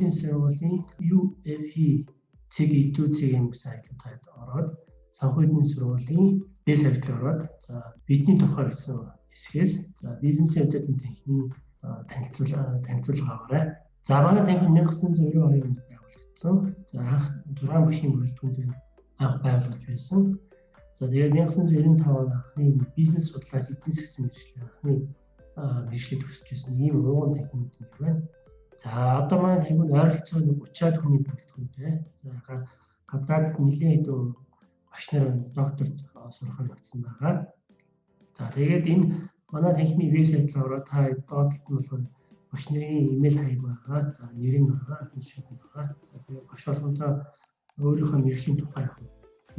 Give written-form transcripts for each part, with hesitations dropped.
санхүүгийн сургуулийн UFE цэг edu цэг m гэсэн хаягдлууд ороод, санхүүгийн сургуулийн вебсайт руу ороод, за, бидний тухай гэсэн хэсгээс, за, бизнесийн удирдлага танхимын танилцуулга аваарай. За, манай танхим 1992 онд байгуулагдсан. За, анх 6 багшийн бүрэлдэхүүн дээр анх байгуулагдаж байсан. За, тэгээд 1995 онд анхны бизнес судлаач, эдийн засгийн мэргэжлийн анхны мэргэжлийг төгсөж байсан ийм ууган танхимууд юм байна. За, одоо манай танхим нь ойролцоогоо 30-аад хүний бүрэлдэхүүнтэй. За, гадаадд нэлээд хэдэн багш нар докторт сурахаар явцсан байгаа. За, тэгээд энэ манай танхимын вебсайт руу ороод та доод талд нь болохоор багш нарын имэйл хаяг байгаа. За, нэр нь байгаа, албан тушаал нь байгаа. За, тэгээд багш болгонтой өөрийнхөө мэргэжлийн тухай яг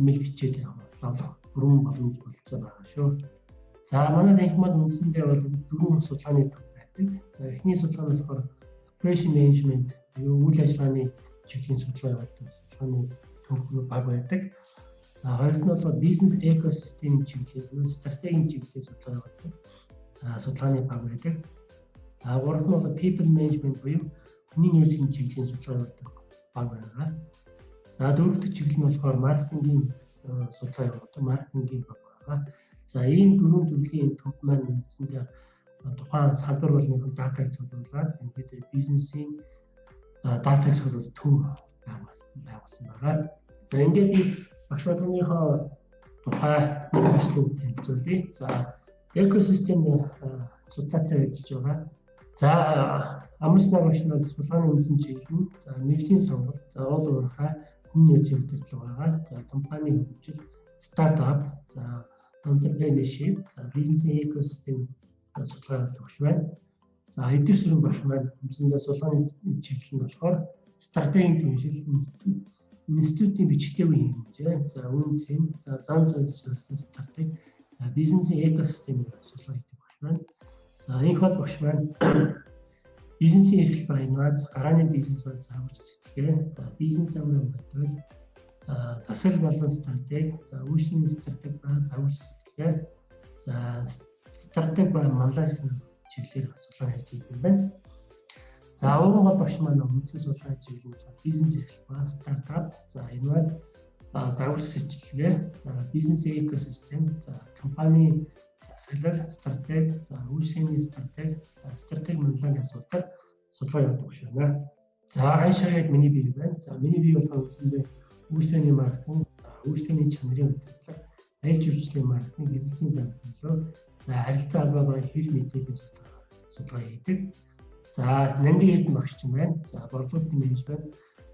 имэйл бичээд яг лавлах бүрэн боломж болцоо байгаа шүү. За, манай танхимд үндсэндээ бол дөрвөн судалгааны төв байдаг. За, эхний судалгаа нь болохоор operation management буюу үйл ажиллагааны чиглэлийн судалгаа явуулдаг судалгааны төв баг байдаг. За, хоёрт нь болохоор бизнес экосистемийн чиглэл буюу стратегийн чиглэлийн судалгаа явуулдаг. За, судалгааны баг байдаг. За, гуравт нь бол people management буюу хүний нөөцийн чиглэлийн судалгаа явуулдаг баг байгаа. За, дөрөв дэх чиглэл нь болохоор маркетингийн судалгаа явуулдаг маркетингийн баг байгаа. За, ийм дөрвөн төрлийн төв маань үндсэндээ тухайн салбар болгоны датаг цуглуулад ерөнхийдөө бизнесийн датаг цуглуулах төв байгуулсан байгаа. За, ингээд би багш болгоныхоо тухай нэг танилцуулъя. За, экосистем судлаатай ажиллаж байгаа. За, Амарснаа багш нь бол судалгааны үндсэн чиглэл нь, за, мэргэжлийн сонголт, за, уул уурхай, хүний нөөцийн удирдлага байгаа. За, компани хөгжил, стартап, за, entrepreneurship, за, бизнесийн экосистем судалгаа явуулах багш байна. За, Эдэр сүрэн багш маань үндсэндээ судалгааны чиглэл нь болохоор стратегийн түншил, институтийн бичгтээгүй хэмжээ, за, үнэ цэн, за, зам төлөв суурилсан стратеги, за, бизнесийн экосистемийг судалгаа хийдэг багш байна. За, энх бол багш маань бизнесийн эрхлэл ба инновац, гарааны бизнес ба загварч сэтгэлгээ, за, бизнес замын модель, засаглал болон стратеги, за, үйлчилгээний стратеги ба загварч сэтгэлгээ, за, стратеги ба манлай гэсэн чиглэлээр судалгаа хийж байгаа юм байна. За, ууган гол багш маань үндсэн судалгаа чиглэл нь бизнес эрхлэл ба стартап, за, инновац, загварч сэтлэгээ, за, бизнес экосистем, за, компани засаглал, стратеги, за, үйлчилгээний стратеги, за, стратеги манлайлалын асуудлаар судалгаа явуулдаг багш байна. За, ган шагайг миний бие байна. За, миний бие болохоор үндсэндээ үйлчилгээний маркетинг, за, үйлчилгээний чанарын удирдлага, аялал жуулчлалын маркетинг, хэрэглэгчийн зам төлөв, за, харилцаа холбоо ба хэрэг мэдээллийн судалгаа хийдэг. За, Нандин Эрдэнэ багш ч юм байна. За, борлуулалтын менежмент,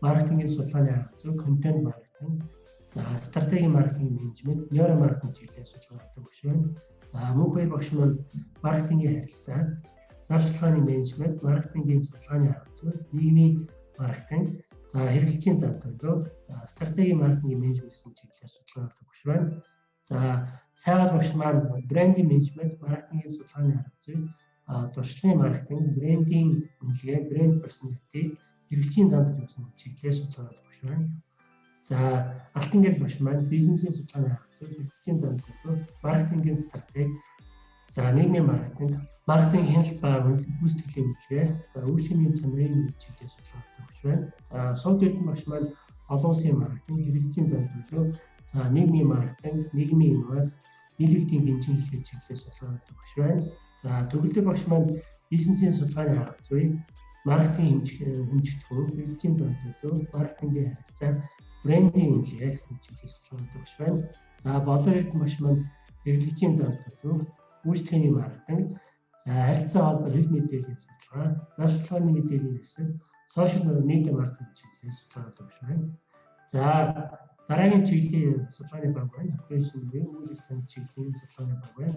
маркетингийн судалгааны арга зүй, контент маркетинг, за, стратегийн маркетинг менежмент, нейро маркетинг чиглэлээр судалгаа явуулдаг багш байна. За, Мөнх багш маань маркетингийн харилцаа, зар судалгааны менежмент, маркетингийн судалгааны арга зүй, нийгмийн маркетинг, за, хэрэглэгчийн зам төлөв, за, стратегийн маркетингийн менежмент гэсэн чиглэлээр судалгаа явуулдаг багш байна. За, Сайгал багш маань брендинг менежмент, маркетингийн судалгааны арга зүй, туршлагын маркетинг, брендинг үнэлгээ, брэнд personality, хэрэглэгчийн зам төлөв гэсэн чиглэлээр судалгаа явуулдаг багш байна. За, Алтан гэрэл багш маань бизнесийн судалгааны арга зүй, хэрэглэгчийн зам төлөв, маркетингийн стратеги, за, нийгмийн маркетинг, маркетинг хяналт ба гүйцэтгэлийн үнэлгээ, за, үйлчилгээний чанарын чиглэлээр судалгаа явуулдаг багш байна. За, Сувд Эрдэнэ багш маань олон улсын маркетинг, хэрэглэгчийн зам төлөв, за, нийгмийн маркетинг, нийгмийн инновац, нийлүүлэлтийн гинжин хэлхээ чиглэлээр судалгаа явуулдаг багш байна. За, Төгөлдөр багш маань бизнесийн судалгааны арга зүй, маркетинг хэмжигдэхүүн, хэрэглэгчийн зам төлөв, маркетингийн харилцаа, брендинг үнэлгээ гэсэн чиглэлээр судалгаа явуулдаг багш байна. За, Болор Эрдэнэ багш маань хэрэглэгчийн зам төлөв, үйлчилгээний маркетинг, за, харилцаа холбоо, хэрэг мэдээллийн судалгаа, зар судалгааны мэдээллийн хэсэг, сошиал медиа маркетинг чиглэлээр судалгаа явуулдаг багш байна. За, дараагийн чиглэлийн судалгааны баг байна. Operation буюу үйл ажиллагааны чиглэлийн судалгааны баг байна.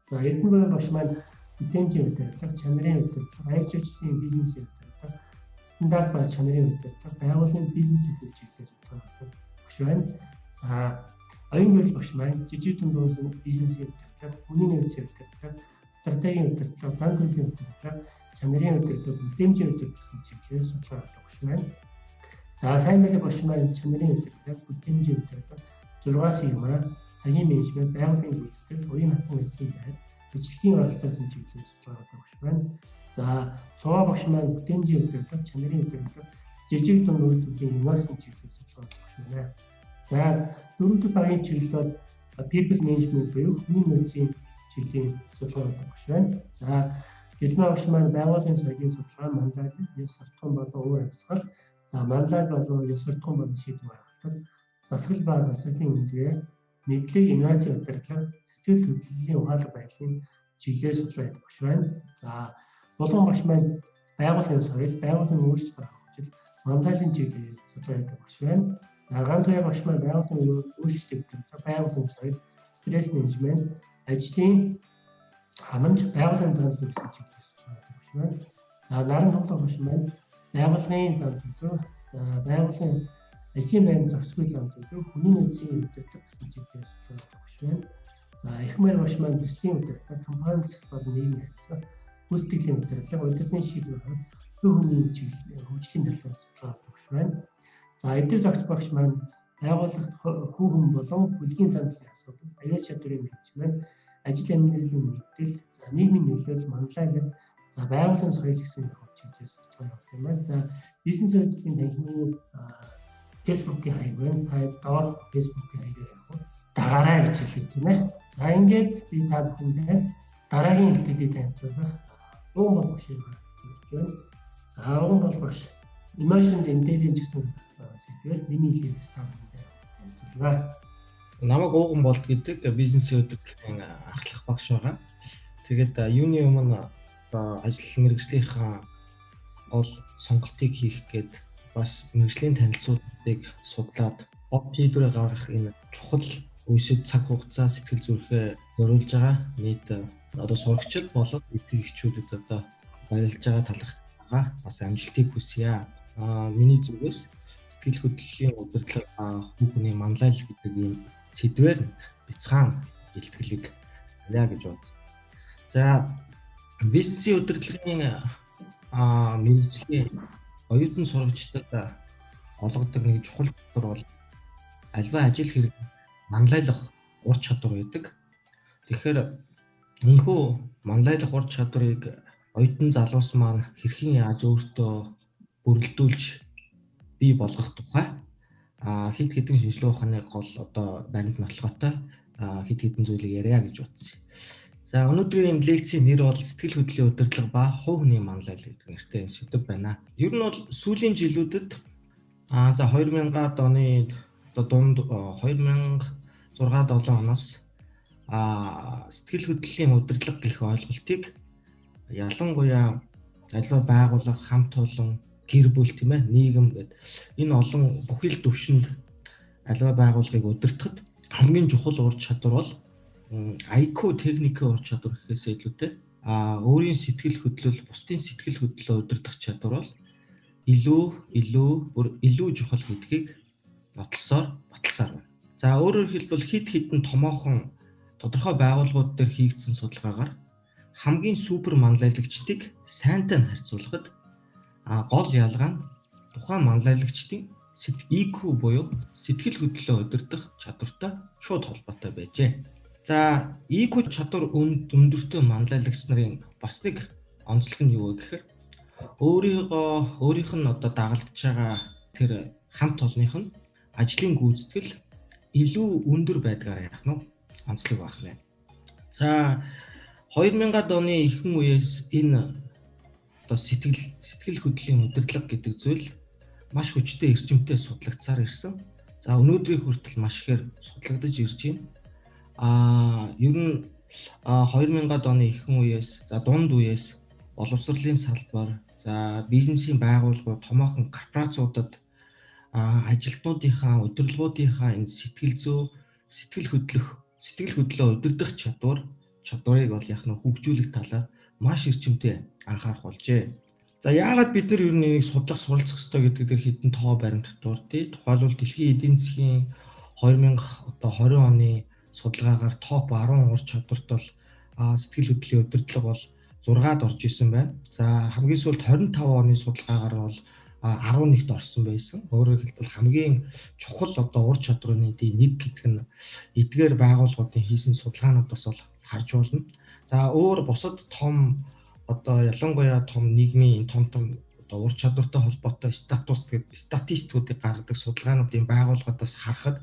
За, Эрдэнэ багш маань бүтээмжийн удирдлага, чанарын удирдлага, аялал жуулчлалын бизнесийн удирдлага, стандарт ба чанарын удирдлага, байгууллагын бизнес төлөв чиглэлээр судалгаа явуулдаг багш байна. За, Оюун гэрэл багш маань жижиг дунд бизнесийн удирдлага, хүний нөөцийн удирдлага, стратегийн удирдлага, зан төлөвийн удирдлага, чанарын удирдлага, бүтээмжийн удирдлага гэсэн чиглэлээр судалгаа явуулдаг багш байна. За, сайн байлаг багш маань чанарын удирдлага, бүтээмжийн удирдлага, 6 сигма, цагийн менежмент, байгууллагын гүйцэтгэл, уян хатан ажлын байр, бичлэгийн оролцоо гэсэн чиглэлээр судалгаа явуулдаг багш байна. За, Цуваа багш маань бүтээмжийн удирдлага, чанарын удирдлага, жижиг дунд үйлдвэрлэлийн инновацийн чиглэлээр судалгаа явуулах байна. За дөрөв дэх багийн чиглэл бол people management буюу хүний нөөцийн чиглэлийн судалгаа явуулах багш байна. За Гэлмээ багш маань байгууллагын соёлын судалгаа, манлайлал, ёс суртахуун болон уур амьсгал, за манлайл болон ёс суртахуун болон шийдвэр гаргалт, засаглал ба засаглалын үнэлгээ, мэдлэг, инновацийн удирдлага, сэтгэл хөдлөлийн ухаалаг байдлын чиглэлээр судалгаа хийдэг багш байна. За Булган багш маань байгууллагын соёл, байгууллагын өөрчлөлт хөгжил, манлайлалын чиглэлээр судалгаа хийдэг багш байна. За Гантуяа багш маань байгууллагын өөрчлөлт удирдлага, байгууллагын соёл, стресс менежмент, ажлын ханамж, байгууллагын зан төлөв гэсэн чиглэлээр судалгаа хийдэг багш байна. За Наран тоглох багш маань байгууллагын зан төлөв, за байгууллагын ажлын байрны зохицгүй зан төлөв, хүний нөөцийн удирдлага гэсэн чиглэлээр судалгаа хийдэг багш байна. За Эхмэр багш маань төслийн удирдлага, компани засал болон нийгмийн харилцаа, гүйцэтгэлийн удирдлага, удирдлагын шийдвэр гаргах, хувь хүний чиглэл хөгжлийн талаар судалгаа хийдэг багш байна. За Эдэр зогт багш маань байгууллагт хүү хүн болон бүлгийн зан төлөвийн асуудал, аюул чадварын менежмент, ажил амьдралын нэгдэл, за нийгмийн нөлөөлөл, манлайлал, за байгууллагын соёл гэсэн чиглэлээр судалгаа явуулдаг юм байна. За бизнес удирдлагын танхимын Facebook-ийн хаяг байна. Та доор Facebook-ийн хаягаар явах уу? Дагаарай гэж хэлье тийм ээ. За ингээд би та бүхэндээ дараагийн хэлтгэлийг танилцуулах уун бол багш гэж байна. За уун бол багш Emotion Intelligence гэсэн сэдвээр миний хэлээс та бүхэндээ танилцуулъя. Намайг Ууган болд гэдэг бизнесийн удирдлагын ахлах багш байгаа. Тэгээд юуны өмнө одоо ажил мэргэжлийнхаа гол сонголтыг хийх гээд бас мэргэжлийн танилцуулгыг судлаад бод шийдвэрээ гаргах энэ чухал үесэд цаг хугацаа сэтгэл зүрхээ зориулж байгаа нийт одоо сурагчид болон эцэг эхчүүдэд одоо баярлж байгаа талархаж байгаа. Бас амжилтыг хүсье. Миний зүгээс сэтгэл хөдлөлийн удирдлага хүүхний манлайл гэдэг ийм сэдвээр бяцхан илтгэлийг тавья гэж бодсон. За бизнесийн удирдлагын мэргэжлийн оюутан сурагчдад олгодог нэг чухал чадвар бол альва ажил хэрэг манлайлах ур чадвар байдаг. Тэгэхээр энэхүү манлайлах ур чадварыг оюутан залуус маань хэрхэн яаж өөртөө бүрэлдүүлж бий болгох тухай хэд хэдэн шинжилгээ ухааны гол одоо баримт нотлоготой хэд хэдэн зүйлийг ярья гэж бодсон. За өнөөдрийн лекцийн нэр бол сэтгэл хөдлөлийн удирдлага ба хувь хүний манлайлал гэдэг нэртэй юм сэдэв байна. Ер нь бол сүүлийн жилүүдэд за 2000-аад оны одоо дунд 2006 7 оноос сэтгэл хөдлөлийн удирдлага гэх ойлголтыг ялангуяа альва байгууллага, хамт олон, гэр бүл тийм ээ, нийгэм гэд энэ олон бүхий л төвшөнд альва байгууллагыг удирдахад хамгийн чухал ур чадвар бол IQ техникийн ур чадвар гэхээс илүүтэй өөрийн сэтгэл хөдлөл, бусдын сэтгэл хөдлөлөө удирдах чадвар бол илүү чухал гэдгийг нотлосоор баталсаар байна. За өөрөөр хэлбэл хэд хэдэн томоохон тодорхой байгууллагууд дээр хийгдсэн судалгаагаар хамгийн супер манлайлагчдыг сайнтай нь харьцуулахад гол ялгаа нь тухайн манлайлагчдын IQ буюу сэтгэл хөдлөлөө удирдах чадвартай шууд холбоотой байжээ. За IQ чадвар өндөртэй манлайлагч нарын бас нэг онцлог нь юу вэ гэхээр өөрийнх нь одоо дагалдж байгаа тэр хамт олонных нь ажлын гүйцэтгэл илүү өндөр байдгаар яах нь онцлог байх нэ. За 2000-ад оны ихэнх үеэс энэ одоо сэтгэл хөдлөлийн удирдлага гэдэг зүйл маш хүчтэй эрчимтэй судлагдсаар ирсэн. За өнөөдрийн хүртэл маш ихээр судлагдаж ирж байна. Ер нь 2000-ад оны ихэнх үеэс за дунд үеэс боловсролын салбар, за бизнесийн байгууллагууд, томоохон корпорациудад ажилтнуудынхаа, удирдлагуудынхаа энэ сэтгэл зүй, сэтгэл хөдлөлөө удирдах чадварыг бол яг нь хөгжүүлэх талаар маш эрчимтэй анхаарах болжээ. За яагаад бид нар ер нь энийг судлах, суралцах ёстой гэдэг дээр хэдэн тоо баримт дурдъя. Тухайлбал дэлхийн эдийн засгийн 2020 оны судалгаагаар топ 10 ур чадварт бол сэтгэл хөдлөлийн удирдлага бол 6-ад орж исэн байна. За хамгийн сүүлд 25 оны судалгаагаар бол 11-т орсон байсан. Өөрөөр хэлбэл хамгийн чухал одоо ур чадварын нэг гэдэг нь эдгээр байгууллагуудын хийсэн судалгаануудаас бол харж байна. За өөр бусад том одоо ялангуяа том нийгмийн том том одоо ур чадвартай холбоотой статус гэдэг статистикуудыг гаргадаг судалгаануудын байгууллагуудаас харахад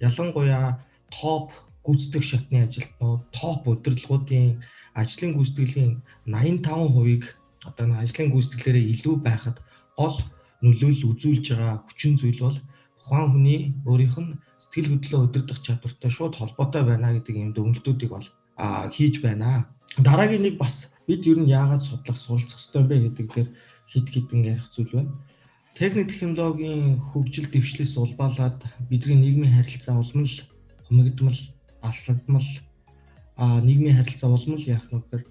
ялангуяа топ гүйцэтгэх шатны ажилтнууд, топ удирдлагуудын ажлын гүйцэтгэлийн 85%-ийг одоо ажлын гүйцэтгэлээрээ илүү байхад гол нөлөөлөл үзүүлж байгаа хүчин зүйл бол тухайн хүний өөрийнх нь сэтгэл хөдлөлөө удирдах чадвартай шууд холбоотой байна гэдэг ийм дүгнэлтүүдийг бол хийж байна. Дараагийн нэг бас бид ер нь яагаад судлах, суралцах ёстой юм бэ гэдэг дээр хэд хэдэн ярих зүйл байна. Техник технологийн хөгжил дэвшлээс улбаалаад бидний нийгмийн харилцаа улам л хумигдмал, алслагдмал, нийгмийн харилцаа улам л яах нь гэхээр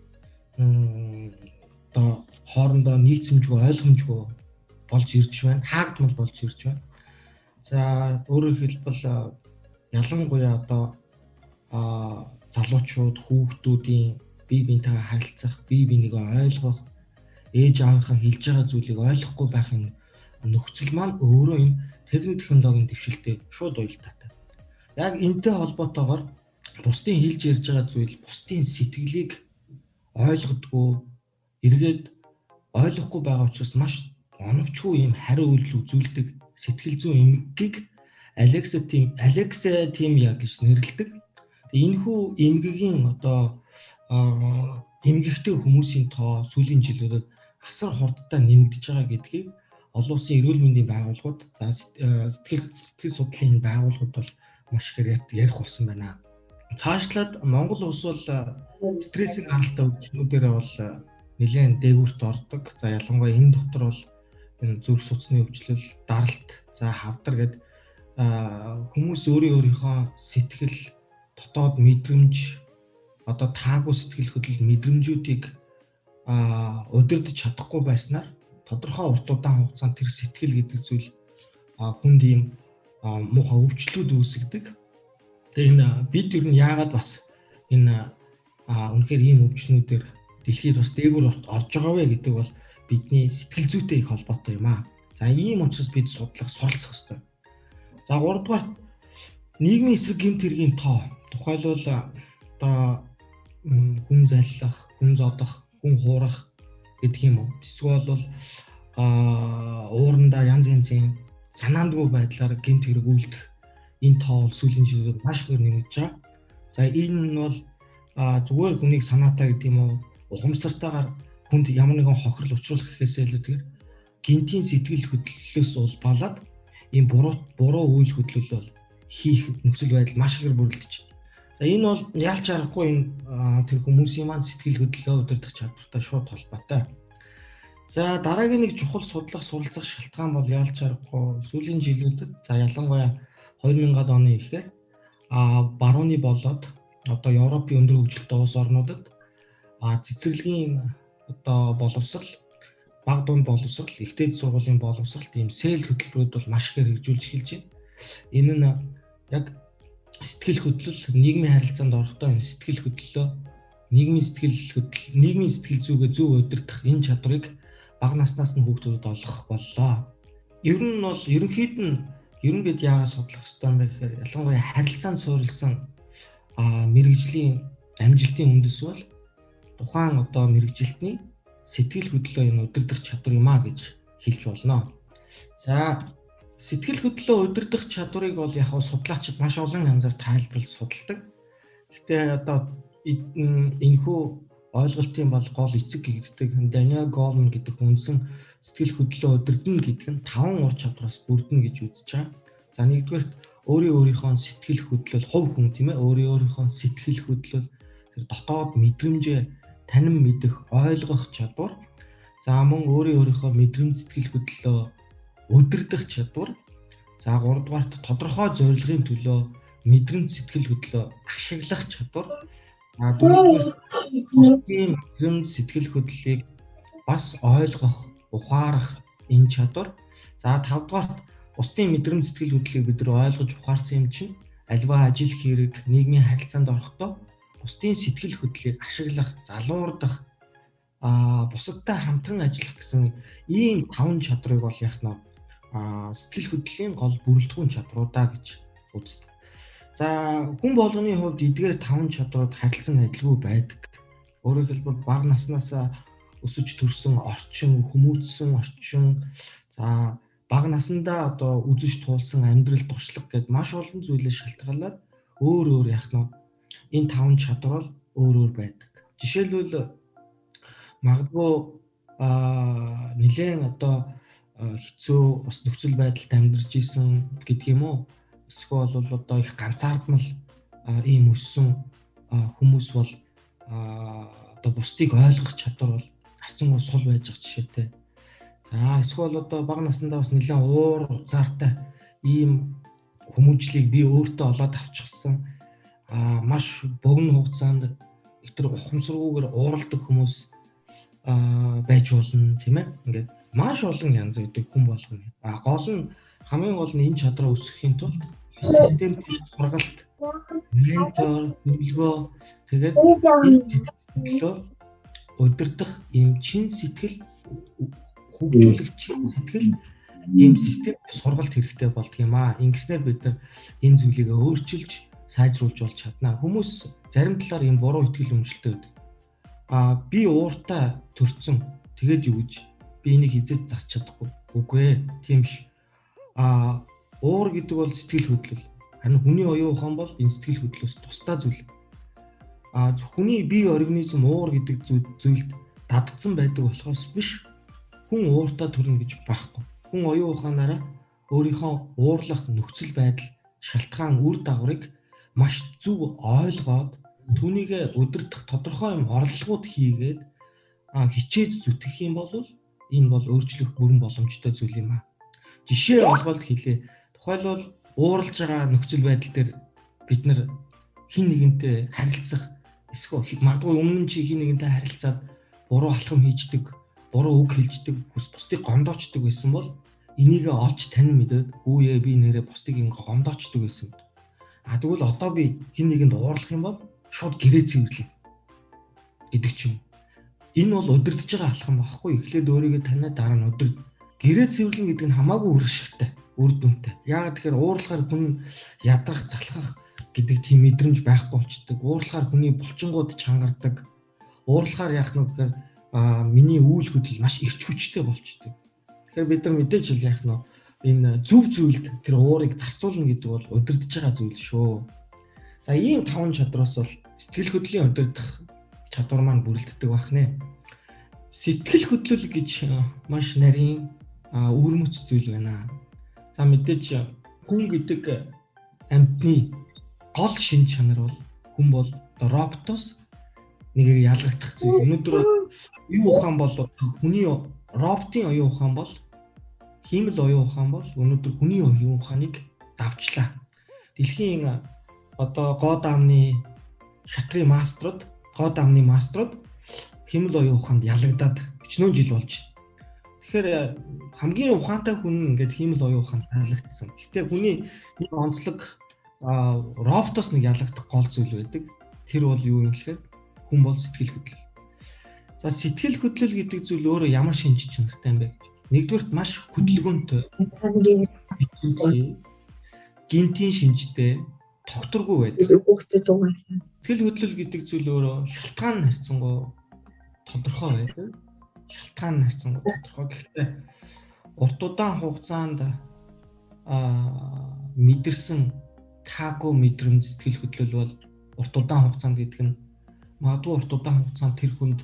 одоо хоорондоо нийцэмжгүй, ойлгомжгүй болж ирж байна. Хаагдмал болж ирж байна. За, өөрөөр хэлбэл ялангуяа одоо залуучууд, хүүхдүүдийн бие биентэйгээ харилцах, бие бинийгээ ойлгох, ээж аавынхаа хэлж байгаа зүйлийг ойлгохгүй байх энэ нөхцөл маань өөрөө энэ техник технологийн дэвшилтэд шууд уялдаатай. Яг энэтэй холбоотойгоор бусдын хэлж ярьж байгаа зүйл, бусдын сэтгэлийг ойлгодгоо, эргээд ойлгохгүй байгаа учраас маш оновчгүй ийм хариу үйлдэл үзүүлдэг сэтгэл зүйн эмгэгийг алекситимия гэж нэрлэдэг. Энэхүү эмгэгийн одоо эмгэгтэй хүмүүсийн тоо сүүлийн жилүүдэд асар хурдтай нэмэгдэж байгаа гэдгийг олон улсын эрүүл мэндийн байгууллагууд, за сэтгэл судлалын энэ байгууллагууд бол маш ихээр ярих болсон байна. Цаашлаад Монгол улс бол стрессийн гаралтай өвчнүүдээр бол нэлээд дээгүүрт ордог. За, ялангуяа энэ дотор бол энэ зүрх судасны өвчлөл, даралт, за хавдар гэд хүмүүс өөрийн өөрийнхөө сэтгэл дотоод мэдрэмж, одоо таагүй сэтгэл хөдлөл мэдрэмжүүдийг удирдах чадахгүй байснаар тодорхой урт удаан хугацаанд тэр сэтгэл гэдэг зүйл хүнд ийм муухай өвчлүүд үүсгдэг. Тэгээ энэ бид ер нь яагаад бас энэ үнэхээр ийм өвчнүүдээр дэлхийд бас дээгүүр орж байгаа вэ гэдэг бол бидний сэтгэл зүйтэй их холбоотой юм аа. За, ийм учраас бид судлах, суралцах ёстой. За, гуравдугаар нийгмийн эсрэг гэмт хэргийн тоо. Тухайлбал одоо хүн заллах, хүн зодох, хүн хуурах гэдэг юм уу. Эсвэл бол уурандаа янз янзын санаандгүй байдлаар гэмт хэрэг үйлдэх энэ тоо бол сүүлийн жилүүд маш ихээр нэмэгдэж байгаа. За, энэ нь бол зүгээр хүнийг санаатай гэдэг юм уу, ухамсартайгаар хүнд ямар нэгэн хохирол учруулах гэхээсээ илүү тэр гинтийн сэтгэл хөдлөлөөс улбаалаад ийм буруу үйл хөдлөл бол хийх нөхцөл байдал маш ихээр бүрэлдэж байна. За, энэ бол яалч аргагүй энэ тэр хүмүүсийн маань сэтгэл хөдлөлөө удирдах чадвартай шууд холбоотой. За, дараагийн нэг чухал судлах, суралцах шалтгаан бол яалч аргагүй сүүлийн жилүүдэд, за ялангуяа 2000-ад оны ихээр барууны болоод одоо Европын өндөр хөгжилтэй улс орнуудад цэцэрлэгийн одоо боловсрал, баг дунд боловсрал, их дээд сургуулийн боловсрал ийм сэл хөтөлбөрүүд бол маш ихээр хэрэгжүүлж эхэлж байна. Энэ нь яг сэтгэл хөдлөл, нийгмийн харилцаанд орохдоо энэ сэтгэл хөдлөлөө, нийгмийн сэтгэл хөдлөл, нийгмийн сэтгэл зүгээ зөв удирдах энэ чадварыг бага наснаас нь хүүхдүүдэд олгох боллоо. Ер нь бол ерөнхийд нь ер нь бид яагаад судлах ёстой юм бэ гэхээр ялангуяа харилцаанд суурилсан мэрэгжлийн амжилтын үндэс бол тухайн одоо мэрэгжилтний сэтгэл хөдлөлөө энэ удирдах чадвар юм а гэж хэлж болно. За, сэтгэл хөдлөлөө удирдах чадварыг бол яг судлаачид маш олон янзаар тайлбарлаж судалдаг. Гэхдээ одоо энэхүү ойлголтын бол гол эцэг гэгддэг Даниэл Голман гэдэг үндсэн сэтгэл хөдлөлөө удирдна гэдэг нь таван ур чадвараас бүрдэнэ гэж үзэж байгаа. За, нэгдүгээрт өөрийн өөрийнхөө сэтгэл хөдлөл, хувь хүн тийм ээ, өөрийн өөрийнхөө сэтгэл хөдлөл, тэр дотоод мэдрэмжээ танин мэдэх, ойлгох чадвар. За, мөн өөрийн өөрийнхөө мэдрэмж сэтгэл хөдлөлөө удирдах чадвар. За, гуравдугаарт тодорхой зорилгын төлөө мэдрэмж сэтгэл хөдлөлөө ашиглах чадвар. За, дөрөвдүгээр мэдрэмж сэтгэл хөдлөлийг бас ойлгох, ухаарах энэ чадвар. За, тавдугаарт бусдын мэдрэмж сэтгэл хөдлөлийг бид нар ойлгож ухаарсан юм чинь альва ажил хэрэг, нийгмийн харилцаанд орохдоо бусдын сэтгэл хөдлөлийг ашиглах, залуурдах, бусадтай хамтран ажиллах гэсэн ийм таван чадрыг бол яах нь сэтгэл хөдлөлийн гол бүрэлдэхүүн чадруудаа гэж үздэг. За, хүн болгоны хувьд эдгээр таван чадрууд харилцан адилгүй байдаг. Өөрөөр хэлбэл бага наснаас өсөж төрсөн орчин, хүмүүжсэн орчин, за бага насндаа одоо үзэж туулсан амьдрал туршлага гэд маш олон зүйлээс шалтгаалаад өөр өөр яах нь энэ таван чадвар бол өөр өөр байдаг. Жишээлбэл магадгүй нэлээд одоо хэцүү бас нөхцөл байдалд амьдарч исэн гэдэг юм уу? Эсвэл бол одоо их ганцаардмал ийм өссөн хүмүүс бол одоо бусдыг ойлгох чадвар бол харьцангуй сул байж байгаа жишээтэй. За эсвэл одоо бага насндаа бас нэлээд уур уцаартай ийм хүмүүжлийг би өөртөө олоод авчихсан. Маш богино хугацаанд их тэр ухамсаргүйгээр ууралдаг хүмүүс байж болно, тийм ээ. Ингээд маш олон янз гэдэг хүн болгоно. Гол нь хамгийн гол нь энэ чадраа өсгөхийн тулд системтэй сургалт, ментор, зөвлөгөө, тэгээд энэ удирдах ийм чин сэтгэл хөгжүүлэх чин сэтгэл ийм системтэй сургалт хэрэгтэй болдго юм аа. Ингэснээр бид нар энэ зүйлийг өөрчилж сайжруулж болж чадна. Хүмүүс зарим талаар ийм буруу итгэл үнэмшилтэй байдаг. Би ууртай төрцөн, тэгээд юу гэж би энийг хизээс засч чадахгүй. Үгүй ээ, тийм биш. Уур гэдэг бол сэтгэл хөдлөл. Харин хүний оюун ухаан бол энэ сэтгэл хөдлөлөөс тусдаа зүйл. Хүний бие организм уур гэдэг зүйлд дадсан байдаг болохоос биш хүн ууртаа төрнө гэж байхгүй. Хүн оюун ухаанаараа өөрийнхөө уурлах нөхцөл байдал, шалтгаан, үр дагаврыг маш зөв ойлгоод түүнийг удирдах тодорхой юм оролдлогууд хийгээд хичээж зүтгэх юм бол энэ бол өөрчлөх бүрэн боломжтой зүйл юм аа. Жишээ олгоод хэлье. Тухайлбал ууралж байгаа нөхцөл байдал дээр бид нар хин нэгэнтэй харилцах эсвэл магадгүй өмнө нь чи хин нэгэнтэй харилцаад буруу алхам хийждэг, буруу үг хэлждэг, бусдыг гомдоочдөг байсан бол энийг олж танин мэдээд үе би нэрээ бусдыг ингээ гомдоочдөг байсан. Тэгвэл одоо би хин нэгэнд уурлах юм бол шууд гэрээ цэвэрлэнэ гэдэг ч юм. Энэ бол удирдах байгаа алхам багхгүй. Эхлээд өөрийгөө таниад дараа нь удирд. Гэрээ цэвэрлэн гэдэг нь хамаагүй үр ашигтай, үр дүнтэй. Яагаад тэгэхээр уурлахаар хүн ядрах, залхах гэдэг тийм мэдрэмж байхгүй болчдөг. Уурлахаар хүний булчингууд чангардаг. Уурлахаар яах нь гэхээр миний үйл хөдлөл маш эрч хүчтэй болчдөг. Тэгэхээр бид нар мэдээж л яах нь энэ зөв зүйлд тэр уурыг зарцуулна гэдэг бол удирдах байгаа зүйл шүү. За ийм таван чадвараас бол сэтгэл хөдлөлийн удирдах чадвар маань бүрэлддэг байх нэ. Сэтгэл хөдлөл гэж маш нарийн өвөрмөц зүйл байна. За мэдээж хүн гэдэг амьтны гол шинж чанар бол хүн бол роботоос нэгээр ялгагдах зүйл. Өнөөдөр юу ухаан бол хүний роботын оюун ухаан бол хиймэл оюун ухаан бол өнөөдөр хүний оюун ухааныг давчлаа. Дэлхийн одоо гоо даамны шатрын маструуд, гоо даамны маструуд хиймэл оюун ухаанд ялагдаад өчнөөн жил болж байна. Тэгэхээр хамгийн ухаантай хүн ингээд хиймэл оюун ухаанд ялагдсан. Гэхдээ хүний нэг онцлог роботоос нэг ялагдах гол зүйл байдаг. Тэр бол юу юм гэхээр хүн бол сэтгэл хөдлөл. За сэтгэл хөдлөл гэдэг зүйл өөрөө ямар шинж чанартай юм бэ гэж. Нэгдүгüрт маш хөдөлгөөнтэй. Гинтийн шинжтэй, тогтворгүй байдаг. Сэтгэл хөдлөл гэдэг зүйл өөрөө шалтгаан харьцангуй тодорхой байдаг. Шалтгаан харьцангуй тодорхой. Гэхдээ урт удаан хугацаанд мэдэрсэн таагүй мэдрэмж сэтгэл хөдлөл бол урт удаан хугацаанд гэдэг нь магадгүй урт удаан хугацаанд тэр хүнд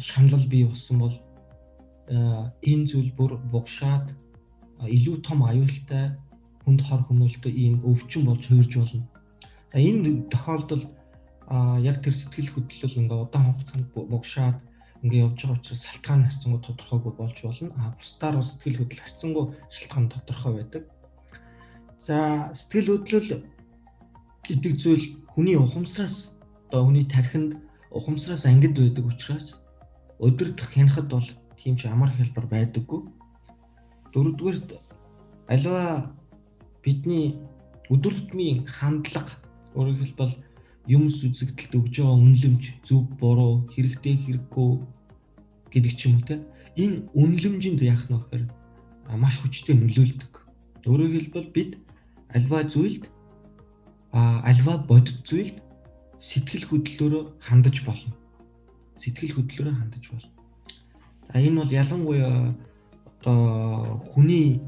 шаналл бий болсон бол энэ зүйл бүр бугшаад илүү том аюултай хүнд хор хөнөөлтөй ийм өвчин болж хувирж болно. За энэ тохиолдолд яг тэр сэтгэл хөдлөл ингээ удаан хугацаанд бугшаад ингээ явж байгаа учраас шалтгаан харьцангуй тодорхойгүй болж болно. Бусдаар бол сэтгэл хөдлөл харьцангуй шалтгаан тодорхой байдаг. За сэтгэл хөдлөл гэдэг зүйл хүний ухамсараас одоо хүний тархинд ухамсараас ангид байдаг учраас удирдах хянахад бол тийм ч амар хялбар байдаггүй. Дөрөвдүгээрт аливаа бидний өдөр тутмын хандлага, өөрөөр хэлбэл юмс үзэгдэлд өгж байгаа үнэлэмж, зөв буруу, хэрэгтэй хэрэггүй гэдэг ч юм уу те. Энэ үнэлэмжинд яах нь вэ гэхээр маш хүчтэй нөлөөлдөг. Өөрөөр хэлбэл бид альва зүйлд альва бодит зүйлд сэтгэл хөдлөлөөрөө хандаж болно. Сэтгэл хөдлөлөөр хандаж болно. За энэ бол ялангуяа одоо хүний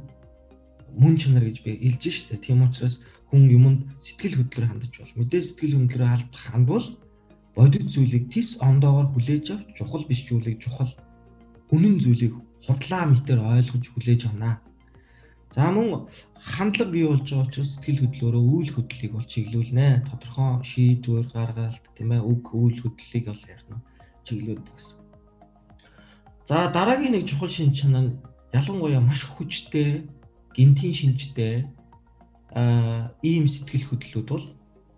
мөн чанар гэж би хэлж штэ. Тийм учраас хүн юмд сэтгэл хөдлөлөөр хандаж болно. Мэдээ сэтгэл хөдлөлөөр хандвал бодит зүйлийг тис ондоогоор хүлээж авч чухал биш зүйлийг чухал, үнэн зүйлийг худлаа мэтэр ойлгож хүлээж авнаа. За мөн хандлага бий болж байгаа учраас сэтгэл хөдлөлөөрөө үйл хөдлөлийг бол чиглүүлнэ. Тодорхой шийдвэр гаргалт, тийм ээ, үг үйл хөдлөлийг бол яах нь чиглүүлдэг гэсэн. За дараагийн нэг чухал шинж чанар нь ялангуяа маш хүчтэй, гинтийн шинжтэй ийм сэтгэл хөдлөлүүд бол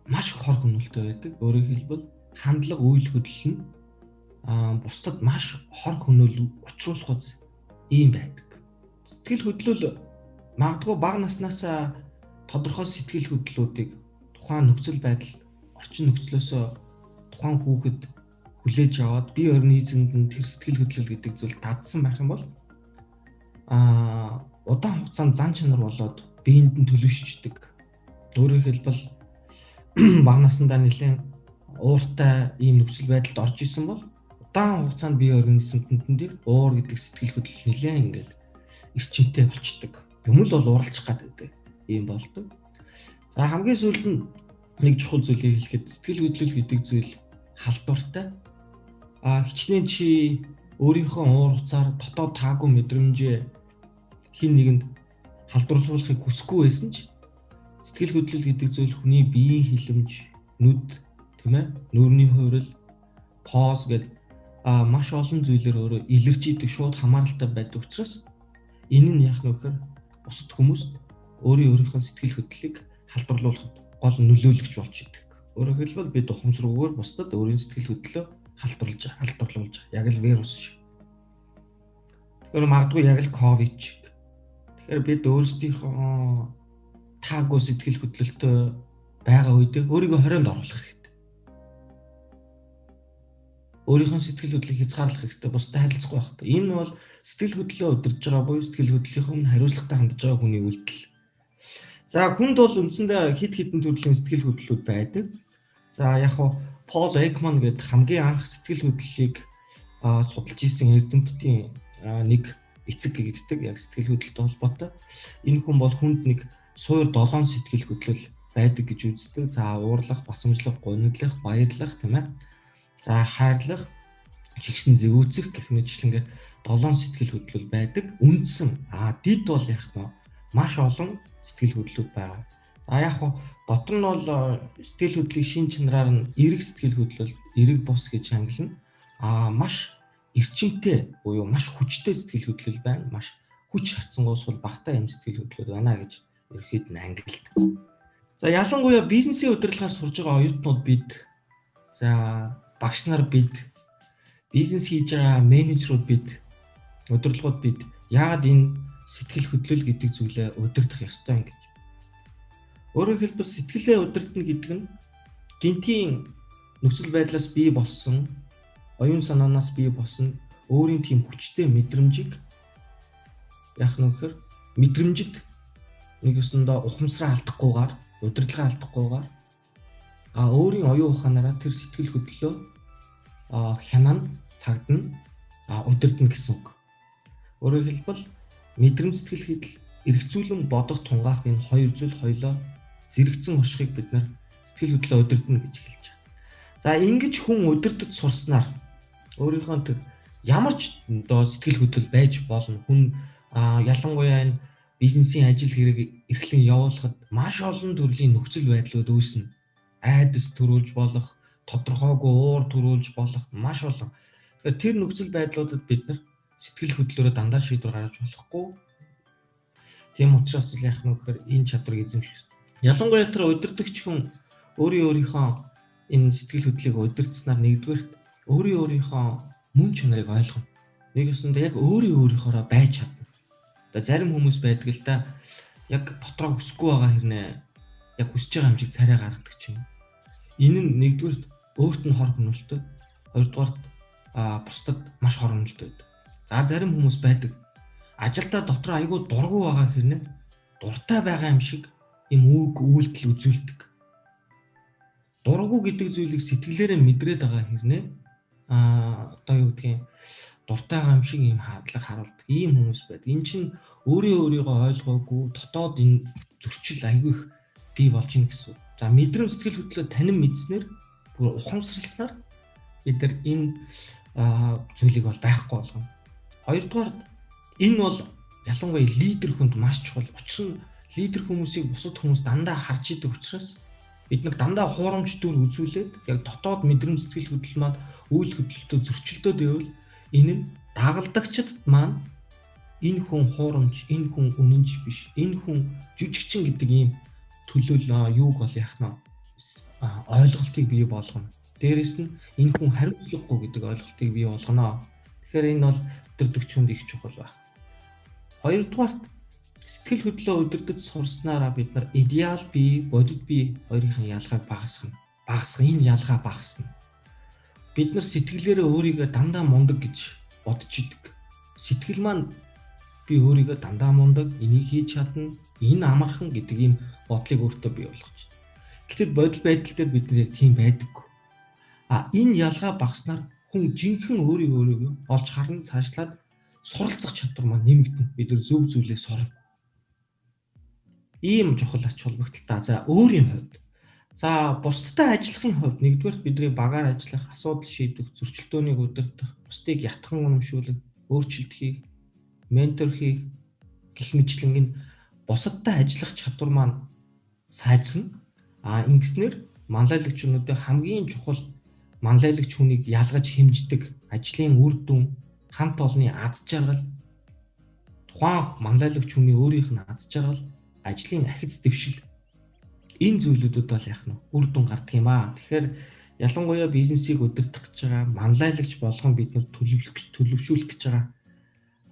маш хор хөнөөлтэй байдаг. Өөрөөр хэлбэл хандлага үйл хөдлөл нь бусдад маш хор хөнөөл учруулах ийм байдаг. Сэтгэл хөдлөл магадгүй бага наснаас тодорхой сэтгэл хөдлөлүүдийг тухайн нөхцөл байдал, орчин нөхцлөөсөө тухайн хүүхэд хүлээж аваад бие организмд нь тэр сэтгэл хөдлөл гэдэг зүйл дадсан байх юм бол удаан хугацаанд зан чанар болоод биеинд нь төлөвшчихдөг. Өөрөөр хэлбэл бага насндаа нэлээд ууртай ийм нөхцөл байдалд орж исэн бол удаан хугацаанд бие организмд дээр уур гэдэг сэтгэл хөдлөл нэлээд ингээд эрчимтэй болчдөг. Юм л бол уралчих гэдэг ийм болдог. За хамгийн сүүлд нь нэг чухал зүйлийг хэлэхэд сэтгэл хөдлөл гэдэг зүйл халдвартай. Хичнээн чи өөрийнхөө уур хуцаар дотоод таагүй мэдрэмжээ хин нэгэнд халдварлуулахыг хүсэхгүй байсан ч сэтгэл хөдлөл гэдэг зүйл хүний биеийн хилэмж, нүд, тийм ээ, нүүрний хувирал, поз гэдэг маш олон зүйлээр өөрөө илэрч идэг, шууд хамааралтай байдаг учраас энэ нь яах нь вэ гэхээр бусад хүмүүст өөрийн өөрийнхөө сэтгэл хөдлөлийг халдварлуулахад гол нөлөөлөгч болж идэг. Өөрөөр хэлбэл бид ухамсаргүйгээр бусдад өөрийн сэтгэл хөдлөлөө халдварлуулж байгаа. Яг л вирус шиг. Тэгэхээр магадгүй яг л ковид шиг. Тэгэхээр бид өөрсдийнхөө таагүй сэтгэл хөдлөлтөй байгаа үедээ өөрийгөө хорионд оруулах хэрэгтэй. Өөрийнхөө сэтгэл хөдлөлийг хязгаарлах хэрэгтэй, бусдад харилцахгүй байх хэрэгтэй. Энэ бол сэтгэл хөдлөлөө удирдах байгаа буюу сэтгэл хөдлөлийн хариуцлагатай хандж байгаа хүний үйлдэл. За хүнд бол үндсэндээ хэд хэдэн төрлийн сэтгэл хөдлөлүүд байдаг. За яг хуу Пол Экман гэдэг хамгийн анх сэтгэл хөдлөлийг судалж исэн эрдэмтдийн нэг эцэг гэгддэг, яг сэтгэл хөдлөлтөй холбоотой. Энэ хүн бол хүнд нэг суур 7 сэтгэл хөдлөл байдаг гэж үздэг. За уурлах, басамжлах, гуниглах, баярлах, тийм ээ. За хайрлах, жигсэн зэвүүцэх гэх мэтчлэнгээр 7 сэтгэл хөдлөл байдаг. Үндсэн дид бол яг нь маш олон сэтгэл хөдлөлүүд байгаа. За яг хуу дотор нь бол сэтгэл хөдлөлийн шин чанараар нь эерэг сэтгэл хөдлөл, эерэг бус гэж ангилна. Маш эрчимтэй буюу маш хүчтэй сэтгэл хөдлөл байна. Маш хүч харцангуй сул багтаа юм сэтгэл хөдлөл байна гэж ерөнхийд нь ангилдаг. За ялангуяа бизнесийн удирдлагаар сурж байгаа оюутнууд бид, за багш нар бид, бизнес хийж байгаа менежерүүд бид, удирдлагууд бид яагаад энэ сэтгэл хөдлөл гэдэг зүйлээ удирдах ёстой юм гэж. Өөрөөр хэлбэл сэтгэлээ удирдна гэдэг нь гинтийн нөхцөл байдлаас бий болсон, оюун санаанаас бий болсон өөрийн тийм хүчтэй мэдрэмжийг яах нь гэхээр мэдрэмжид нэг ёсондоо ухамсараа алдахгүйгээр, удирдлагаа алдахгүйгээр өөрийн оюун ухаанаараа тэр сэтгэл хөдлөлөө хянана, цагдана, удирдна гэсэн үг. Өөрөөр хэлбэл мэдрэмж сэтгэл хөдлөл эргцүүлэн бодох тунгаах энэ хоёр зүйл хоёлоо зэрэгцэн оршихыг бид нар сэтгэл хөдлөлөө удирдна гэж хэлж байгаа. За ингэж хүн удирдах сурснаар өөрийнхөө тэр ямар ч одоо сэтгэл хөдлөл байж болно. Хүн ялангуяа энэ бизнесийн ажил хэрэг эрхлэн явуулахад маш олон төрлийн нөхцөл байдлууд үүснэ. Айдас төрүүлж болох, тодорхойгүй уур төрүүлж болох маш олон. Тэгэхээр тэр нөхцөл байдлуудад бид нар сэтгэл хөдлөлөөрөө дандаа шийдвэр гаргаж болохгүй. Тийм учраас л яах нь гэхээр энэ чадварыг эзэмших ёстой. Ялангуяа тэр удирдагч хүн өөрийн өөрийнхөө энэ сэтгэл хөдлөлийг удирдсанаар нэгдүгээрт өөрийн өөрийнхөө мөн чанарыг ойлгоно. Нэг ёсондоо яг өөрийн өөрийнхоороо байж чадна. Одоо зарим хүмүүс байдаг л да, яг дотроо хүсэхгүй байгаа хэрнээ яг хүсэж байгаа юм шиг царай гаргадаг ч юм. Энэ нь нэгдүгээрт өөрт нь хор хөнөөлтөй, хоёрдугаарт бусдад маш хор хөнөөлтөй байдаг. За зарим хүмүүс байдаг. Ажилдаа дотроо айгүй дургу байгаа хэрнээ дуртай байгаа юм шиг юм үг үйлдэл үзүүлдэг. Дургу гэдэг зүйлийг сэтгэлээрээ мэдрээд байгаа хэрнээ одоо юу гэдгийг дуртай юм шиг ийм хандлага харуулдаг ийм хүмүүс байдаг. Энэ чинь өөрийгөө ойлгоогүй дотоод энэ зөрчил айгүй их бий болж ийн гэсэн. За мэдрэмж сэтгэл хөдлөлөө танин мэдснээр бүр ухамсарласнаар бид нар энэ зүйлийг бол байхгүй болгоно. Хоёрдугаар энэ бол ялангуяа лидер хүнд маш чухал. Учир нь лидер хүмүүсийг бусад хүмүүс дандаа харж идэг учраас бид нар дандаа хуурамч дүр үзүүлээд яг дотоод мэдрэмж сэтгэл хөдлөл маань үйл хөдлөлтөд зөрчилдөд байвал энэ нь дагалдагчид маань энэ хүн хуурамч, энэ хүн үнэнч биш, энэ хүн жүжигчин гэдэг ийм төлөөл юуг бол яах нь ойлголтыг бий болгоно. Дээрэс нь энэ хүн хариуцлагагүй гэдэг ойлголтыг бий болгоно. Тэгэхээр энэ бол өдөрдөгч хүнд их чухал байна. Хоёрдугаарт сэтгэл хөдлөлөө удирдах сурснараа бид нар идеал бие, бодит бие хоёрын ялгааг багасгана. Багасгах энэ ялгаа багасна. Бид нар сэтгэлээрээ өөрийгөө дандаа мундаг гэж бодож идэг. Сэтгэл маань би өөрийгөө дандаа мундаг, энийг хийж чадна, энэ амархан гэдэг ийм бодлыг өөртөө бий болгож байна. Гэтэл бодит байдал дээр бид нар яг тийм байдаггүй. А энэ ялгаа багаснаар хүн жинхэнэ өөрийгөө олж харна, цаашлаад суралцах чадвар маань нэмэгдэнэ. Бид нар зөв зүйлээ сурна. Ийм чухал ач холбогдолтой. За өөрийн хувьд. За бусдтай ажиллахын хувьд нэгдүгээр бидний багаар ажиллах, асуудал шийдэх, зөрчилдөөнийг удирдах, бусдыг ятхан үнэмшүүлэх, өөрчлөлт хийх, ментор хийх гэх мэтлэн энэ бусадтай ажиллах чадвар маань сайжирна. А ингэснээр манлайлагч хүмүүдээ хамгийн чухал манлайлагч хүнийг ялгаж хэмждэг ажлын үр дүн, хамт олонны аз жаргал, тухайн манлайлагч хүний өөрийнх нь аз жаргал, ажлын ахиц дэвшил энэ зүйлүүдэд бол яах нь үр дүн гардаг юм аа. Тэгэхээр ялангуяа бизнесийг удирдах гэж байгаа манлайлагч болгон бид нар төлөвшүүлэх гэж байгаа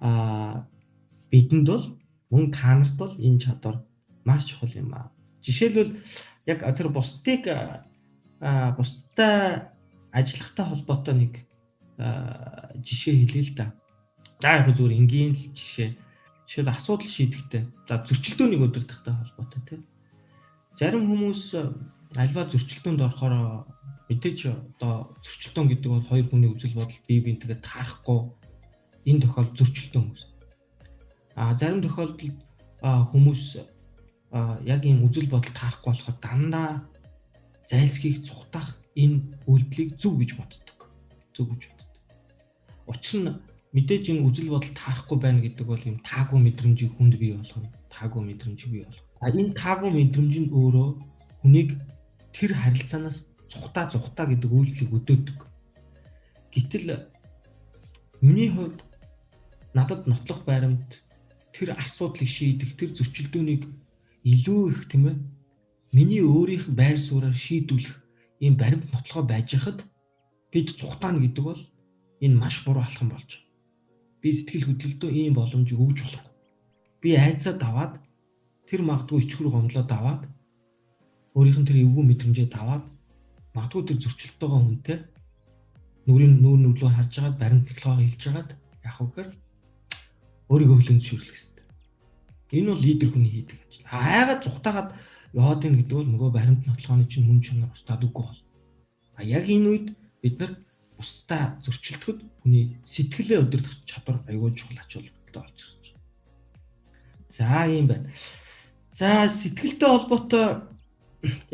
бидэнд бол мөн та нарт бол энэ чадвар маш чухал юм аа. Жишээлбэл яг тэр бусдыг бусдтай ажиллахтай холбоотой нэг жишээ хэлье л да. За яг зүгээр энгийн л жишээ. Жишээл асуудал шийдэхтэй, за зөрчилдөөнийг удирдахтай холбоотой тийм. Зарим хүмүүс альва зөрчилдөөнд орохоор мэдээж одоо зөрчилдөөн гэдэг бол хоёр хүний үзэл бодол бие биентэйгээ таарахгүй энэ тохиолдолд зөрчилдөөн хүмүүс. А зарим тохиолдолд хүмүүс яг ийм үзэл бодол таарахгүй болохоор дандаа зайлсхийх цухтаах энэ үйлдэлийг зөв гэж боддог. Зөв гэж боддог. Учир нь мэдээж энэ үзэл бодол таарахгүй байна гэдэг бол юм таагүй мэдрэмжийг хүнд бий болгоно. Таагүй мэдрэмжийг бий болгоно. А энэ таагүй мэдрэмж нь өөрөө хүнийг тэр харилцаанаас цухтаа гэдэг үйлдэлийг өдөөдөг. Гэтэл миний хувьд надад нотлох баримт тэр асуудлыг шийдэх, тэр зөрчилдөөнийг илүү их тийм ээ миний өөрийнх нь байр сууриар шийдвүлэх ийм баримт нотлохоо байж хахад бид цухтаана гэдэг бол энэ маш буруу алхам болж байна. Би сэтгэл хөдлөлтөө ийм боломжийг өгж болохгүй. Би айцаа даваад тэр магадгүй ичхүр гомдлоо даваад өөрийнх нь тэр эвгүй мэдрэмжээ даваад магадгүй тэр зөрчилдөөгөө хүнтэй нүрийн нүүр нүглөө харж агаад баримт нотлохоо хэлж агаад яах вэ гэхээр өөрийгөө хүлээн зөвшөөрлөх хэрэгтэй. Энэ бол лидер хүний хийдэг ажил. Айгаад зүхтаагаад яваад ийн гэдэг бол нөгөө баримт нотлохооны чинь мөн чанар устдаад үгүй бол. А яг энэ үед бид нар бусдаа зөрчилдөхөд хүний сэтгэлээ удирдах чадвар аюул чухал ач холбогдолтой болж ирж байна. За ийм байна. За сэтгэлтэй холбоотой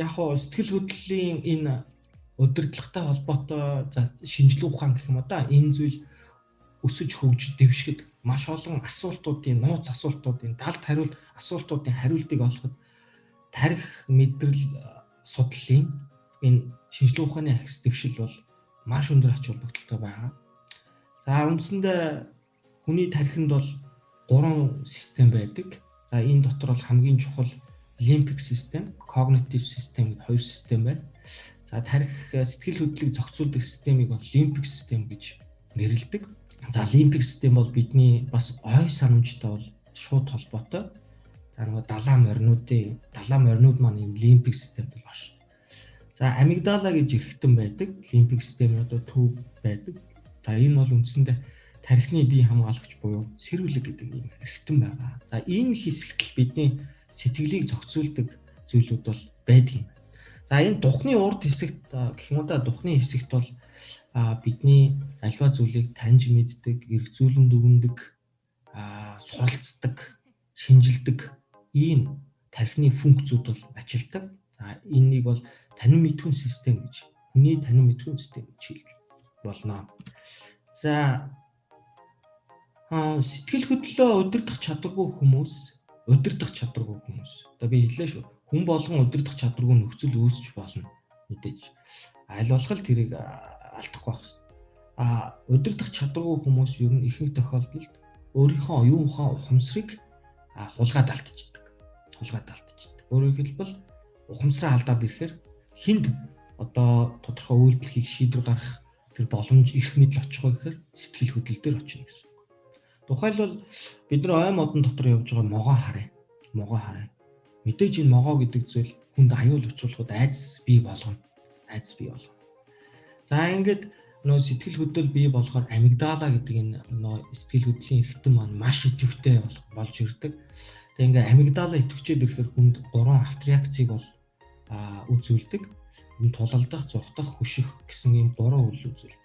яг хоо сэтгэл хөдлөлийн энэ удирдлагатай холбоотой за шинжилгээ ухаан гэх юм уу да энэ зүйл өсөж хөгжиж дэвшихэд маш олон асуултуудын нууц асуултуудын далд хариулт асуултуудын хариултыг олоход тарих мэдрэл судлалын энэ шинжилгээ ухааны ахис дэвшил бол маш өндөр ач холбогдолтой байгаа. За үндсэндээ хүний тархинд бол 3 систем байдаг. За энэ дотор бол хамгийн чухал лимбик систем, когнитив систем гэдэг хоёр систем байна. За тарих сэтгэл хөдлөлийг зохицуулдаг системийг бол лимбик систем гэж нэрлэдэг. За лимбик систем бол бидний бас ой санамжтай бол шууд холбоотой. За нөгөө далаа моринууд маань энэ лимбик системд бол оршино. За амигдала гэж эрхтэн байдаг. Лимбик системийн одоо төв байдаг. За энэ бол үндсэндээ тархины бие хамгаалагч буюу сэрүүлэг гэдэг ийм эрхтэн байгаа. За энэ хэсэгт л бидний сэтгэлийг зохицуулдаг зүйлүүд бол байдаг юм. За энэ духны урд хэсэгт гэх юм уу да, духны хэсэгт бол бидний альва зүйлийг таньж мэддэг, эргцүүлэн дүгнэдэг, суралцдаг, шинжилдэг ийм тархины функцүүд бол ажилдаг. За энэнийг бол танин мэдхүйн систем гэж, хүний танин мэдхүйн систем гэж хэлж болно. За сэтгэл хөдлөлөө удирдах чадваргүй хүмүүс, удирдах чадваргүй хүмүүс. Одоо би хэллээ шүү. Хүн болгон удирдах чадваргүй нөхцөл үүсч болно. Мэдээж. Аль болох л тэрийг алдахгүй байх хэрэгтэй. Удирдах чадваргүй хүмүүс ер нь ихэнх тохиолдолд өөрийнхөө оюун ухаан ухамсарыг хулгайд алдчихдаг. Хулгайд алдчихдаг. Өөрөөр хэлбэл ухамсараа алдаад ирэхээр хүнд одоо тодорхой үйлдэл хийх, шийдвэр гаргах тэр боломж, эрх мэдэл очих вэ гэхээр сэтгэл хөдлөл дээр очино гэсэн. Тухайлбал бид нар ой модон дотор явж байгаа могоо харъя. Могоо харъя. Мэдээж энэ могоо гэдэг зүйл хүнд аюул учруулахад айдас бий болгоно. Айдас бий болгоно. За ингээд нөө сэтгэл хөдлөл бий болохоор амигдала гэдэг энэ нөө сэтгэл хөдлөлийн эрхтэн маань маш идэвхтэй болж ирдэг. Тэгээ ингээд амигдала идэвхжээд ирэхээр хүнд гурван автореакцийг бол үзүүлдэг. Тулалдах, зугтах, хөших гэсэн ийм гурван үйл үзүүлдэг.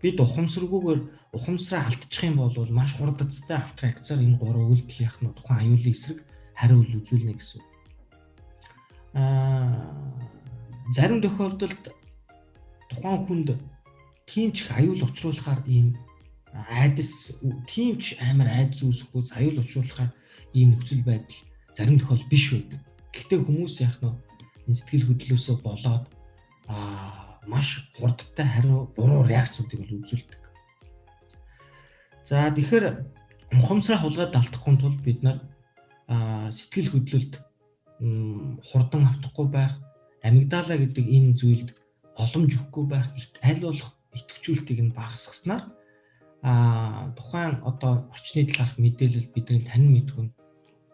Бид ухамсаргүйгээр ухамсараа алдчих юм бол маш хурдцтай автореакцаар энэ гурван үйлдэл яах нь тухайн аюулын эсрэг хариу үйл үзүүлнэ гэсэн. Зарим тохиолдолд тухайн хүнд тийм ч их аюул учруулахаар ийм айдас, тийм ч амар айдас үүсэхгүй, аюул учруулахаар ийм нөхцөл байдал зарим тохиолдолд биш байдаг. Гэхдээ хүмүүс яах нь энэ сэтгэл хөдлөлөөсөө болоод маш хурдтай хариу буруу реакцуудыг бол үзүүлдэг. За тэгэхээр ухамсараа хулгайд алдахгүй тулд бид нар сэтгэл хөдлөлд хурдан автахгүй байх, амигдала гэдэг энэ зүйлд боломж өгөхгүй байх, аль болох идэвхжүүлэлтийг нь багасгаснаар тухайн одоо орчны талаарх мэдээлэл бидний танин мэдхүйн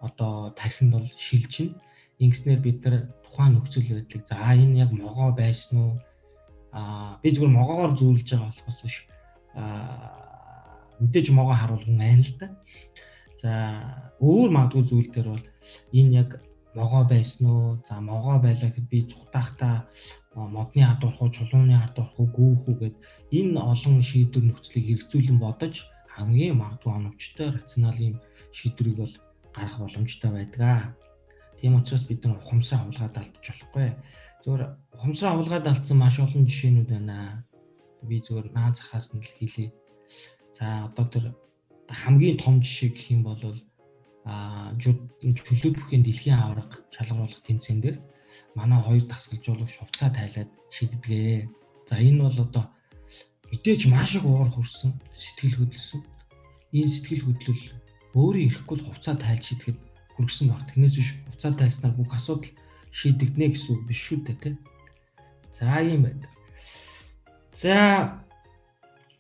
одоо тархинд бол шилжинэ. Ингэснээр бид нар тухайн нөхцөл байдлыг за энэ яг могоо байсан уу? Би зүгээр могоогоор зүүрлж байгаа болохоос биш. Мэдээж могоо харуул хүн айн л да. За өөр магадгүй зүйл дээр бол энэ яг могоо байсан уу? За могоо байлаа гэхэд би цухтаахтаа модны хад орох уу, чулууны хад орох уу, гүүх үү гэд энэ олон шийдвэр нөхцөлийг хэрэгцүүлэн бодож хамгийн магадгүй оновчтой рационал юм шийдвэрийг бол гаргах боломжтой байдаг. Тийм учраас бид нар ухамсараа хулгайд алдчих болохгүй. Зүгээр ухамсараа хулгайд алдсан маш олон жишээнүүд байна. Би зүгээр наа захаас нь л хэлье. За одоо тэр хамгийн том жишээ гэх юм бол чөлөөт бүхийн дэлхийн аварга шалгаруулах тэмцээн дээр манай хоёр дасгалжуулагч хувцаа тайлаад шиддэг. За энэ бол одоо мэдээж маш их уур хүрсэн, сэтгэл хөдлөсөн. Энэ сэтгэл хөдлөл өөрийн ирэхгүй л хувцаа тайлж шидэхэд хүргэсэн баг. Тэрнээс биш хувцаа тайлснаар бүх асуудал шийдэгдэнэ гэсэн үг биш шүү дээ, тэ. За ийм байдаг. За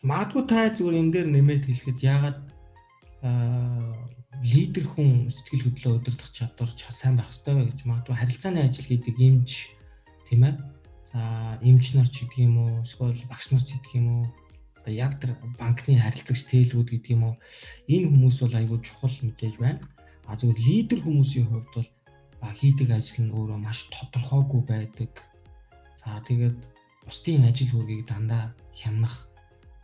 магадгүй та зүгээр энэ дээр нэмээд хэлэхэд яагаад лидер хүн сэтгэл хөдлөлөө удирдах чадвар сайн байх ёстой вэ гэж магадгүй харилцааны ажил хийдэг эмч, тийм ээ. За эмч нар ч гэдэг юм уу, эсвэл багш нар ч гэдэг юм уу, одоо яг тэр банкны харилцагч тээлгүүд гэдэг юм уу, энэ хүмүүс бол айгүй чухал мэдээж байна. А зөвхөн лидер хүмүүсийн хувьд бол хийдэг ажил нь өөрөө маш тодорхойгүй байдаг. За тэгээд бусдын ажил үүргийг дандаа хямнах,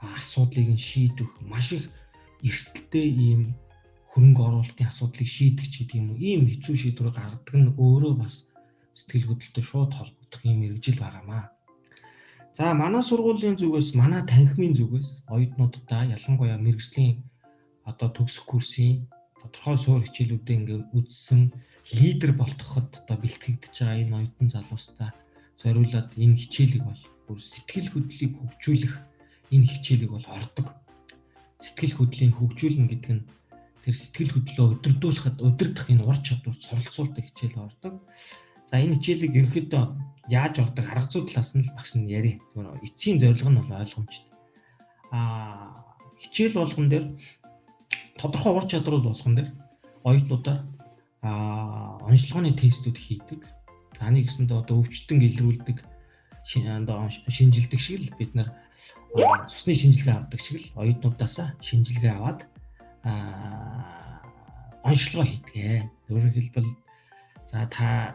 асуудлыг нь шийдэх, маш их эрсдэлтэй ийм хөрөнгө оруулалтын асуудлыг шийдэх ч гэдэг юм уу, ийм хэцүү шийдвэр гаргадаг нь өөрөө бас сэтгэл хөдлөлтөй шууд холбогдох юм мэргэжил байгаамаа. За манай сургуулийн зүгээс, манай танхимын зүгээс оюутнуудаа ялангуяа мэргэжлийн одоо төгсөх курсын тодорхой суур хичээлүүдээ ингээ үзсэн лидер болтгоход одоо бэлтгэгдэж байгаа энэ оюутан залуустаа зориулаад энэ хичээлийг бол бүр сэтгэл хөдлөлийг хөгжүүлэх энэ хичээлийг бол ордог. Сэтгэл хөдлөлийн хөгжүүлнэ гэдэг нь тэр сэтгэл хөдлөлөө удирдуулахад удирдах энэ ур чадвар суралцуулдаг хичээл ордог. За энэ хичээлийг ерөнхийдөө яаж ордог арга зүй талаас нь л багш нь ярив. Зүгээр эцсийн зорилго нь бол ойлгомжтой. Хичээл болгон дээр тодорхой ур чадварууд болгон дээр оюутнуудаар онцлогооны тестүүд хийдэг. За нэг гэсэндээ одоо өвчтөн илрүүлдэг, шинжилдэг шиг л бид нар цусны шинжилгээ авдаг шиг л оюутнуудаасаа шинжилгээ аваад онцлогоо хийдэг. Өөрөөр хэлбэл за та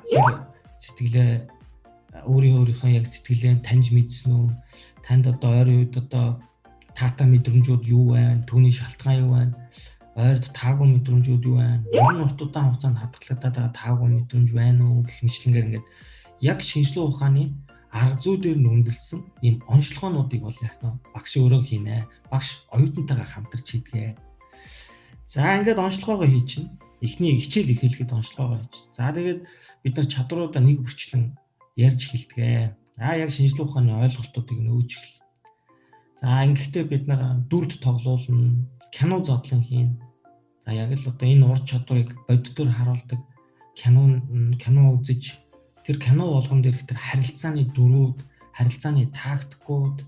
Сэтгэлээ өөрийнхөө яг сэтгэлээ таньж мэдсэн үү? Танд одоо ойрын үед одоо таатай мэдрэмжүүд юу байна? Түүний шалтгаан юу байна? Ойрд таагүй мэдрэмжүүд юу байна? Ер нь урт удаан хугацаанд хадгалагдаад байгаа таагүй мэдрэмж байна уу гэх мэтлэнгээр ингээд яг шинжлэх ухааны арга зүй дээр нь үндэслэн ийм онцлогоонуудыг бол яг нь багш өөрөө хийнэ. Багш оюутантайгаа хамтарч хийдэг. За ингээд онцлогоогоо хийчихнэ. Эхний хичээл эхлэхэд онцлогоогоо хийчихнэ. За тэгээд бид нар чадруудаа нэг бүрчлэн ярьж эхэлдэг. Аа яг шинжлэх ухааны ойлголтуудыг нөөж эхэл. За ингэхдээ бид нар дүрд тоглуулна, кино задлан хийн. За яг л одоо энэ ур чадварыг боддоор харуулдаг кино үзэж тэр кино болгон дээрх тэр харилцааны дүрүүд, харилцааны тактикууд,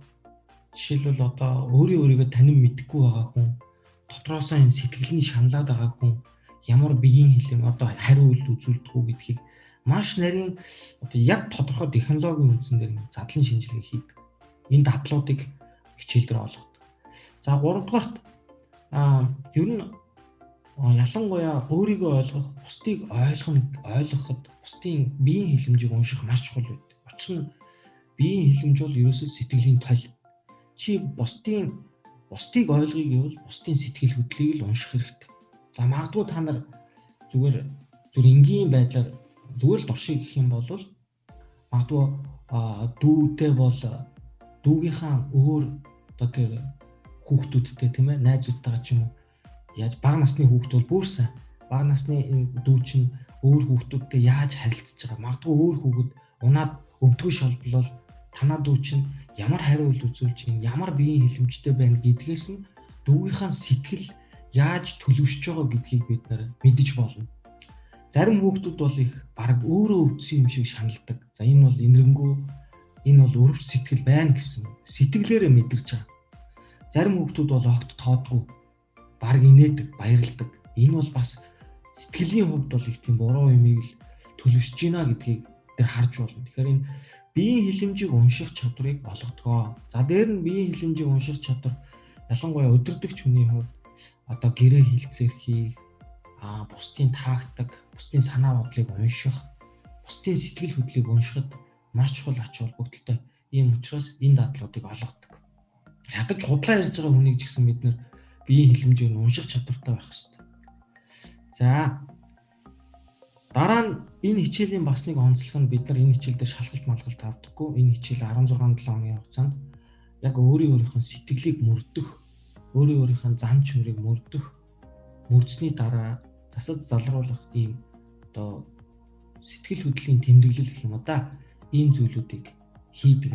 жишээлбэл одоо өөрийгөө танин мэдэхгүй байгаа хүн, дотроосоо энэ сэтгэл нь шаналаад байгаа хүн ямар биеийн хэл юм одоо хариу үйлдэл үзүүлдэг үү гэдгийг маш нарийн одоо яг тодорхой технологийн үндсэн дээр задлан шинжилгээ хийдэг. Энэ дадлуудыг хичээл дээр олгодог. За гуравдугаарт ер нь ялангуяа өөрийгөө ойлгох, бусдыг ойлгоход бусдын биеийн хэлэмжийг унших маш чухал байдаг. Учир нь биеийн хэлэмж бол ерөөсөө сэтгэлийн толь. Чи бусдыг ойлгоё гэвэл бусдын сэтгэл хөдлөлийг л унших хэрэгтэй. За магадгүй та нар зүгээр зүр энгийн байдлаар зүгээр л дуршиг гэх юм бол магадгүй дүүтэй бол дүүгийнхаа өөр одоо тэр хүүхдүүдтэй тийм ээ найзуудтайгаа ч юм уу яаж бага насны хүүхд бол бүрсэн бага насны энэ дүү чинь өөр хүүхдүүдтэй яаж харилцаж байгаа, магадгүй өөр хүүхэд унаад өвдгөө шалблал танаа дүү чинь ямар хариу үйлдэл үзүүлж байна, ямар биеийн хэлэмжтэй байна гэдгээс нь дүүгийнхаа сэтгэл яаж төлөвшөж байгаа гэдгийг бид нэр мэдэж болно. Зарим хүүхдүүд бол их баг өөрөө өвдсөн юм шиг шаналдаг. За энэ бол энэрэнгүй, энэ бол өрөв сэтгэл байна гэсэн сэтгэлээрээ мэдэрч байгаа. Зарим хүүхдүүд бол огт тоодгүй, баг инээдэг, баярладаг. Энэ бол бас сэтгэлийн хувьд бол их тийм буруу юмыг л төлөвшөж байна гэдгийг тэр харж болно. Тэгэхээр энэ биеийн хэлэмжийг унших чадварыг олгодгоо. За дээр нь биеийн хэлэмжийг унших чадвар ялангуяа өдөрдөгч хүний хувьд одоо гэрээ хилцээр хийх, бусдын тактик, бусдын санаа бодлыг унших, бусдын сэтгэл хөдлөлийг уншихад маш чухал ач холбогдолтой. Ийм учраас энэ дадлуудыг олгодог. Ядаж худлаа ярьж байгаа хүнийг ч гэсэн бид нэр биеийн хэлэмжийг унших чадвартай байх хэрэгтэй. За дараа нь энэ хичээлийн бас нэг онцлог нь бид нар энэ хичээл дээр шалгалт малгалт авдаггүй. Энэ хичээл 16 7 хоногийн хугацаанд яг өөрийн өөрийнхөө сэтгэлийг мөрдөх, өөрийн өөрийнхөө зам чимрийг мөрдөх, мөрдсөний дараа засаж залруулах ийм одоо сэтгэл хөдлөлийн тэмдэглэл гэх юм уу да, ийм зүйлүүдийг хийдэг.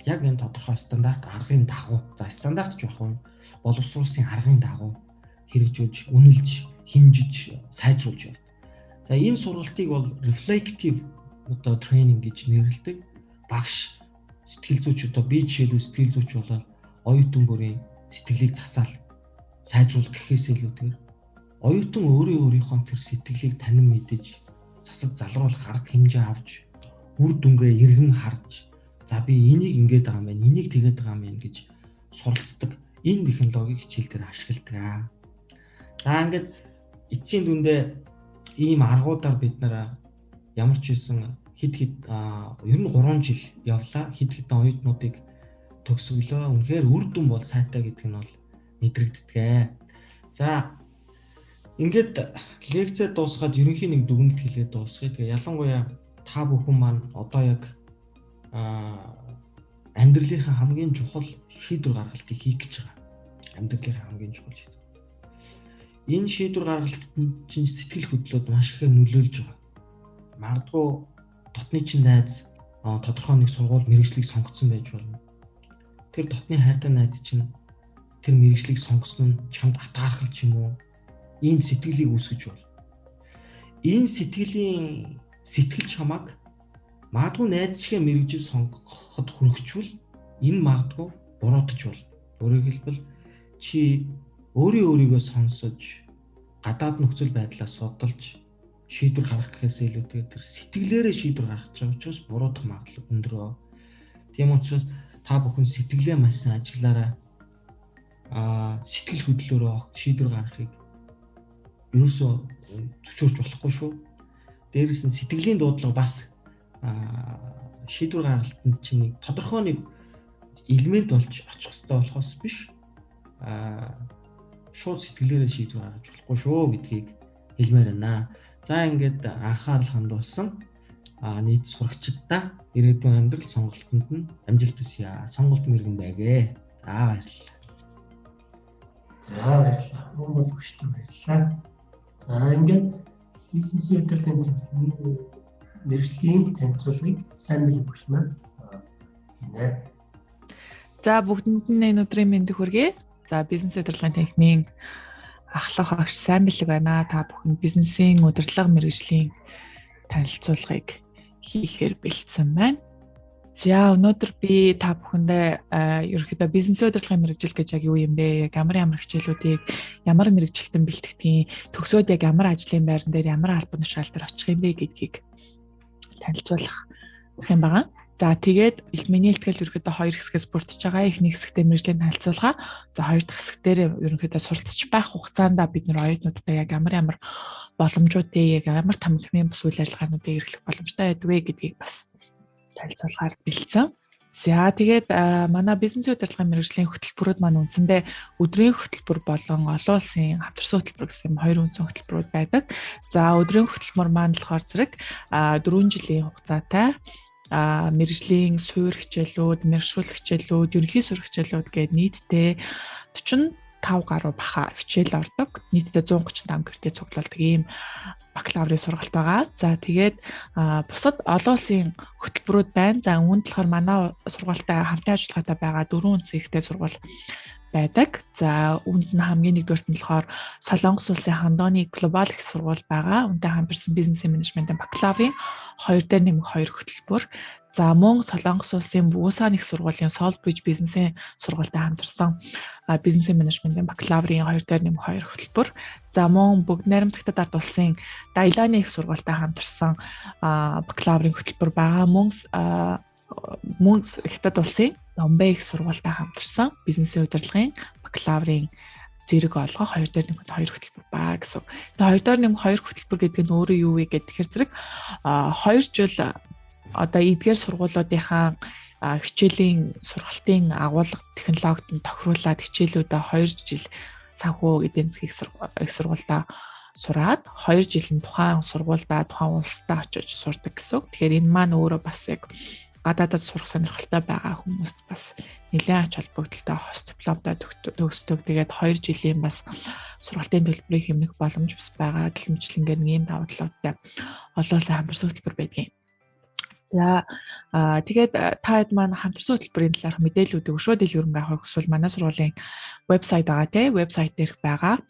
Яг энэ тодорхой стандарт аргын дагуу, за стандарт ч яг нь боловсруулсан аргын дагуу хэрэгжүүлж, үнэлж, хэмжиж, сайжруулж явдаг. За энэ сургалтыг бол reflective одоо training гэж нэрлэдэг. Багш сэтгэл зүйч, одоо би жишээлбэл сэтгэл зүйч болоод оюутан бүрийн сэтгэлийг засаал сайжруулах гэхээс илүүтэйгээр оюутан өөрөө өөрийнхөө тэр сэтгэлийг танин мэдэж, засаж залруулах арга хэмжээ авч, үр дүнгээ эргэн харж, за би энийг ингэж байгаа юм байна, энийг тэгээд байгаа юм байна гэж суралцдаг энэ технологиг хичээл дээр ашигладаг. За ингээд эцсийн дүндээ ийм аргуудаар бид нар ямар ч байсан хэд хэд ер нь 3 жил явлаа. Хэд хэдэн оюутнуудыг төгсөглөө. Үнэхээр үр дүн бол сайтай гэдэг нь бол мэдрэгддэг. За ингээд лекцээ дуусгаад ерөнхийн нэг дүгнэлт хэлээд дуусгая. Тэгээ ялангуяа та бүхэн маань одоо яг амьдралынхаа хамгийн чухал шийдвэр гаргалтыг хийх гэж байгаа. Амьдралынхаа хамгийн чухал шийдвэр. Энэ шийдвэр гаргалтад чинь сэтгэл хөдлөлд маш ихээр нөлөөлж байгаа. Магадгүй дотны чинь найз тодорхой нэг сургууль мэргэжлийг сонгоцсон байж болно. Тэр дотны хайртай найз чинь тэр мэргэжлийг сонгосон нь чамд атаархал ч юм уу ийм сэтгэлийг үүсгэж болно. Энэ сэтгэлийн сэтгэл чамайг магадгүй найз шигээ мэргэжил сонгоход хүргэчвэл энэ магадгүй буруутаж болно. Өөрөөр хэлбэл чи өөрийн өөрийгөө сонсож, гадаад нөхцөл байдлаа судалж шийдвэр гаргах гэхээс илүүтэйгээр тэр сэтгэлээрээ шийдвэр гаргаж байгаа учраас буруутах магадлал өндөр. Тийм учраас та бүхэн сэтгэлээ маш сайн ажиглаарай. Сэтгэл хөдлөлөөрөө шийдвэр гаргахыг ерөөсөө зөвшөөрч болохгүй шүү. Дээрээс нь сэтгэлийн дуудлага бас шийдвэр гаргалтанд чинь нэг тодорхой нэг элемент болж очих хэрэгтэй болохоос биш шууд сэтгэлээрээ шийдвэр гаргаж болохгүй шүү гэдгийг хэлмээр байна. За ингээд анхаарал хандуулсан нийт сурагчдаа ирээдүйн амьдрал сонголтонд нь амжилт хүсье. Сонголт мэрэгэн байгээ. За баярлалаа. За баярлалаа. Мөн болгочтой баярлалаа. За ингээд бизнесийн удирдлагын мэргэжлийн танилцуулгыг сайн бэлэг багш маань хийнэ. За бүгдэнд нь энэ өдрийн мэндийг хүргэе. За бизнес удирдлагын танхимын ахлах багш сайн бэлэг байна. Та бүхэнд бизнесийн удирдлага мэргэжлийн танилцуулгыг хийхээр бэлдсэн байна. За өнөөдөр би та бүхэндээ ерөнхийдөө бизнесийн удирдлагын мэргэжил гэж яг юу юм бэ? Яг ямар ямар хичээлүүдийг ямар мэргэжилтэн бэлтгэдгийг, төгсөөд яг ямар ажлын байран дээр ямар албан тушаал дээр очих юм бэ гэдгийг танилцуулах юм байгаа. За тэгээд миний ихтгэл ерөнхийдөө хоёр хэсгээс бүрдэж байгаа. Эхний хэсэгтээ мэргэжлийн танилцуулга. За хоёр дахь хэсэгтээ ерөнхийдөө суралцж байх хугацаанд бид нар оюутнуудтай яг ямар ямар боломжуудыг, яг ямар тамхимын бус үйл ажиллагаануудыг эрхлэх боломжтой байдаг вэ гэдгийг бас танилцуулахаар бэлдсэн. За тэгээд манай бизнесийн удирдлагын мэргэжлийн хөтөлбөрүүд маань үндсэндээ өдрийн хөтөлбөр болон олон улсын хамтарсан хөтөлбөр гэсэн хоёр үндсэн хөтөлбөрүүд байдаг. За өдрийн хөтөлбөр маань болохоор зэрэг 4 жилийн хугацаатай мэргэжлийн суур хичээлүүд, мэргэшүүл хичээлүүд, ерөнхий суурь хичээлүүд гээд нийтдээ 45 гаруй баха хичээл ордог. Нийтдээ 135 кредит цуглуулдаг ийм бакалаврын сургалт байгаа. За тэгээд бусад олон улсын хөтөлбөрүүд байна. За үүнд болохоор манай сургуультай хамтын ажиллагаатай байгаа дөрвөн үндсэн ихтэй сургууль байдаг. За үүнд нь хамгийн нэгдүгээрт нь болохоор Солонгос улсын Хандоны глобал их сургууль байгаа. Үүнтэй хамтарсан бизнесийн менежментийн бакалаврын 2 дээр нэмэх 2 хөтөлбөр. За мөн Солонгос улсын Бусан их сургуулийн Solbridge бизнесийн сургуультай хамтарсан бизнесийн менежментийн бакалаврын 2 дээр нэмэх 2 хөтөлбөр. За мөн бүгд найрамдагтад ард улсын Дайланы их сургуультай хамтарсан бакалаврын хөтөлбөр байгаа. Мөн Хятад улсын Номбэ их сургуультай хамтарсан бизнесийн удирдлагын бакалаврын зэрэг олгох 2 дээр нэмэх 2 хөтөлбөр баа гэсэн. Тэгээ 2 дээр нэмэх 2 хөтөлбөр гэдэг нь өөрөө юу вэ гэхээр зэрэг 2 жил одоо эдгээр сургуулиудынхаа хичээлийн сургалтын агуулга технологид нь тохируулаад хичээлүүдээ 2 жил санхүү эдийн засгийн их сургуультай сураад 2 жил нь тухайн сургуульдаа тухайн улсдаа очиж сурдаг гэсэн үг. Тэгэхээр энэ маань өөрөө бас яг гадаадад сурах сонирхолтой байгаа хүмүүст бас нэлээд ач холбогдолтой хос дипломтой төгсдөг. Тэгээд 2 жилийн бас сургалтын төлбөрийг хэмнэх боломж бас байгаа. Гэх мэтлэнгээр ийм давуу талуудтай олон улсын хамтарсан хөтөлбөр байдгийн. За тэгээд та хэд маань хамтарсан хөтөлбөрийн талаарх мэдээллүүдийг өшөө дэлгэрэнгүй авах хүсвэл манай сургуулийн вебсайт байгаа тий. Вебсайт дээрх байгаа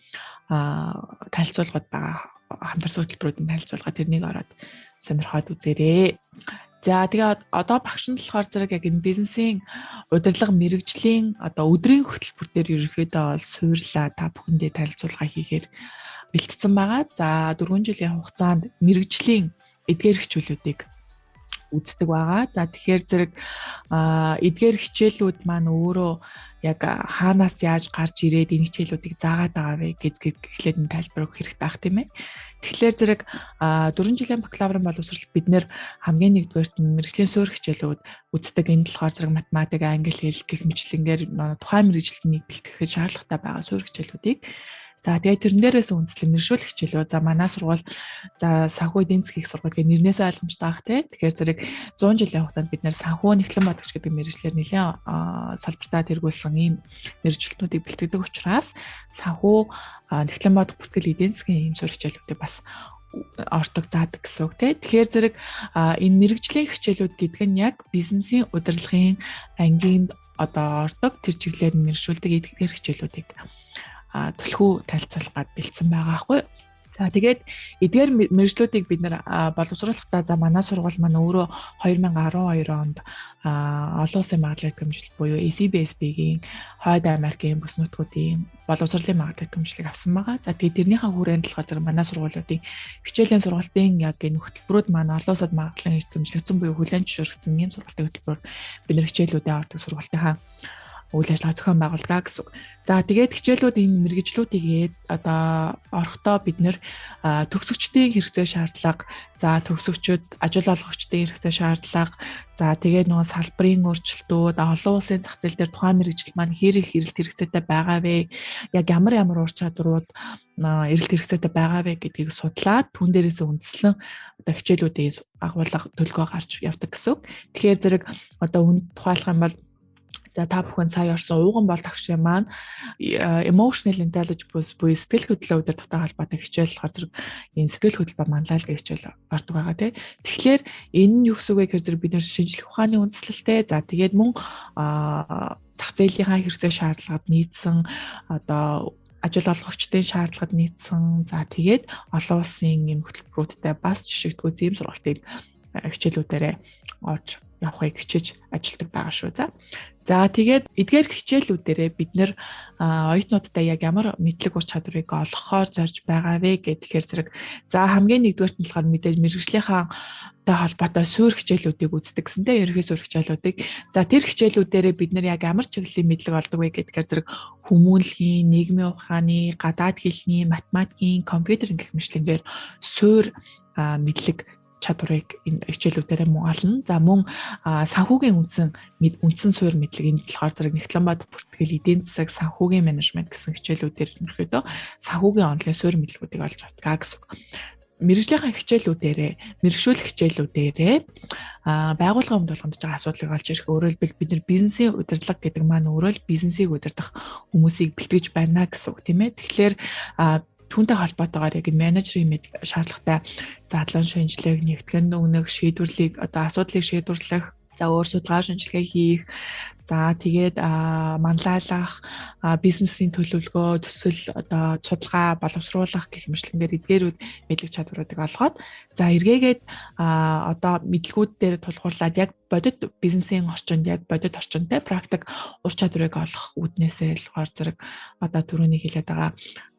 танилцуулгууд байгаа. Хамтарсан хөтөлбөрүүдийн танилцуулга тэрнийг ороод сонирхоод үзээрэй. За тэгээд одоо багш нь болохоор зэрэг яг энэ бизнесийн удирдлага мэргэжлийн одоо өдрийн хөтөлбөр дээр ерөнхийдөө бол суурлаа та бүхэндээ танилцуулга хийхээр бэлтгэсэн байгаа. За 4 жилийн хугацаанд мэргэжлийн эдгээр хичээлүүдийг үздэг байгаа. За тэгэхээр зэрэг эдгээр хичээлүүд маань өөрөө яг хаанаас яаж гарч ирээд энэ хичээлүүдийг заагаад байгаа вэ гэдгийг эхлээд нь тайлбар өгөх хэрэгтэй ах тийм ээ. Тэгэхээр зэрэг 4 жилийн бакалаврын боловсрол бид нэр хамгийн нэгдүгээрт нь мэргэжлийн суурь хичээлүүд үздэг. Энэ болохоор зэрэг математик, англи хэл гэх мэтлэнгээр тухайн мэргэжилтнийг бэлтгэхэд шаардлагатай байгаа суурь хичээлүүдийг. За тэгээд тэрэн дээрээс үндэслэн мэргэжүүл хичээлүүд. За манай сургууль за санхүү эдийн засгийн их сургууль гэх нэрнээсээ ойлгомжтой байх тий. Тэгэхээр зэрэг 100 жилийн хугацаанд бид нэр санхүү нэгтлэн бодогч гэдэг мэргэжлэр нэлээд салбартаа тэргүүлсэн ийм мэргэжилтнүүдийг бэлтгэдэг учраас санхүү нэгтлэн бодох бүртгэл эдийн засгийн ийм суурь хичээлүүдийг бас ортог заадаг гэсэн үг тий. Тэгэхээр зэрэг энэ мэргэжлийн хичээлүүд гэдэг нь яг бизнесийн удирдлагын ангийн одоо ордог тэр чиглэлээр нь мэргэжүүлдэг эдгээр хичээлүүдийг түлхүү танилцуулах гад бэлдсэн байгаа хгүй. За тэгээд эдгээр мэргэжлүүдийг бид нэр боловсруулахдаа за манай сургууль маань өөрөө 2012 онд олон улсын магадлал хэмжил буюу ACBSP-гийн Хойд Америкийн бүс нутгуудын боловсролын магадлал хэмжлийг авсан байгаа. За тэгээд тэрнийхээ хүрээнд болохоор зэрэг манай сургуулиудын хичээлийн сургалтын яг энэ хөтөлбөрүүд маань олон улсад магадлалын хэмжлэгдсэн буюу хүлээн зөвшөөрөгдсөн ийм сургалтын хөтөлбөр бид нар хичээлүүдээ ордог сургалтынхаа үйл ажиллагаа зохион байгуулдаг гэсэн үг. За тэгээд хичээлүүд энэ мэргэжлүүдийг одоо орохдоо бид нэр төгсөгчдийн хэрэгцээ шаардлага, за төгсөгчд, ажил олгогчдын хэрэгцээ шаардлага, за тэгээд нөгөө салбарын өөрчлөлтүүд, олон улсын зах зээл дээр тухайн мэргэжил маань хэр их эрэлт хэрэгцээтэй байгаа вэ? Яг ямар ямар ур чадварууд эрэлт хэрэгцээтэй байгаа вэ гэдгийг судлаад түн дээрээс үндэслэн одоо хичээлүүдийн агуулга төлгөө гарч явдаг гэсэн үг. Тэгэхээр зэрэг одоо үнд тухайлах юм бол за та бүхэн сая орсон ууган бол тагшин маань emotional intelligence буюу сэтгэл хөдлөлөө удирдахтай холбоотой хичээл болохоор зэрэг энэ сэтгэл хөдлөл ба манлайл гэх хичээл ордог байгаа тий. Тэгэхээр энэ нь юу гэсэн үг вэ гэхээр зэрэг бид нэр шинжлэх ухааны үндэслэлтэй, за тэгээд мөн зах зээлийнхаа хэрэгцээ шаардлагад нийцсэн, одоо ажил олгогчдын шаардлагад нийцсэн, за тэгээд олон улсын юм хөтөлбөрүүдтэй бас жишигдгүй зэм сургалтыг хичээлүүдээрээ орж явахыг хичээж ажилладаг байгаа шүү. За тэгээд эдгээр хичээлүүдээрээ бид нэр оюутнуудтай яг ямар мэдлэг ур чадварыг олгохоор зорж байгаа вэ гэхээр зэрэг за хамгийн нэгдүгээрт нь болохоор мэдээж мэргэжлийнхаа тай холбоотой суурь хичээлүүдийг үздэг гэсэн тэ, ерөнхий суурь хичээлүүдийг. За тэр хичээлүүдээрээ бид нэр яг ямар чиглэлийн мэдлэг олдог вэ гэхээр зэрэг хүмүүнлэгийн, нийгмийн ухааны, гадаад хэлний, математикийн, компьютерийн гэх мэтлэнгээр суурь мэдлэг чадварыг энэ хичээлүүдээрээ мөн олно. За мөн санхүүгийн үндсэн суурь мэдлэг, энэ болохоор зэрэг Нэгтлэн бүртгэл, эдийн засаг, санхүүгийн менежмент гэсэн хичээлүүдээр ерөнхийдөө санхүүгийн онолын суурь мэдлэгүүдийг олж авдаг гэсэн үг. Мэргэжлийнхаа хичээлүүдээрээ, мэргэшүүлэх хичээлүүдээрээ байгууллагын өмнө тулгамдж байгаа асуудлыг олж ирэх. Өөрөөр хэлбэл бид нар бизнесийн удирдлага гэдэг маань өөрөө л бизнесийг удирдах хүмүүсийг бэлтгэж байна гэсэн үг, тийм ээ. Тэгэхээр түүнтэй холбоотойгоор яг энэ менежерийн шаардлагатай задлан шинжилгээг, нэгтгэн өгнөх, шийдвэрлийг одоо асуудлыг шийдвэрлэх, за өөр судалгаа шинжилгээ хийх, за тэгээд манлайлах, бизнесийн төлөвлөгөө, төсөл одоо судалгаа боловсруулах гэх мэтлэнгээр эдгээрүүд мэдлэг чадваруудыг олгоод, за эргээгээд одоо мэдлэгүүд дээр тулгуурлаад яг бодит бизнесийн орчинд, яг бодит орчинтай практик ур чадварыг олох үүднээсээ болохоор зэрэг одоо түрүүний хэлээд байгаа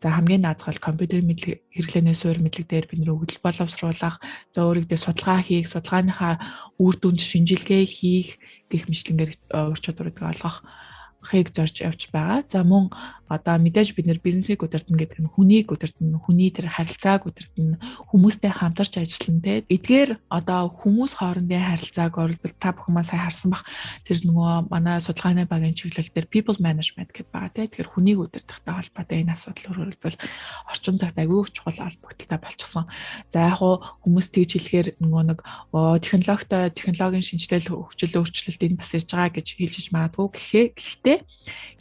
за хамгийн наазгал компьютерийн мэдлэг хэрэглээний суурь мэдлэг дээр бид нэр өгөгдөл боловсруулах, за өөрийгөө судалгаа хийх, судалгааныхаа үр дүнд шинжилгээ хийх гэх мэтлэнгээр ур чадварыг олгох хийг зорж явж байгаа. За мөн одоо мэдээж бид нэр бизнесийг удирдна гэдэг нь хүнийг удирдна, хүний тэр харилцааг удирдна, хүмүүстэй хамтарч ажиллана те. Эдгээр одоо хүмүүс хоорондын харилцааг оролбол та бүхэн маань сайн харсан бах. Тэр нөгөө манай судалгааны багийн чиглэл дээр people management гэдээ байгаа те. Тэгэхээр хүнийг удирдахтай холбоотой энэ асуудал өөрөлдвөл орчин цагт аягүй их чухал холбогдлолтой болчихсон. За яг хуу хүмүүс тэгж хэлэхээр нөгөө нэг технологитой, технологийн шинжилэл, хөгжил, өөрчлөлт энэ бас ирж байгаа гэж хэлж иж магадгүй. Гэхдээ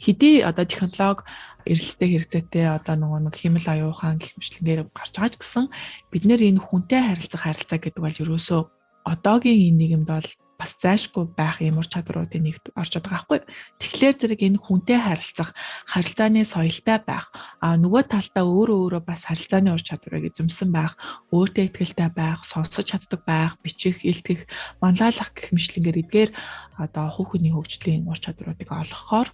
хэдий одоо технологи эрэлттэй хэрэгцээтэй одоо нөгөө нэг химэл аюухан гэх мэтлэнгээр гарч байгаа ч гэсэн бид нэр энэ хүнтэй харилцах харилцаа гэдэг бол ерөөсөө одоогийн энэ нийгэмд бол бас зайшгүй байх юм ур чадваруудын нэгт орж байгаа байхгүй. Тэгэхээр зэрэг энэ хүнтэй харилцах, харилцааны соёлтой байх, а нөгөө талдаа өөрөө өөрөө бас харилцааны ур чадварыг эзэмсэн байх, өөртөө ихтэй байх, сонсож чаддаг байх, бичих, илтгэх, манлайлах гэх мэтлэнгээр эдгээр одоо хувь хүний хөгжлийн ур чадваруудыг олгохоор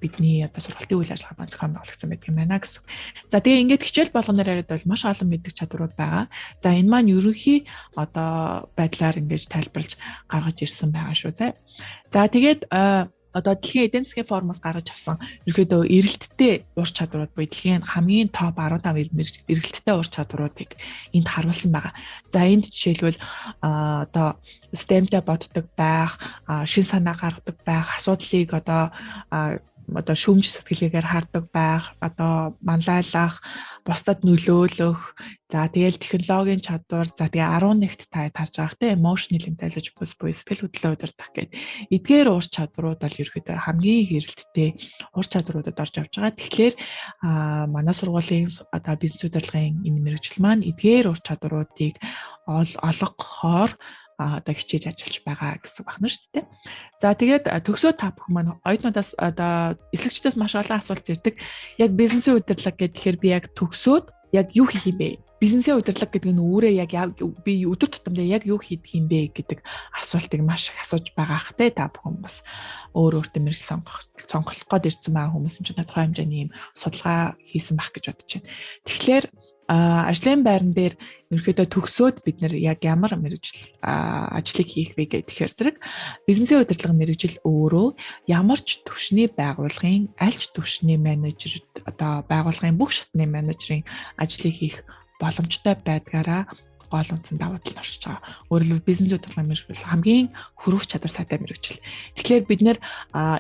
бидний одоо сургалтын үйл ажиллагаа маань зохион байгуулагдсан байдаг юм байна гэсэн. За тэгээ ингээд хичээл болгоноор яриад бол маш олон мэддэг чадварууд байгаа. За энэ маань ерөнхий одоо байдлаар ингэж тайлбарлаж гаргаж ирсэн байгаа шүү. За тэгээд одоо дэлхийн эдийн засгийн форумоос гаргаж авсан ерөнхийдөө эрэлттэй ур чадварууд буюу дэлхийн хамгийн топ 15 эрэлттэй ур чадваруудыг энд харуулсан байгаа. За энд жишээлбэл одоо системтэй боддог байх, шин санаа гаргадаг байх, асуудлыг одоо шүүмж сэтгэлгээгээр хардаг байх, одоо манлайлах, бусдад нөлөөлөх, за тэгэл технологийн чадвар, за тэгээ 11-т та харж байгаа хэ emotional intelligence буюу сэтгэл хөдлөлөө удирдах гэдэг. Эдгээр ур чадварууд бол ерөөхдөө хамгийн хэрэлттэй ур чадваруудад орж авч байгаа. Тэгэхээр манай сургуулийн одоо бизнес удирдлагын энэ мэргэжил маань эдгээр ур чадваруудыг олгохоор одоо хичээж ажиллаж байгаа гэсэн үг байна шүү дээ. За тэгээд төгсөө та бүхэн маань оюутнуудаас одоо эсэлгчдээс маш олон асуулт ирдэг. Яг бизнесийн удирдлага гэхээр би яг төгсөөд яг юу хийх юм бэ? Бизнесийн удирдлага гэдэг нь өөрөө яг би өдөр тутамдаа яг юу хийдэг юм бэ гэдэг асуултыг маш их асууж байгаа х тэ. Та бүхэн бас өөр өөртөө мэргэжил сонгох гээд ирсэн байгаа хүмүүс юм чинь тодорхой хэмжээний юм судалгаа хийсэн байх гэж бодож байна. Тэгэхээр Ажлын байран дээр ерөнхийдөө төгсөөд бид нэр яг ямар мэргэжил ажлыг хийх вэ гэхээр зэрэг бизнесийн удирдлага мэргэжил өөрөө ямар ч түвшний байгууллагын аль ч түвшний менежер, одоо байгууллагын бүх шатны менежерийн ажлыг хийх боломжтой байдгаараа гол үндсэн давуу тал нь оршиж байгаа. Өөрөөр хэлбэл, бизнес удирдлагын мэргэжил хамгийн хөрвөх чадвар сайтай мэргэжил. Тэгэхээр бид нэр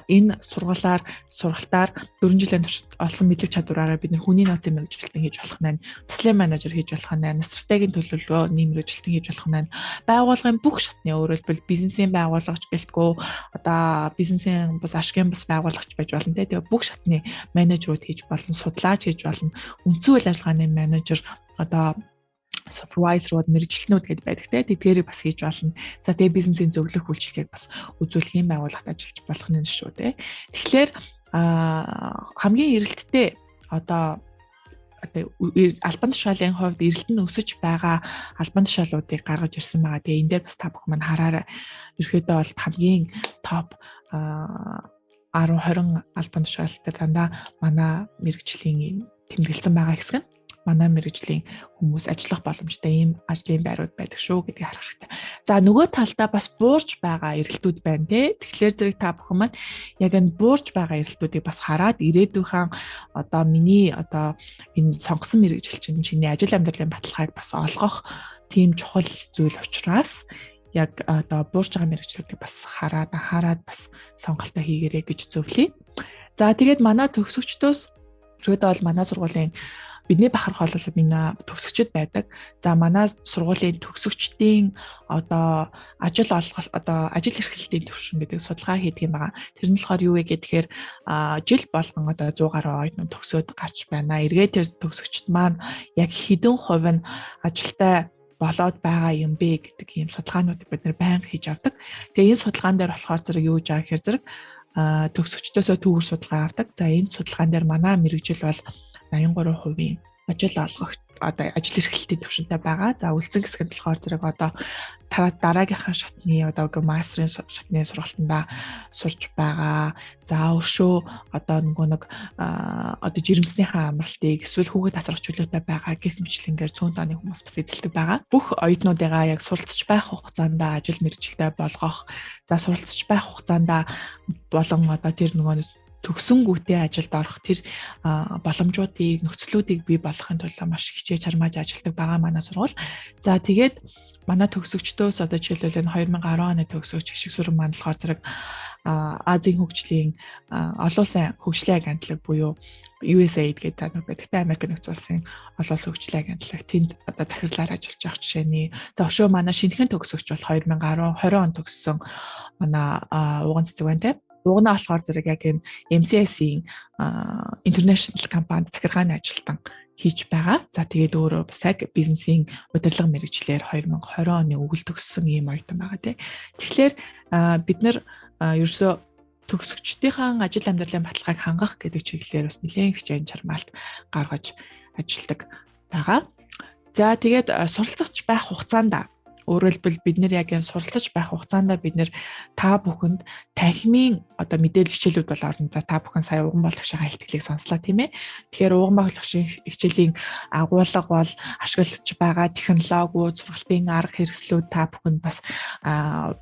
энэ сургалтаар 4 жилийн туршид олсон мэдлэг чадвараараа бид нар хүний нөөцийн мэргэжилтэн хийж болох нь, төслийн менежер хийж болох нь, стратегийн төлөвлөгөөний мэргэжилтэн хийж болох нь, байгууллагын бүх шатны, өөрөөр хэлбэл, бизнесийн байгуулагч гэлтгүү, одоо бизнесийн бас ашигын бас байгуулагч байж болно те. Тэгээ бүх шатны менежерүүд хийж болно, судлаач хийж болно, үндсэн үйл ажиллагааны менежер, одоо supervisor-ууд, мэргэжилтнүүд гэдээ байдаг те, тэдгээрийг бас хийж болно. За, тэгээ бизнесийн зөвлөх үйлчилгээг бас үзүүлэх юм байгууллагад ажиллаж болох нь шүү те. Тэгэхээр хамгийн эрэлттэй, одоо албан тушаалын хувьд эрэлт нь өсөж байгаа албан тушаалуудыг гаргаж ирсэн байгаа. Тэгээ энэ дээр бас та бүхэн маань хараарай. Ерөөдөө бол хамгийн топ 10 20 албан тушаал дээр дандаа манай мэргэжлийн тэмдэглэсэн байгаа хэсэг нь манай мэргэжлийн хүмүүс ажиллах боломжтой ийм ажлын байрууд байдаг шүү гэдгийг харах хэрэгтэй. За, нөгөө талдаа бас буурч байгаа эрэлтүүд байна те. Тэгэхээр зэрэг та бүхэн маань яг энэ буурч байгаа эрэлтүүдийг бас хараад ирээдүйнхээ одоо миний одоо энэ сонгосон мэргэжил чинь чиний ажил амьдралын баталгааг бас олгох тийм чухал зүйл учраас яг одоо буурч байгаа мэргэжлүүдийг бас хараад, анхаарад бас сонголтоо хийгээрэй гэж зөвлөе. За, тэгээд манай төгсөгчдөөс ерөөдөө бол манай сургуулийн бидний бахархал бол миний төгсөгчд байдаг. За, манай сургуулийн төгсөгчдийн одоо ажил олголт, одоо ажил эрхлэлтийн түвшин гэдэг судалгаа хийдэг юм байгаа. Тэр нь болохоор юу вэ гэхээр жил болгон одоо 100 гаруй оюутнууд төгсөөд гарч байна. Эргээд тэр төгсөгчд маань яг хэдэн хувь нь ажилтай болоод байгаа юм бэ гэдэг ийм судалгаануудыг бид нэр байнга хийж авдаг. Тэгээ энэ судалгаан дээр болохоор зэрэг юу гэж байгаа гэхээр зэрэг төгсөгчдөөсөө түүвэр судалгаа авдаг. За, энэ судалгаан дээр манай мэргэжил бол 83%-ийн ажил олгогч, одоо ажил эрхлэлтийн түвшинтэй байгаа. За, үлдсэн хэсэг нь болохоор зэрэг одоо дараагийнхаа шатны, одоо мастерын шатны сургалтандаа сурч байгаа. За, өшөө одоо нөгөө нэг одоо жирэмснийхээ амралтыг эсвэл хүүхэд асрах чөлөөтэй байгаа гэх мэтлэнгээр цөөн тооны хүмүүс бас эзэлдэг байгаа. Бүх оюутнуудыгаа яг суралцж байх хугацаанд ажил мэргэжилтэй болгох, за, суралцж байх хугацаанд болон одоо тэр нөгөө төгсөнгүүтээ ажилд орох тэр боломжуудыг, нөхцлүүдийг бий болгохын тулд маш хичээж чармааж ажилладаг байгаа манай сургууль. За, тэгээд манай төгсөгчдөөс одоо жишээлбэл энэ 2010 оны төгсөгч Гишиг сүрэн маань болохоор зэрэг Азийн хөгжлийн олон улсын хөгжлийн агентлаг буюу USAID гэдэг та нар байдаг. Тэ, Америк нэгдсэн улсын олон улсын хөгжлийн агентлаг, тэнд одоо захирлаар ажиллаж байгаа жишээний. За, өшөө манай шинэхэн төгсөгч бол 2010 20 он төгссөн манай Ууган цэцэг байна те. Угнаа болохоор зэрэг яг энэ MCS-ийн international компанид захиргааны ажилтан хийж байгаа. За, тэгээд өөрөө бас яг бизнесийн удирдлага мэргэжлээр 2020 оны өвөл төгссөн ийм оюутан байгаа тий. Тэгэхээр бид нар ерөөсөө төгсөгчдийнхээ ажил амьдралын баталгааг хангах гэдэг чиглэлээр бас нэлээд хичээн чармаалт гаргаж ажилладаг байгаа. За, тэгээд суралцагч байх хугацаанд, өөрөөр хэлбэл, бид нэр яг энэ суралцаж байх хугацаанд бид нэр та бүхэнд танхимын одоо мэдээлэл хичээлүүд бол орно. За, та бүхэн сая уган болгогчийн ихтгэлийг сонслоо, тийм ээ. Тэгэхээр уган болгогчийн хичээлийн агуулга бол ашиглаж байгаа технологиуд, сургалтын арга хэрэгслүүд та бүхэнд бас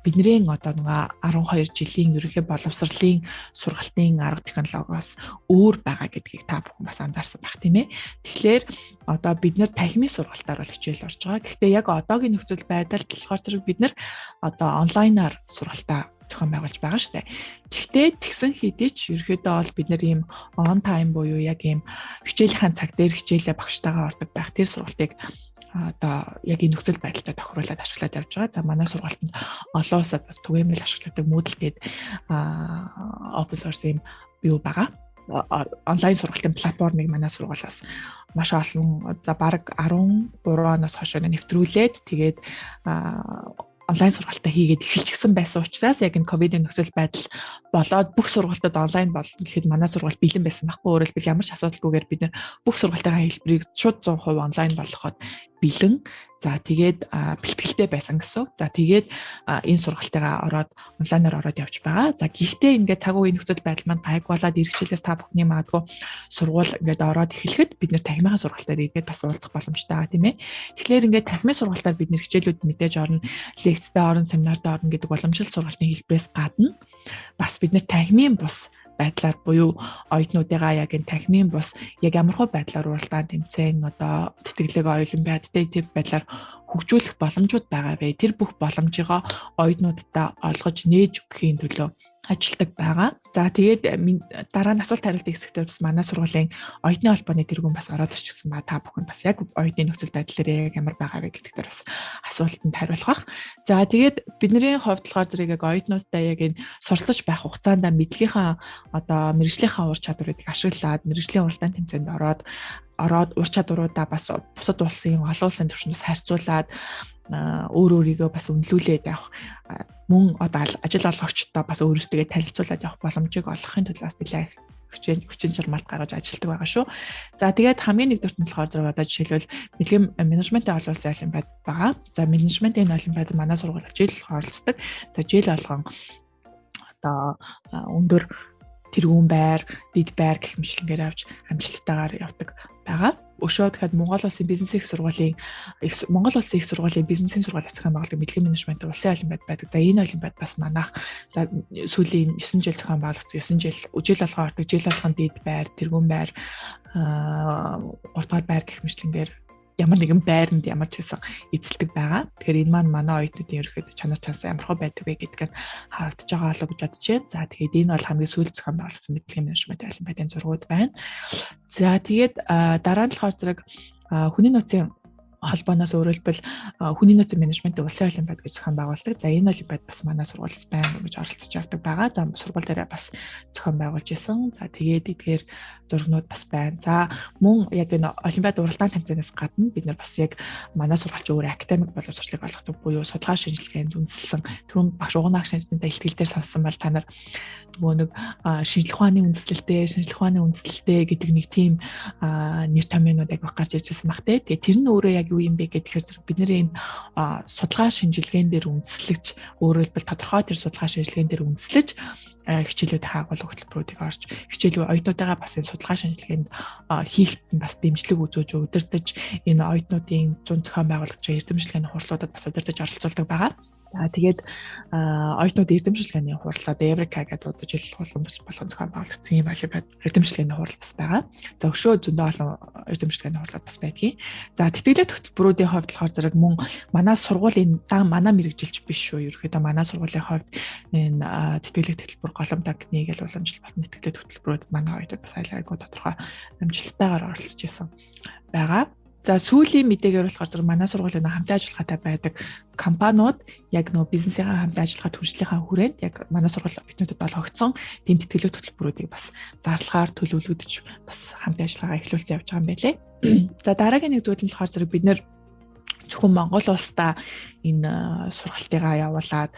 бидний одоо нэг 12 жилийн ерөнхий боловсролын сургалтын арга технологиос өөр байгаа гэдгийг та бүхэн бас анзаарсан байх, тийм ээ. Тэгэхээр одоо бид нэр танхимын сургалтаар бол хичээл орж байгаа. Гэхдээ яг одоогийн нөхцөл байдалд болохоор зэрэг бид нэр одоо онлайнаар сургалтаа зохион байгуулж байгаа шүү дээ. Тэгтээ тэгсэн хэдий ч ерөөдөө бол бид нэр ийм on time буюу яг ийм хичээлийнхаа цаг дээр хичээлээ багштайгаа ордог байх тэр сургалтыг одоо яг энэ нөхцөл байдалтай тохируулаад ашиглаад явж байгаа. За, манай сургалтанд олон улсад бас түгээмэл ашигладаг Moodle гээд open source юм юу байгаа, онлайн сургалтын платформыг манай сургуулиас маш олон, за, бараг 13 оноос хойш нэвтрүүлээд, тэгээд онлайн сургалтаа хийгээд эхэлчихсэн байсан учраас яг энэ ковидын нөхцөл байдал болоод бүх сургалтад онлайн болно гэхэд манай сургууль бэлэн байсан байхгүй. Өөрөөр хэлбэл, ямар ч асуудалгүйгээр бид нэр бүх сургалтын хэлбэрийг шууд 100% онлайн болгоход бэлэн. За тэгээд бэлтгэлтэй байсан гэсэн үг. За тэгээд энэ сургалтыгаа ороод онлайнаар ороод явж байгаа. За гэхдээ ингээд цаг үеийн нөхцөл байдал маань гайг болоод ирэх жилээс та бүхний магадгүй сургууль ингээд ороод эхлэхэд бид нэр танхимынхаа сургалтаар эргээд бас уулзах боломжтой байгаа, тийм ээ. Тэгэхээр ингээд танхимын сургалтаар бид нэр хичээлүүд мэдээж орно, лекцтэй орно, семинартай орно гэдэг уламжлалт сургалтын хэлбэрээс гадна бас бид нэр танхимын бус байдлаар буюу оюутнуудыгаа яг энэ танхимын бус яг ямархуу байдлаар уралдаан тэмцээн одоо тэтгэлэг олимпиад тэр байдлаар хөгжүүлэх боломжууд байгаа вэ? Тэр бүх боломжийгоо оюутнуудад олгож нээж өгөхийн төлөө ажилладаг байгаа. За тэгээд дараа нь асуулт хариулт хэсэгтээ бас манай сургуулийн оюутны холбооны тэргүүн бас ороод ирчихсэн ба та бүхэн бас яг оюутны нөхцөл байдал дээр яг ямар байгаа вэ гэдэг дээр бас асуултанд хариулах бах. За тэгээд бидний хувьд болохоор зэрэг яг оюутнуудтай яг энэ суралцаж байх хугацаанд мэдлэгийнхаа одоо мэргэжлийнхаа ур чадварыг ашиглаад мэргэжлийн уралдаан тэмцээнд ороод ур чадваруудаа бас бусад улсын олон улсын түвшинд харьцуулаад өөр өөрийгөө бас үнэлүүлээд явах, мөн одоо ажил олгогчдоо бас өөрсдөө танилцуулаад явах боломжийг олгохын төлөө бас нэлээд хүчин чармаалт гаргаж ажилладаг байгаа шүү. За тэгээд хамгийн нэгдүгüрт нь болохоор зэрэг одоо жишээлбэл мэдлэгийн менежментийн олон улсын олимпиад байгаа. За менежментийн олимпиад манай сургууль жил оролцдог. За жил болгон одоо өндөр тэргүүн байр, дид байр гэх мэтлэнгээр авч амжилттайгаар явдаг байгаа. Өшөө тэгэхээр Монгол улсын бизнес их сургуулийн Монгол улсын их сургуулийн бизнесийн сургууль зохион байгуулдаг мэдлэгийн менежмент улсын олимпиад байдаг. За энэ олимпиад бас манайх за сүүлийн 9 жил зохион байгуулагдсан. 9 жил жил болгон ордог, жил болгон дид байр, тэргүүн байр, 3 дугаар байр гэх мэтлэнгээр ямар нэгэн байранд ямар ч байсан эзэлдэг байгаа. Тэгэхээр энэ маань манай оюутнуудын ерөөхдөө чанар чансан ямархуу байдаг вэ гэдг нь харагдаж байгаа болоо гэж бодож байна. За тэгээд энэ бол хамгийн сүүл зохион байгуулсан мэдлэгийн менежмент олимпиадын зургууд байна. За тэгээд дараа нь болохоор зэрэг хүний нөөцийн холбооноос өөрөлдвөл хүний нөөцийн менежментийн улсын олимпиад гэж зохион байгуулдаг. За энэ олимпиад бас манай сургуулиас байнга ингэж оролцож явдаг байгаа. За сургууль дээрээ бас зохион байгуулж исэн. За тэгээд эдгээр зургнууд бас байна. За мөн яг энэ олимпиад уралдаан тэмцээнээс гадна бид нар бас яг манай сургууль өөр академик боловсролыг олгодог буюу судалгаа шинжилгээнд үндэслэн түрүүн багш угнаа агш институтын ихтгэл дээр сонссон бол та нар нөгөө нэг шинжлэх ухааны үндэслэлтэй гэдэг нэг тийм нэр томьёонууд аяг гарч ирж байсан баг те. Тэгээ тэр нь өөрөө яг юу юм бэ гэхээр зэрэг бид нэр энэ судалгаа шинжилгээн дээр үндэслэж, өөрөөр хэлбэл тодорхой тэр судалгаа шинжилгээн дээр үндэслэж хичээлүүд агуулга хөтөлбөрүүдийг орж хичээлүү оюутнуудаа бас энэ судалгаа шинжилгээнд хийхэд нь бас дэмжлэг үзүүлж удирдах энэ оюутнуудын зун зохион байгуулагч эрдэм шинжилгээний хурлуудад бас удирдах оролцуулдаг байгаа. За тэгээд оюутнууд эрдэм шинжилгээний хурал одоо Эврика гэдэг одоо жил болгон зохион байгуулагдсан юм олимпиад эрдэм шинжилгээний хурал бас байгаа. За өшөө зөндөө олон эрдэм шинжилгээний хурлууд бас байдгийн. За тэтгэлэг хөтөлбөрүүдийн хувьд болохоор зэрэг мөн манай сургуулийн дан манай мэрэгжилч биш шүү. Ерөнхийдөө манай сургуулийн хувьд энэ тэтгэлэг хөтөлбөр голомтаг нийгэл уламжлалт бас тэтгэлэг хөтөлбөрүүд манай оюутнууд бас айлгайгүй тодорхой амжилттайгаар оролцож исэн байгаа. За сүүлийн мэдээгээр болохоор зэрэг манай сургуулийн хамтын ажиллагаатай байдаг компаниуд яг нөө бизнесийн хамтын ажиллагаа түншлийнхаа хүрээнд яг манай сургууль оюутнуудад олгогдсон тийм тэтгэлэг хөтөлбөрүүдийг бас зарлахаар төлөвлөгдөж бас хамтын ажиллагаагаа эхлүүлсэн явж байгаа юм байлээ. За дараагийн нэг зүйл нь болохоор зэрэг бид нэр зөвхөн Монгол улсдаа энэ сургалтыгаа явуулаад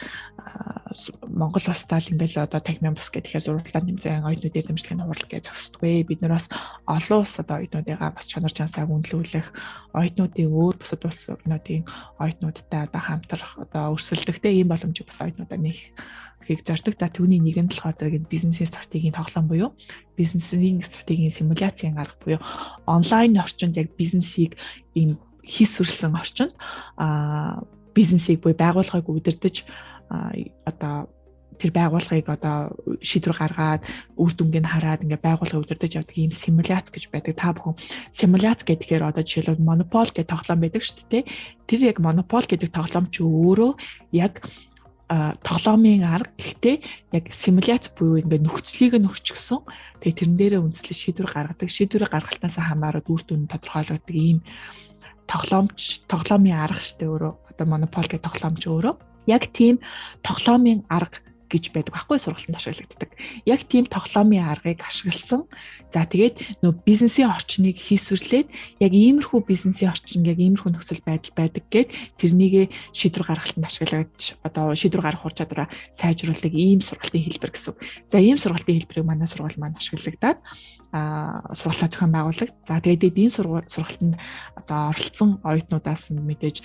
Монгол улсдаа л ингээл одоо танхимын бус гэхээр уралдаан тэмцээн оюутнууд эрдэмжлэгийн хурал гэж зогсдоггүй. Бид нар бас олон улс одоо оюутнуудыгаа бас чанар чансааг үнэлүүлэх, оюутнуудын өөр бусад улс орнуудын оюутнуудтай одоо хамтрах, одоо өрсөлдөхтэй ийм боломжийг бас оюутнуудаа нээхийг зорддог. За түүний нэг нь болохоор зэрэг энэ бизнесийн стратегийн тоглоом буюу бизнесийн стратегийн симуляцийн арга буюу онлайн орчинд яг бизнесийг ийм хийсвэрлсэн орчинд бизнесийг буюу байгууллагыг удирдах одоо тэр байгууллагыг одоо шийдвэр гаргаад үр дүнгийг хараад ингээ байгууллагыг удирдах явдаг ийм симуляц гэж байдаг. Та бүхэн симуляц гэхээр одоо жишээлбэл монопол гэх тоглоом байдаг шүү дээ. Тэр яг монопол гэдэг тоглоом чи өөрөө яг тоглоомын арга, гэхдээ яг симуляц буюу ингээ нөхцөлийг нь өгчихсөн. Тэгээ тэрэн дээрээ үндэслэл шийдвэр гаргадаг. Шийдвэрээ гаргалтаас хамаарат үр дүн тодорхойлогддог ийм тоглоомын арга штэ өөрөө. Одоо монопол гэх тоглоом ч өөрөө яг тийм тоглоомын арга гэж байдаг байхгүй, сургалтанд ашиглагддаг. Яг тийм тоглоомын аргыг ашигласан. За, тэгээд нөө бизнесийн орчныг хийсвэрлээд яг иймэрхүү бизнесийн орчин, яг иймэрхүү нөхцөл байдал байдаг гэд тэрнийгээ шийдвэр гаргалтанд ашиглаж, одоо шийдвэр гаргах ур чадвараа сайжруулдаг ийм сургалтын хэлбэр гэсэн үг. За, ийм сургалтын хэлбэрийг манай сургууль маань ашиглагдаад сургалтаа зохион байгуулдаг. За, тэгээд энэ сургалтанд одоо оролцсон оюутнуудаас нь мэдээж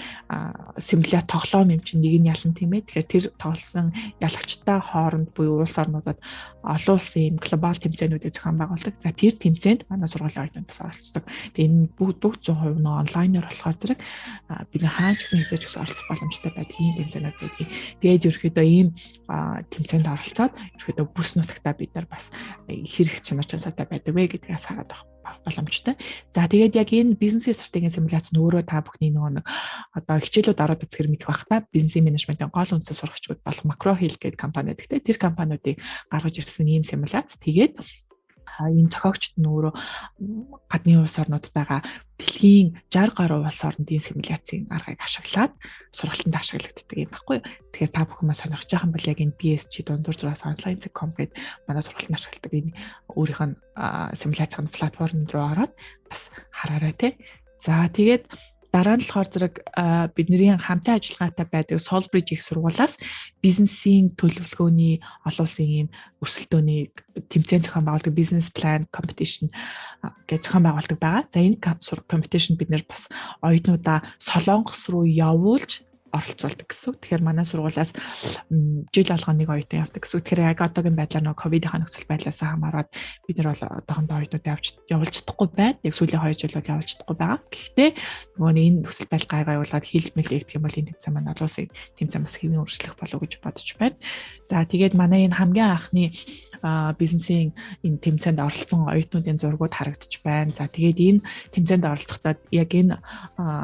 симуляц тоглоом юм чинь нэг нь ялан, тийм ээ. Тэгэхээр тэр тоглосон ялагчтай хооронд буюу улс орнуудад олон улсын юм глобал тэмцээнүүдийг зохион байгуулдаг. За, тэр тэмцээнд манай сургуулийн оюутнууд бас оролцдог. Тэгээд энэ бүгд бүгд 100% нөө онлайнаар болохоор зэрэг бид хаан ч гэсэн хэзээ ч гэсэн оролцох боломжтой байдаг ийм тэмцээнүүд байдаг. Тэгээд ерөөхдөө ийм тэмцээнд оролцоод ерөөхдөө бүс нутагтаа бид нар бас хэрэг чанар чансаатай байдаг вэ гэдгээс хараад байх боломжтой. За, тэгээд яг энэ бизнесийн стратегийн симуляц нь өөрөө та бүхний нөгөө нэг одоо хичээлүүд ороод үзэхэр мэдэх бах та, бизнесийн менежментийн гол үндсээ сурагчуд болох Macrohill гэдэг компани байдаг те, тэр компаниудыг гаргаж ирсэн ийм симуляц. Тэгээд энэ зохиогчд нь өөрөө гадны улс орнуудтайгаа дэлхийн 60 гаруй улс оронд энэ симуляцийн аргыг ашиглаад сургалтанд ашиглагддаг юм баггүй юу. Тэгэхээр та бүхэн маань сонирхож байгаа юм бол яг энэ BSG дундуур зураас online.com гээд манай сургалтанд ашигладаг энэ өөрийнх нь симуляцийн платформ руу ороод бас хараарай те. За, тэгээд дараа нь болохоор зэрэг бидний хамтын ажиллагаатай байдаг Solbridge их сургуулиас бизнесийн төлөвлөгөөний олон улсын ийм өрсөлдөөний тэмцээн зохион байгуулдаг, business plan competition гэж зохион байгуулдаг байгаа. За, энэ competition бид нэр бас оюутнуудаа Солонгос руу явуулж оролцуулдаг гэсэн үг. Тэгэхээр манай сургуулиас жил болгоно нэг оюутан явдаг гэсэн үг. Тэгэхээр яг одоогийн байдлаар нөгөө ковидын нөхцөл байдлаас хамаарат бид нар бол одоохондоо оюутнуудаа явж явуулж чадахгүй байна. Яг сүүлийн 2 жил бол явуулж чадахгүй байгаа. Гэхдээ нөгөө нэг энэ нөхцөл байдал гай гайвуулаад хил мэл гэх юм бол энэ тэмцээн маань олон улсын тэмцээн бас хэвийн үргэлжлэх болов гэж бодож байна. За, тэгээд манай энэ хамгийн анхны бизнесийн энэ тэмцээнд оролцсон оюутнуудын зургууд харагдаж байна. За, тэгээд энэ тэмцээнд оролцохдоо яг энэ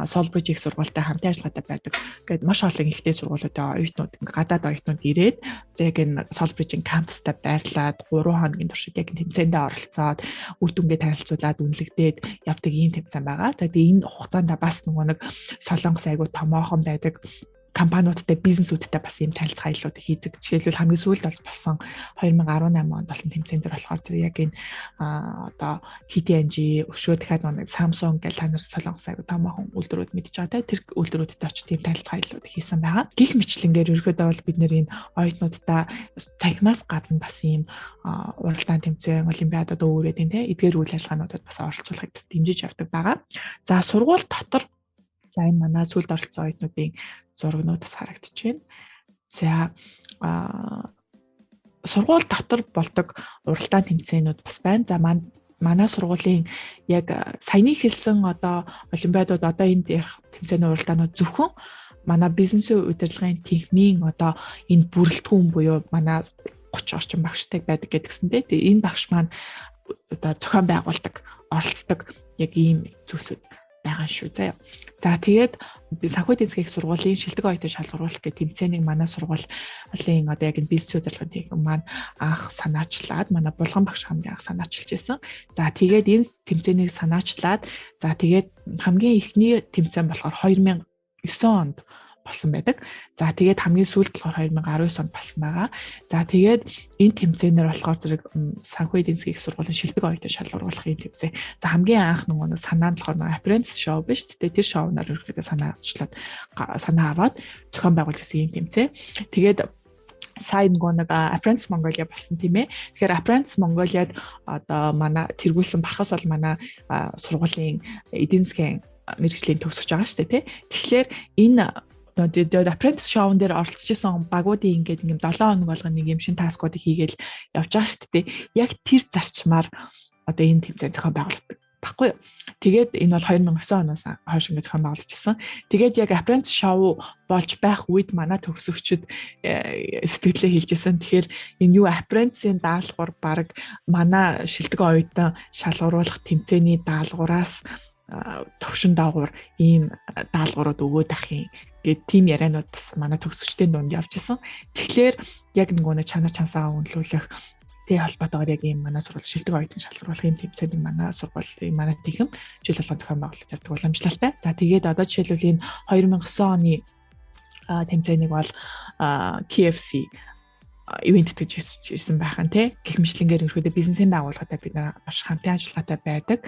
Solbridge их сургуультай хамтын ажиллагаатай байдаг. Ингээд маш олон ихтэй сургуулиудын оюутнууд, гадаад оюутнууд ирээд яг энэ Solbridge-ийн кампустай байрлаад 3 хоногийн туршид яг тэмцээндээ оролцоод, үр дүнгээ танилцуулаад, үнэлэгдээд явдаг ийм тэмцээн байгаа. За, тэгээд энэ хугацаанд бас нөгөө нэг Солонгос айгуу томоохон байдаг компаниудтай, бизнесүүдтэй бас ийм танилцах аяллууд хийдэг. Жишээлбэл, хамгийн сүүлд бол болсон 2018 онд болсон тэмцээн дээр болохоор зэрэг яг энэ одоо KTNG өшөө дахиад нэг Samsung гэх та нар Солонгос айгу томоохон үйлдвэрүүд мэдж байгаа, тэр үйлдвэрүүдтэй очиж тийм танилцах аяллууд хийсэн байгаа. Гэх мэтлэнгээр ерөөхдөө бол бид нэр энэ оюутнуудаа танхимаас гадна бас ийм уралдаан тэмцээн, олимпиадад өөрөөд энэ те эдгээр үйл ажиллагаануудад бас оролцуулахыг бас дэмжиж явдаг байгаа. За, сургууль дотор, за, энэ манай сүүлд оролцсон оюутнуудын зурагнууд бас харагдаж байна. За, сургууль дотор болдог уралдаан тэмцээнүүд бас байна. За, манай сургуулийн яг саяны хэлсэн одоо олимпиадууд, одоо энд ярих тэмцээний уралдаанууд зөвхөн манай бизнесийн удирдлагын техникийн одоо энэ бүрэлдэхүүн буюу манай 30 орчим багштай байдаг гэдгсэнтэй. Тэгээ энэ багш маань одоо зохион байгуулдаг, оролцдог яг ийм зүйлсүүд байгаа шүү заяа. За, тэгээд санхүү эдийн засгийн сургуулийн шилдэг оюутан шалгаруулах гэх тэмцээнийг манай сургуулийн одоо яг энэ бизнес удирдлагын техник маань анх санаачлаад, манай Булган багш хамгийн анх санаачилж байсан. За, тэгээд энэ тэмцээнийг санаачлаад, за, тэгээд хамгийн эхний тэмцээн болохоор 2009 онд болсон байдаг. За, тэгээд хамгийн сүүлд болохоор 2019 онд болсон байгаа. За, тэгээд энэ тэмцээнээр болохоор зэрэг санхүү эдийн засгийн их сургуулийн шилдэг оюутан шалгаруулах юм тэмцээн. За, хамгийн анх нөгөө санаа нь болохоор нөгөө apprentice show биш үү? Тэр шоунаар ерөнхийдөө санаачлаад, санаа аваад зохион байгуулж ирсэн юм тэмцээн. Тэгээд сайн нөгөө нэг Apprentice Mongolia болсон, тийм ээ. Тэгэхээр Apprentice Mongolia-д одоо манай тэргүүлсэн бархас бол манай сургуулийн эдийн засгийн мэргэжлийн төгсөж байгаа шүү дээ, тий. Тэгэхээр энэ нөгөө apprentice show-н дээр оролцож исэн багуудын ингээд ингээд 7 хоног болгоно нэг юм шин task уудыг хийгээл явж байгаа шүү дээ. Яг тэр зарчмаар одоо энэ тэмцээн зохион байгуулагддаг баггүй юу. Тэгээд энэ бол 2009 оноос хойш ингээд зохион байгуулагдсан. Тэгээд яг apprentice show болж байх үед манай төгсөгчд сэтгэлээ хэлжсэн. Тэгэхээр энэ юу apprentice-ийн даалгавар баг манай шилдэг оюутан шалгаруулах тэмцээний даалгавраас төвшин доогуур ийм даалгаврууд өгөөд ах юм гээд тийм ярианууд бас манай төгсөгчдийн дунд явж исэн. Тэгэхээр яг нөгөө нэг чанар чансаагаа үнэлүүлэх тэ холбоотойгоор яг ийм манай сургууль шилдэг оюутан шалгаруулах ийм тэмцээнийг манай сургуулийн манай тихэм жил болгон зохион байгуулалт явдаг уламжлалтай. За, тэгээд одоо жишээлбэл энэ 2009 оны тэмцээнийг бол KFC ивент итгэж ирсэн байх нь тий. Гэх мэтлэнгээр ерөөдөө бизнесийн байгууллагатай бид нар маш хамтын ажиллагаатай байдаг.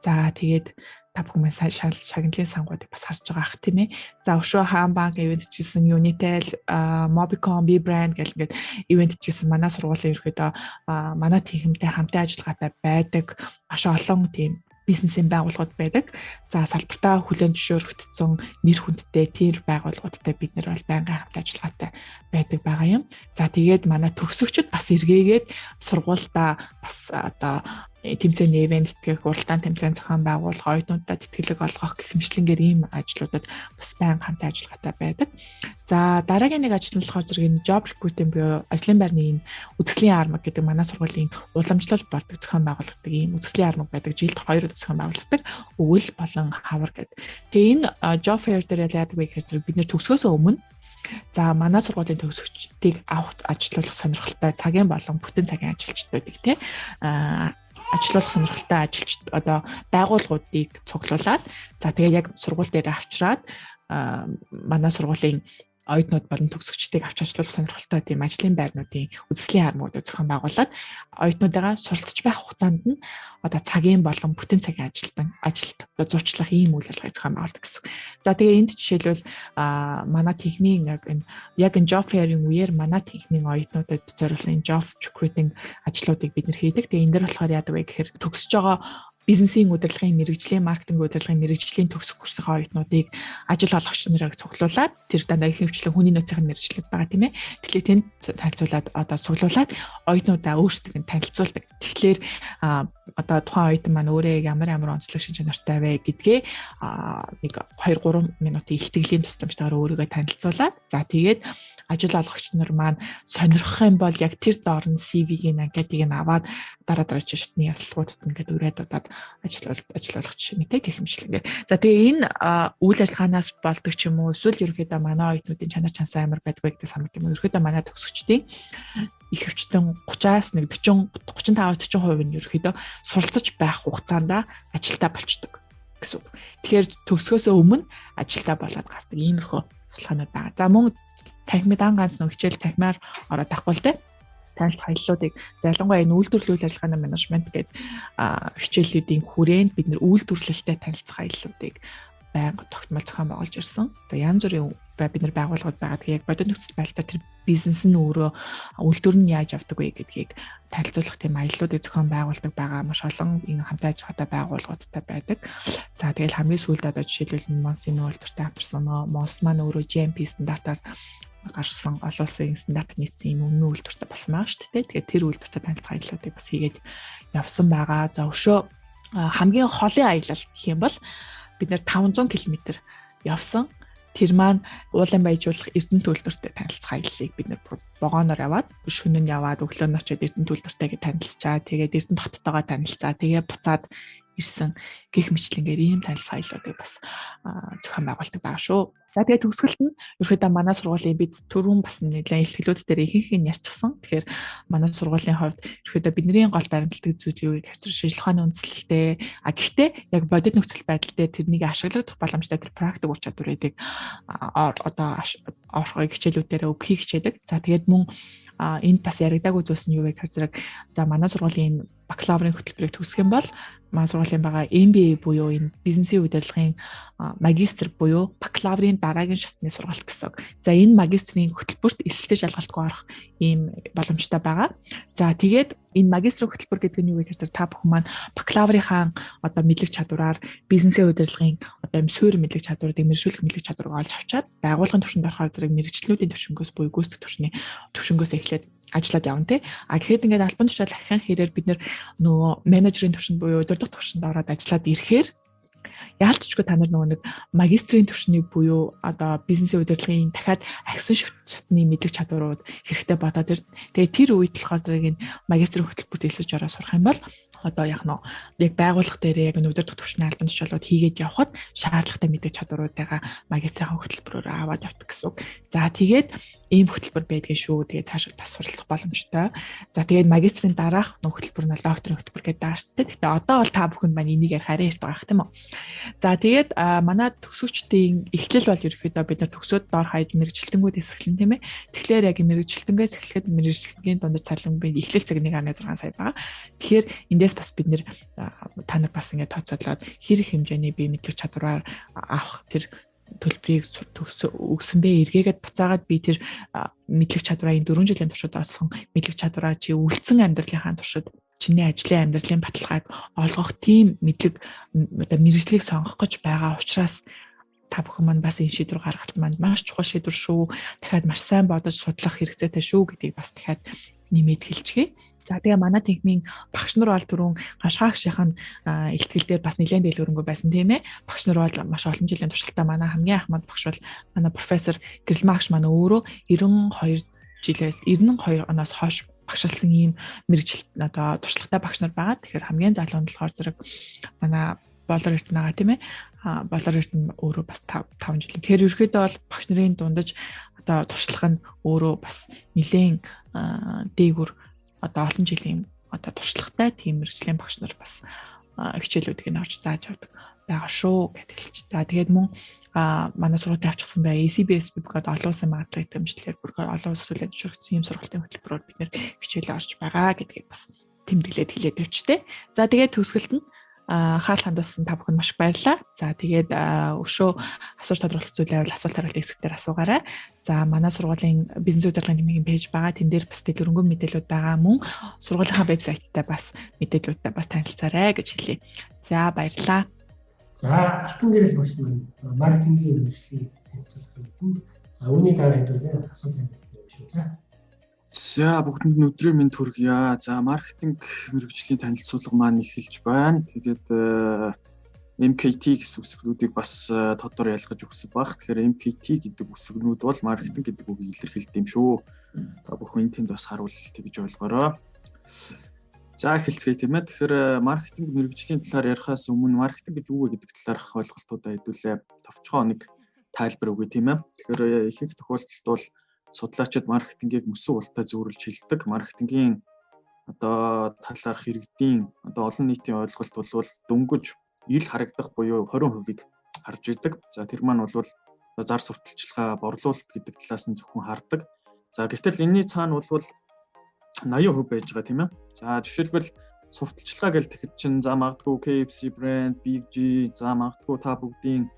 За тэгээд та бүхэн шагналын сангуудыг бас харж байгаа ах тийм ээ. За өшөө Хаан банк ивент хийсэн, Unitel, Mobicom, B brand гэл ингээд ивент хийсэн манай сургуулийн ерөөдөө манай тихэмтэй хамтын ажиллагаатай байдаг маш олон тийм бизнесийн байгууллагууд байдаг. За салбартаа хүлээн зөвшөөрөгдсөн нэр хүндтэй тэр байгууллагуудтай бид нар бол байнгын хамт ажиллагаатай байдаг байгаа юм. За тэгээд манай төгсөгчд бас эргээгээд сургуульдаа бас одоо тэмцээний ивент итгэх, уралдаан тэмцээн зохион байгуулах, оюутнуудад тэтгэлэг олгох гэх мэтлэнгээр ийм ажлуудад бас байнга хамт ажиллагаатай байдаг. За дараагийн нэг ажил нь болохоор зэрэг энэ job recruiting буюу ажлын байрны энэ үзэсгэлэн армаг гэдэг манай сургуулийн уламжлал болдог зохион байгуулагддаг ийм үзэсгэлэн армаг байдаг. Жилд 2 удаа зохион байгуулагддаг. Өвөл болон хавар гэдэг. Тэгээ энэ job fair дээр яадаг вэ гэхээр зэрэг бид нэр төгсгөөсөө өмнө за манай сургуулийн төгсөгчдийг авах ажиллуулах сонирхолтой цагийн болон бүтэн цагийн ажилчдуудыг тий ажиллуулах сонирхолтой ажилч одоо байгууллагуудыг цуглуулад за тэгээ яг сургууль дээр авчираад манай сургуулийн оюутнууд болон төгсөгчдийг авч ажиллуулах сонирхолтой тийм ажлын байрнуудын үзэсгэлэн хармуудыг зохион байгуулад оюутнуудыгаа суралцж байх хугацаанд нь одоо цагийн болон бүтэн цагийн ажилтан ажилд одоо зуучлах ийм үйл ажиллагааг зохион байгуулдаг гэсэн. За тэгээ энд жишээлбэл манай техникийн яг энэ job fair-ийн үеэр манай техникийн оюутнуудад зориулсан энэ job recruiting ажлуудыг бид нэр хийдэг. Тэгээ энэ дэр болохоор яадаг вэ гэхээр төгсөж байгаа бизнесийн удирдлагын мэргэжлийн, маркетинг удирдлагын мэргэжлийн төгсөх курсын оюутнуудыг ажил олгогч нарыг цуглуулад тэр дандаа их хвчлэн хүний нөөцийн мэргэжлүүд байгаа тийм ээ. Тэгэхээр тэнд танилцуулаад одоо цуглуулад оюутнуудаа өөрсдөө нь танилцуулдаг. Тэгэхээр одоо тухайн оюутан маань өөрөө ямар ямар онцлог шин чанартай вэ гэдгээ нэг 2 3 минутын илтгэлийн тусламжтайгаар өөрийгөө танилцуулаад за тэгээд ажил олгогч нар маань сонирхох юм бол яг тэр доор нь CV-г нь анкетыг нь аваад дараа дараа шатны ярилцлагуудад ингээд ураад удаад ажиллуулах жишээ нэг гэх мэтлэнгээр. За тэгээ энэ үйл ажиллагаанаас болдог ч юм уу эсвэл ерөнхийдөө манай оюутнуудын чанар чансаа амар байдгүй гэдэг санаг юм уу. Ерөнхийдөө манай төгсөгчдийн их хвчтэн 30-аас нэг 40 35-аас 40% нь ерөнхийдөө суралцаж байх хугацаанд ажилтаа болчдөг гэсэн үг. Тэгэхээр төгсгөөсөө өмнө ажилтаа болоод гардаг иймэрхүү судалгаанууд байгаа. За мөн танхимын дан ганц нөх хичээл танхимаар ороод авахгүй л те танилцах аяллуудыг ялангуяа энэ үйлдвэрлэл үйл ажиллагааны менежмент гэдэг хичээлүүдийн хүрээнд бид нэр үйлдвэрлэлтэй танилцах аяллуудыг байнга тогтмол зохион байгуулж ирсэн. За янз бүрийн бид нар байгууллагууд байгаа. Тэгээ яг бодит нөхцөл байдлаар тэр бизнес нь өөрөө үйлдвэр нь яаж явдаг вэ гэдгийг танилцуулах тийм аяллуудыг зохион байгуулдаг байгаа. Маш олон энэ хамтын ажиллагаатай байгууллагуудтай байдаг. За тэгэл хамгийн сүүлд одоо жишээлбэл Монсын үйлдвэртэй хамтарсан Монс маань өөрөө GMP стандартаар гарсан олон улсын стандарт нийцсэн юм өмнө үйлдвэртэй болсон байгаа шүү дээ. Тэгэхээр тэр үйлдвэртэй танилцах аяллуудыг бас хийгээд явсан байгаа. За өшөө хамгийн холын аялал гэх юм бол бид нэр 500 км явсан. Тэр маань уулын баяжуулах Эрдэнэт үйлдвэртэй танилцах аяллыг бид нэр вагоноор яваад шөнө нь яваад өглөө нь очиод Эрдэнэт үйлдвэртэйгээ танилцчаа. Тэгээд Эрдэнэт хоттойгоо танилцаа. Тэгээ буцаад ирсэн гих мэтлэнгээр ийм танилцах аяллуудыг бас зохион байгуулдаг байгаа шүү. За тэгээд төгсгөлт нь ерөөхдөө манай сургуулийн бид түрүүн бас нэлээд ихтгэлүүд дээр ихэнх нь ярьчихсан. Тэгэхээр манай сургуулийн хувьд ерөөхдөө бидний гол баримтлагдаг зүйл юу гэхээр шинжлэх ухааны үндэслэлтэй. А гэхдээ яг бодит нөхцөл байдал дээр тэрнийг ашиглах боломжтой тэр практик ур чадварыг одоо орохыг хичээлүүдээр өгөхийг хичээдэг. За тэгээд мөн энд бас яригдаагүй зүйлс нь юу вэ гэхээр зэрэг за манай сургуулийн бакалаврын хөтөлбөрийг төгсөх юм бол манай сургуулийн байгаа MBA буюу энэ бизнесийн удирдлагын магистр буюу бакалаврын дараагийн шатны сургалт гэсэн. За энэ магистрийн хөтөлбөрт элсэлтээ шалгалтгүй орох ийм боломжтой байгаа. За тэгээд энэ магистрийн хөтөлбөр гэдэг нь юу вэ гэхээр та бүхэн маань бакалаврынхаа одоо мэдлэг чадвараар бизнесийн удирдлагын одоо юм суурь мэдлэг чадварыг мэргэжүүлэх мэдлэг чадварыг олж авчаад байгууллагын түвшинд орохоор зэрэг мэргэжлүүдийн түвшингөөс буюу гүйцэтгэх түвшний түвшингөөс эхлээд ажиллаад явна те. А гэхэд ингээд албан тушаал ахин хэрээр бид нөгөө менежерийн түвшинд буюу удирдах түвшинд ороод ажиллаад ирэхээр яалтчгүй та нар нөгөө нэг магистрийн түвшний буюу одоо бизнесийн удирдлагын дахиад ахисан шатны мэдлэг чадварууд хэрэгтэй бодоод ирнэ. Тэгээ тэр үед болохоор зэрэг энэ магистрийн хөтөлбөрт элсэж ороо сурах юм бол одоо яг нөө яг байгууллага дээр яг удирдах түвшний албан тушаалууд хийгээд явхад шаардлагатай мэдлэг чадваруудыгаа магистрийн хөтөлбөрөөр аваад явдаг гэсэн үг. За тэгээд Ийм хөтөлбөр байдгийн шүү. Тэгээд цаашаа бас суралцах боломжтой. За тэгээд магистрийн дараах нөх хөтөлбөр нь докторийн хөтөлбөр гэдэг даарчтай. Гэхдээ одоо бол та бүхэнд маань энийг ярих арай эрт байгаа х тийм үү. За тэгээд манай төгсөгчдийн эхлэл бол ерөөхдөө бид нар төгсөөд дор хаяж мэргэжилтэнгүүд эхлэн тийм ээ. Тэгэхээр яг мэргэжилтэнгээс эхлэхэд мэргэжилтэнгийн дундаж цалин би эхлэл цаг 1.6 сая байгаа. Тэгэхээр эндээс бас бид нэр та нар бас ингээд тооцоолоод хэр их хэмжээний бие мэдлэг чадвараар авах тэр төлбөрийг өгсөн бэ, эргээгээд буцаагаад би тэр мэдлэг чадвараа энэ 4 жилийн туршид олсон мэдлэг чадвараа чи үлдсэн амьдралынхаа туршид чиний ажлын амьдралын баталгааг олгох тийм мэдлэг одоо мэргэжлийг сонгох гэж байгаа учраас та бүхэн маань бас энэ шийдвэр гаргалт маань маш чухал шийдвэр шүү. Дахиад маш сайн бодож судлах хэрэгцээтэй шүү гэдгийг бас дахиад нэмээд хэлчихье. За тэгээ манай танхимын багш нар бол түрүүн гашгаа агшийнх нь ихтгэл дээр бас нэлээд дэлгэрэнгүй байсан тийм ээ. Багш нар бол маш олон жилийн туршилтаа манай хамгийн ахмад багш бол манай профессор Гэрэлмаа агш маань өөрөө 92 жилээс 92 оноос хойш багшилсан ийм мэргэжил одоо туршлагатай багш нар байгаа. Тэгэхээр хамгийн залуу нь болохоор зэрэг манай Болор Эрдэнэ байгаа тийм ээ. Болор Эрдэнэ өөрөө бас 5 жил. Тэгэхээр ерөөхдөө бол багш нарын дундаж одоо туршлага нь өөрөө бас нэлээд дээгүр одоо олон жилийн одоо туршлагатай тийм мэргэжлийн багш нар бас хичээлүүдийг нь орж зааж авдаг байгаа шүү гэдээ хэлж. За тэгээд мөн манай сургуулийн авчихсан бай ACBSP гэдэг олон улсын магадлал итгэмжлэлээр бүр олон улс сүлээ зөвшөөрөгдсөн ийм сургалтын хөтөлбөрөөр бид нэр хичээлээ орж байгаа гэдгийг бас тэмдэглээд хэлээд тавьчихтэй. За тэгээд төгсгөлд нь анхаарал хандуулсан та бүхэнд маш их баярлалаа. За тэгээд өшөө асууж тодруулах зүйл байвал асуулт хариулт хэсэг дээр асуугаарай. За манай сургуулийн бизнес удирдлагын тэмдгийн пэйж байгаа. Тэн дээр бас дэлгэрэнгүй мэдээлэлүүд байгаа. Мөн сургуулийнхаа вебсайттай бас мэдээллүүдтэй бас танилцаарай гэж хэлье. За баярлалаа. За Алтан гэрэл багш маань маркетингийн мэргэжлийн танилцуулга хийсэн. За үүний дараа хэдүүлээ асуулт хариулт явуулъя шүү. За. За бүгдэнд нь өдрийн мэнд хүргье. За маркетинг мэргэжлийн танилцуулга маань эхэлж байна. Тэгээд MKT гэсэн үсгнүүдийг бас тодор ялгаж өгсөн баг. Тэгэхээр MKT гэдэг үсгнүүд бол маркетинг гэдэг үгийг илэрхийлдэг юм шүү. Та бүхэн энэ тэнд бас харуул тэгж ойлгоорой. За эхэлцгээе тийм ээ. Тэгэхээр маркетинг мэргэжлийн талаар ярихаас өмнө маркетинг гэж юу вэ гэдэг талаарх ойлголтуудаа хэдүүлээ товчхон нэг тайлбар өгье тийм ээ. Тэгэхээр ихэнх тохиолдолд бол судлаачид маркетингийг мөсөн ултай зүйрлж хэлдэг. Маркетингийн одоо талаарх иргэдийн одоо олон нийтийн ойлголт бол дөнгөж ил харагдах буюу 20%-ийг харж идэг. За тэр маань бол зар сурталчилгаа, борлуулалт гэдэг талаас нь зөвхөн хардаг. За гэтэл энэний цаана бол 80% байж байгаа тийм ээ. За жишээлбэл сурталчилгаа гэж тэгэхэд чинь за магадгүй KFC брэнд, Big G, за магадгүй та бүгдийн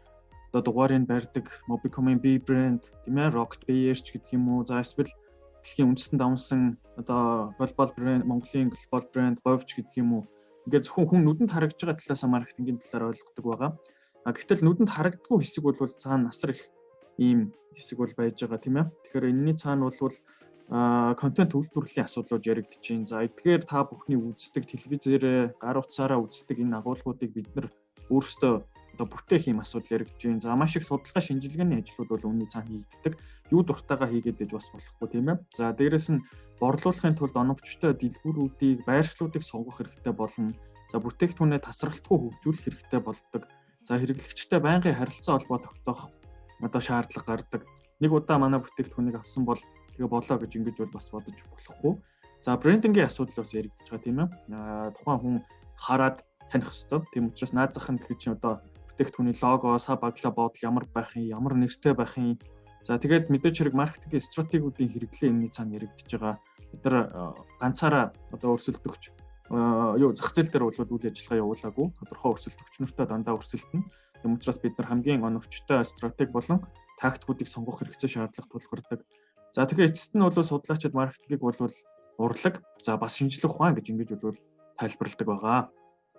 одоо дугаарыг барьдаг Mobicom-ын B брэнд тийм ээ, Rocket Bear ч гэдэг юм уу. За эсвэл дэлхийн үндэстэн давнсан одоо глобал брэнд, Монголын глобал брэнд Говьч гэдэг юм уу. Ингээд зөвхөн хүн нүдэнд харагдж байгаа талаас маркетингийн талаар ойлгодог байгаа. А гэтэл нүдэнд харагддаггүй хэсэг бол цаана асар их ийм хэсэг бол байж байгаа тийм ээ. Тэгэхээр энэний цаана бол контент үйлдвэрлэлийн асуудлууд яригдж байна. За эдгээр та бүхний үздэг телевизээр гар утсаараа үздэг энэ агуулгуудыг бид нар өөрсдөө одоо бүтээх юм асуудал яригдж байна. За маш их судалгаа шинжилгээний ажлууд бол үүний цаана хийгддэг. Юу дуртайгаа хийгээд ээж бас болохгүй тийм ээ. За дээрэс нь борлуулахын тулд оновчтой дэлгүүрүүдийг, байршлуудыг сонгох хэрэгтэй болно. За бүтээгдэхүүнээ тасралтгүй хөгжүүлэх хэрэгтэй болдог. За хэрэглэгчтэй байнгын харилцаа холбоо тогтоох одоо шаардлага гардаг. Нэг удаа манай бүтээгдэхүүнийг авсан бол тэгээ болоо гэж ингэж бол бас бодож болохгүй. За брендингийн асуудал бас яригдж байгаа тийм ээ. Тухайн хүн хараад таних ёстой. Тийм учраас наад зах нь гэхэд чинь одоо бүтээгдэхүүний лого, сав баглаа бодол ямар байх юм, ямар нэртэй байх юм. За тэгээд мэдээж хэрэг маркетингийн стратегиудын хэрэглээ энэний цаана яригдж байгаа. Бид нар ганцаараа одоо өрсөлдөгч юу зах зээл дээр бол үйл ажиллагаа явуулаагүй. Тодорхой өрсөлдөгч нартай дандаа өрсөлдөнө. Тийм учраас бид нар хамгийн оновчтой стратеги болон тактикуудыг сонгох хэрэгцээ шаардлага тулгардаг. За тэгэхээр эцэст нь бол судлаачид маркетингийг бол урлаг, за бас шинжлэх ухаан гэж ингэж бол тайлбарладаг байгаа.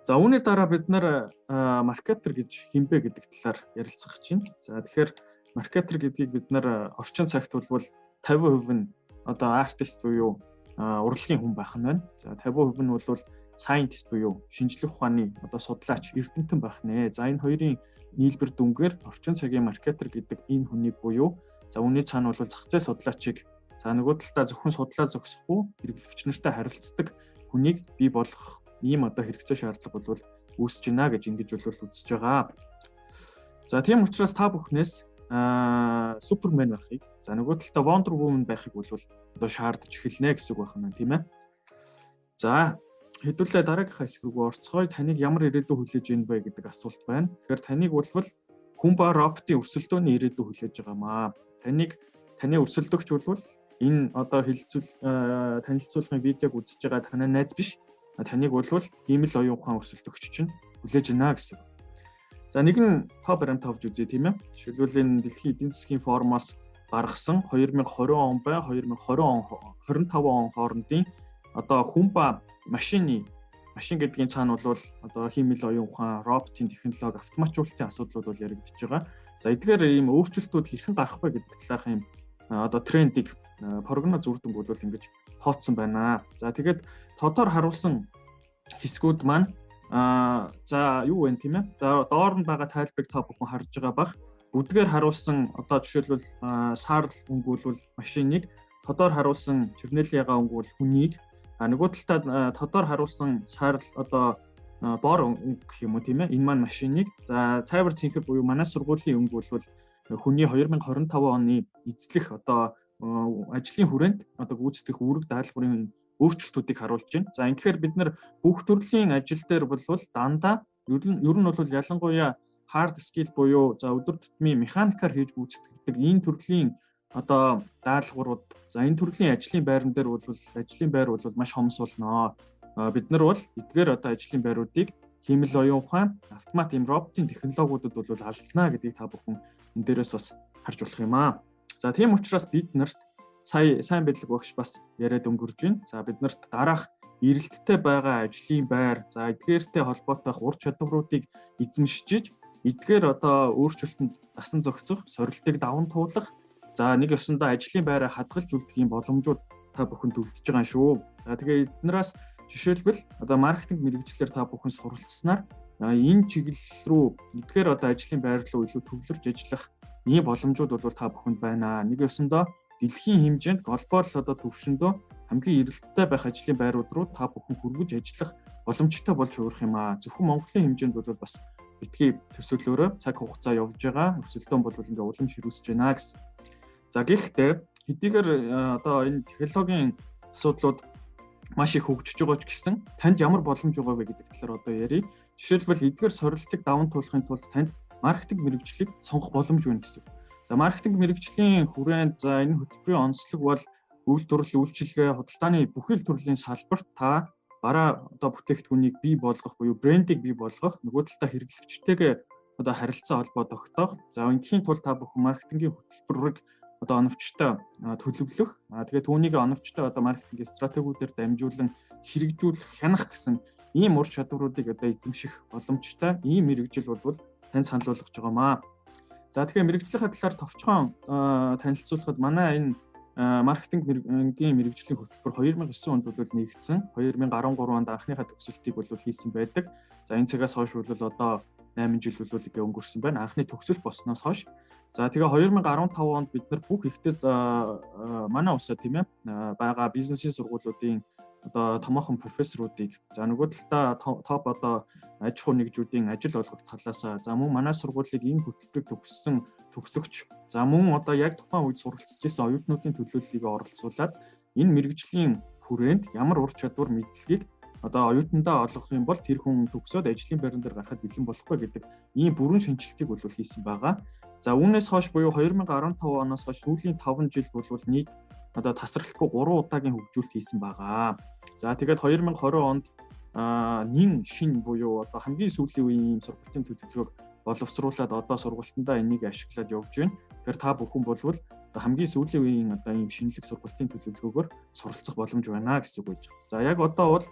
За үүний дараа бид нар маркетер гэж хэн бэ гэдэг талаар ярилцах гэж байна. За тэгэхээр маркетер гэдгийг бид нар орчин цагт бол 50% нь одоо артист буюу урлагийн хүн байх нь байна. За 50% нь бол scientist буюу шинжлэх ухааны одоо судлаач, эрдэмтэн байх нэ. За энэ хоёрын нийлбэр дүнгээр орчин цагийн маркетер гэдэг энэ хүнийг буюу за үүний цаана бол зах зээл судлаачийг за нөгөө талдаа зөвхөн судлаа зогсохгүй хэрэглэгч нартай харилцдаг хүнийг бий болгох ийм одоо хэрэгцээ шаардлага бол үүсэж байна гэж ингэж бол үзэж байгаа. За тийм учраас та бүхнээс Супермен байхыг, за нөгөө талдаа Wonder Woman байхыг бол одоо шаардж эхэлнэ гэсэн үг байна, тийм ээ. За, хэдүүлээ дараагийнхаа хэсэг рүү орцгоё. Таныг ямар ирээдүй хүлээж ийн вэ гэдэг асуулт байна. Тэгэхээр таныг бол хүн ба роботын өрсөлдөөний ирээдүй хүлээж байгаамаа. Таныг, таны өрсөлдөгч бол энэ одоо хэлэлцүүл танилцуулгын видеог үзэж байгаа танай найз биш. Таныг бол хиймэл оюун ухаан өрсөлдөгч чинь хүлээж байна гэсэн. За, нэгэн тоо баримт авч үзье, тийм ээ. Жишээлбэл, энэ дэлхийн эдийн засгийн форумоос гаргасан 2020 он ба 2020 он, 25 он хоорондын одоо хүн ба машины, машин гэдгийн цаана бол одоо хиймэл оюун ухаан, роботын технологи, автоматжуулалтын асуудлууд бол яригдчихэж байгаа. За, эдгээр ийм өөрчлөлтүүд хэрхэн гарах вэ гэдэг талаарх ийм одоо трендийг прогноз үр дүнг бол ингэж тооцсон байна. За, тэгээд тодор харуулсан хэсгүүд маань за юу вэ, тийм ээ. За, доор нь байгаа тайлбарыг та бүхэн харж байгаа бах. Бүдгээр харуулсан одоо жишээлбэл саарл өнгө бол машиныг, тодор харуулсан чернэлийн ягаан өнгө бол хүнийг, нөгөө талдаа тодор харуулсан саарл одоо бор өнгө гэх юм уу, тийм ээ. Энэ маань машиныг. За, цайвар цэнхэр буюу манай сургуулийн өнгө бол хүний 2025 оны эзлэх одоо ажлын хүрээнд одоо гүйцэтгэх үүрэг даалгаврын өөрчлөлтүүдийг харуулж байна. За, ингэхээр бид нар бүх төрлийн ажил дээр бол дандаа ер нь бол ялангуяа hard skill буюу за өдөр тутмын механикаар хийж гүйцэтгэдэг энэ төрлийн одоо даалгаврууд, за энэ төрлийн ажлын байран дээр бол ажлын байр бол маш хомс болно. Бид нар бол эдгээр одоо ажлын байруудыг хиймэл оюун ухаан, автомат, ийм роботын технологиудад бол алдана гэдгийг та бүхэн энэ дээрээс бас харж болох юм аа. За, тийм учраас бид нарт сая сайн бэлэг багш бас яриад өнгөрж байна. За, бид нарт дараах эрэлттэй байгаа ажлын байр, за эдгээртэй холбоотой ур чадваруудыг эзэмшиж, эдгээр одоо өөрчлөлтөнд дасан зохицох, сорилтыг даван туулах, за нэг ёсондоо ажлын байраа хадгалж үлдэх юм боломжууд та бүхэнд үлдэж байгаа юм шүү. За, тэгээ эднээс жишээлбэл одоо маркетинг мэргэжлээр та бүхэн суралцсанаар энэ чиглэл рүү, эдгээр одоо ажлын байр руу илүү төвлөрч ажиллах ийм боломжууд бол та бүхэнд байна. Нэг ёсондоо дэлхийн хэмжээнд глобал одоо төвшөндөө хамгийн эрэлттэй байх ажлын байрууд руу та бүхэн хүргэж ажиллах боломжтой болж хувирах юм аа. Зөвхөн Монголын хэмжээнд бол бас битгий төсөөлөөрөө, цаг хугацаа явж байгаа. Өрсөлдөөн бол ингээ улам ширүүсэж байна гэсэн. За, гэхдээ хэдийгээр одоо энэ технологийн асуудлууд маш их хөгжиж байгаа ч гэсэн танд ямар боломж байгаа вэ гэдэг талаар одоо ярив. Жишээлбэл, эдгээр сорилтыг даван туулахын тулд танд маркетинг мэргэжлийг сонгох боломж байна гэсэн. За, маркетинг мэргэжлийн хүрээнд за энэ хөтөлбөрийн онцлог бол үйлдвэрлэл, үйлчилгээ, худалдааны бүхэл төрлийн салбарт та бараа одоо бүтээгдэхүүнийг бий болгох буюу брендийг бий болгох, нөгөө талдаа хэрэглэгчтэйгээ одоо харилцаа холбоо тогтоох. За, ингээхийн тулд та бүхэн маркетингийн хөтөлбөрийг одоо оновчтой төлөвлөх, тэгээд түүнийг оновчтой одоо маркетингийн стратегиудаар дамжуулан хэрэгжүүлэх, хянах гэсэн ийм ур чадваруудыг одоо эзэмших боломжтой ийм мэргэжил бол тань санал болгож байгаамаа. За, тэгэхээр мэргэжлийнхаа талаар товчхон танилцуулахад манай энэ маркетингийн мэргэжлийн хөтөлбөр 2009 онд бол нэгдсэн. 2013 онд анхныхаа төгсөлтийг бол хийсэн байдаг. За, энэ цагаас хойш бол одоо 8 жил бол ингээ өнгөрсөн байна. Анхны төгсөл болсноос хойш. За, тэгээ 2015 онд бид нар бүх ихтэй манай улсаа, тийм ээ, байгаа бизнесийн сургуулиудын одоо томоохон профессоруудыг, за нөгөө талдаа топ одоо аж ахуй нэгжүүдийн ажил олгох талаасаа, за мөн манай сургуулийг энэ хөтөлбөрийг төгссөн төгсөгч, за мөн одоо яг тухайн үед суралцж байсан оюутнуудын төлөөллийг оролцуулаад энэ мэргэжлийн хүрээнд ямар ур чадвар, мэдлэгийг одоо оюутандаа олгох юм бол тэр хүн төгсөөд ажлын байран дээр гарахад бэлэн болох вэ гэдэг ийм бүрэн шинжилтийг бол хийсэн байгаа. За, үүнээс хойш буюу 2015 оноос хойш сүүлийн 5 жилд бол нийт одоо тасралтгүй 3 удаагийн хөгжүүлэлт хийсэн байгаа. За, тэгээд 2020 онд нин шин буюу одоо хамгийн сүүлийн үеийн ийм сургалтын төлөвлөгөөг боловсруулад одоо сургалтандаа энийг ашиглаад явж байна. Тэгэхээр та бүхэн болвол одоо хамгийн сүүлийн үеийн одоо ийм шинэлэг сургалтын төлөвлөгөөгөөр суралцах боломж байна гэсэн үг байж байгаа. За, яг одоо бол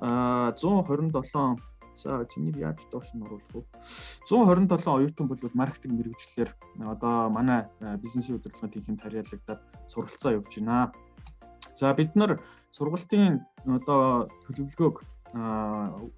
127, за чинийг яаж доош нь оруулах вэ? 127 оюутан бол маркетинг мэргэжлээр одоо манай бизнесийн удирдлагын тэнхимд харьяалагдаад суралцаа явж байна. За, бид нар сургалтын одоо төлөвлөгөөг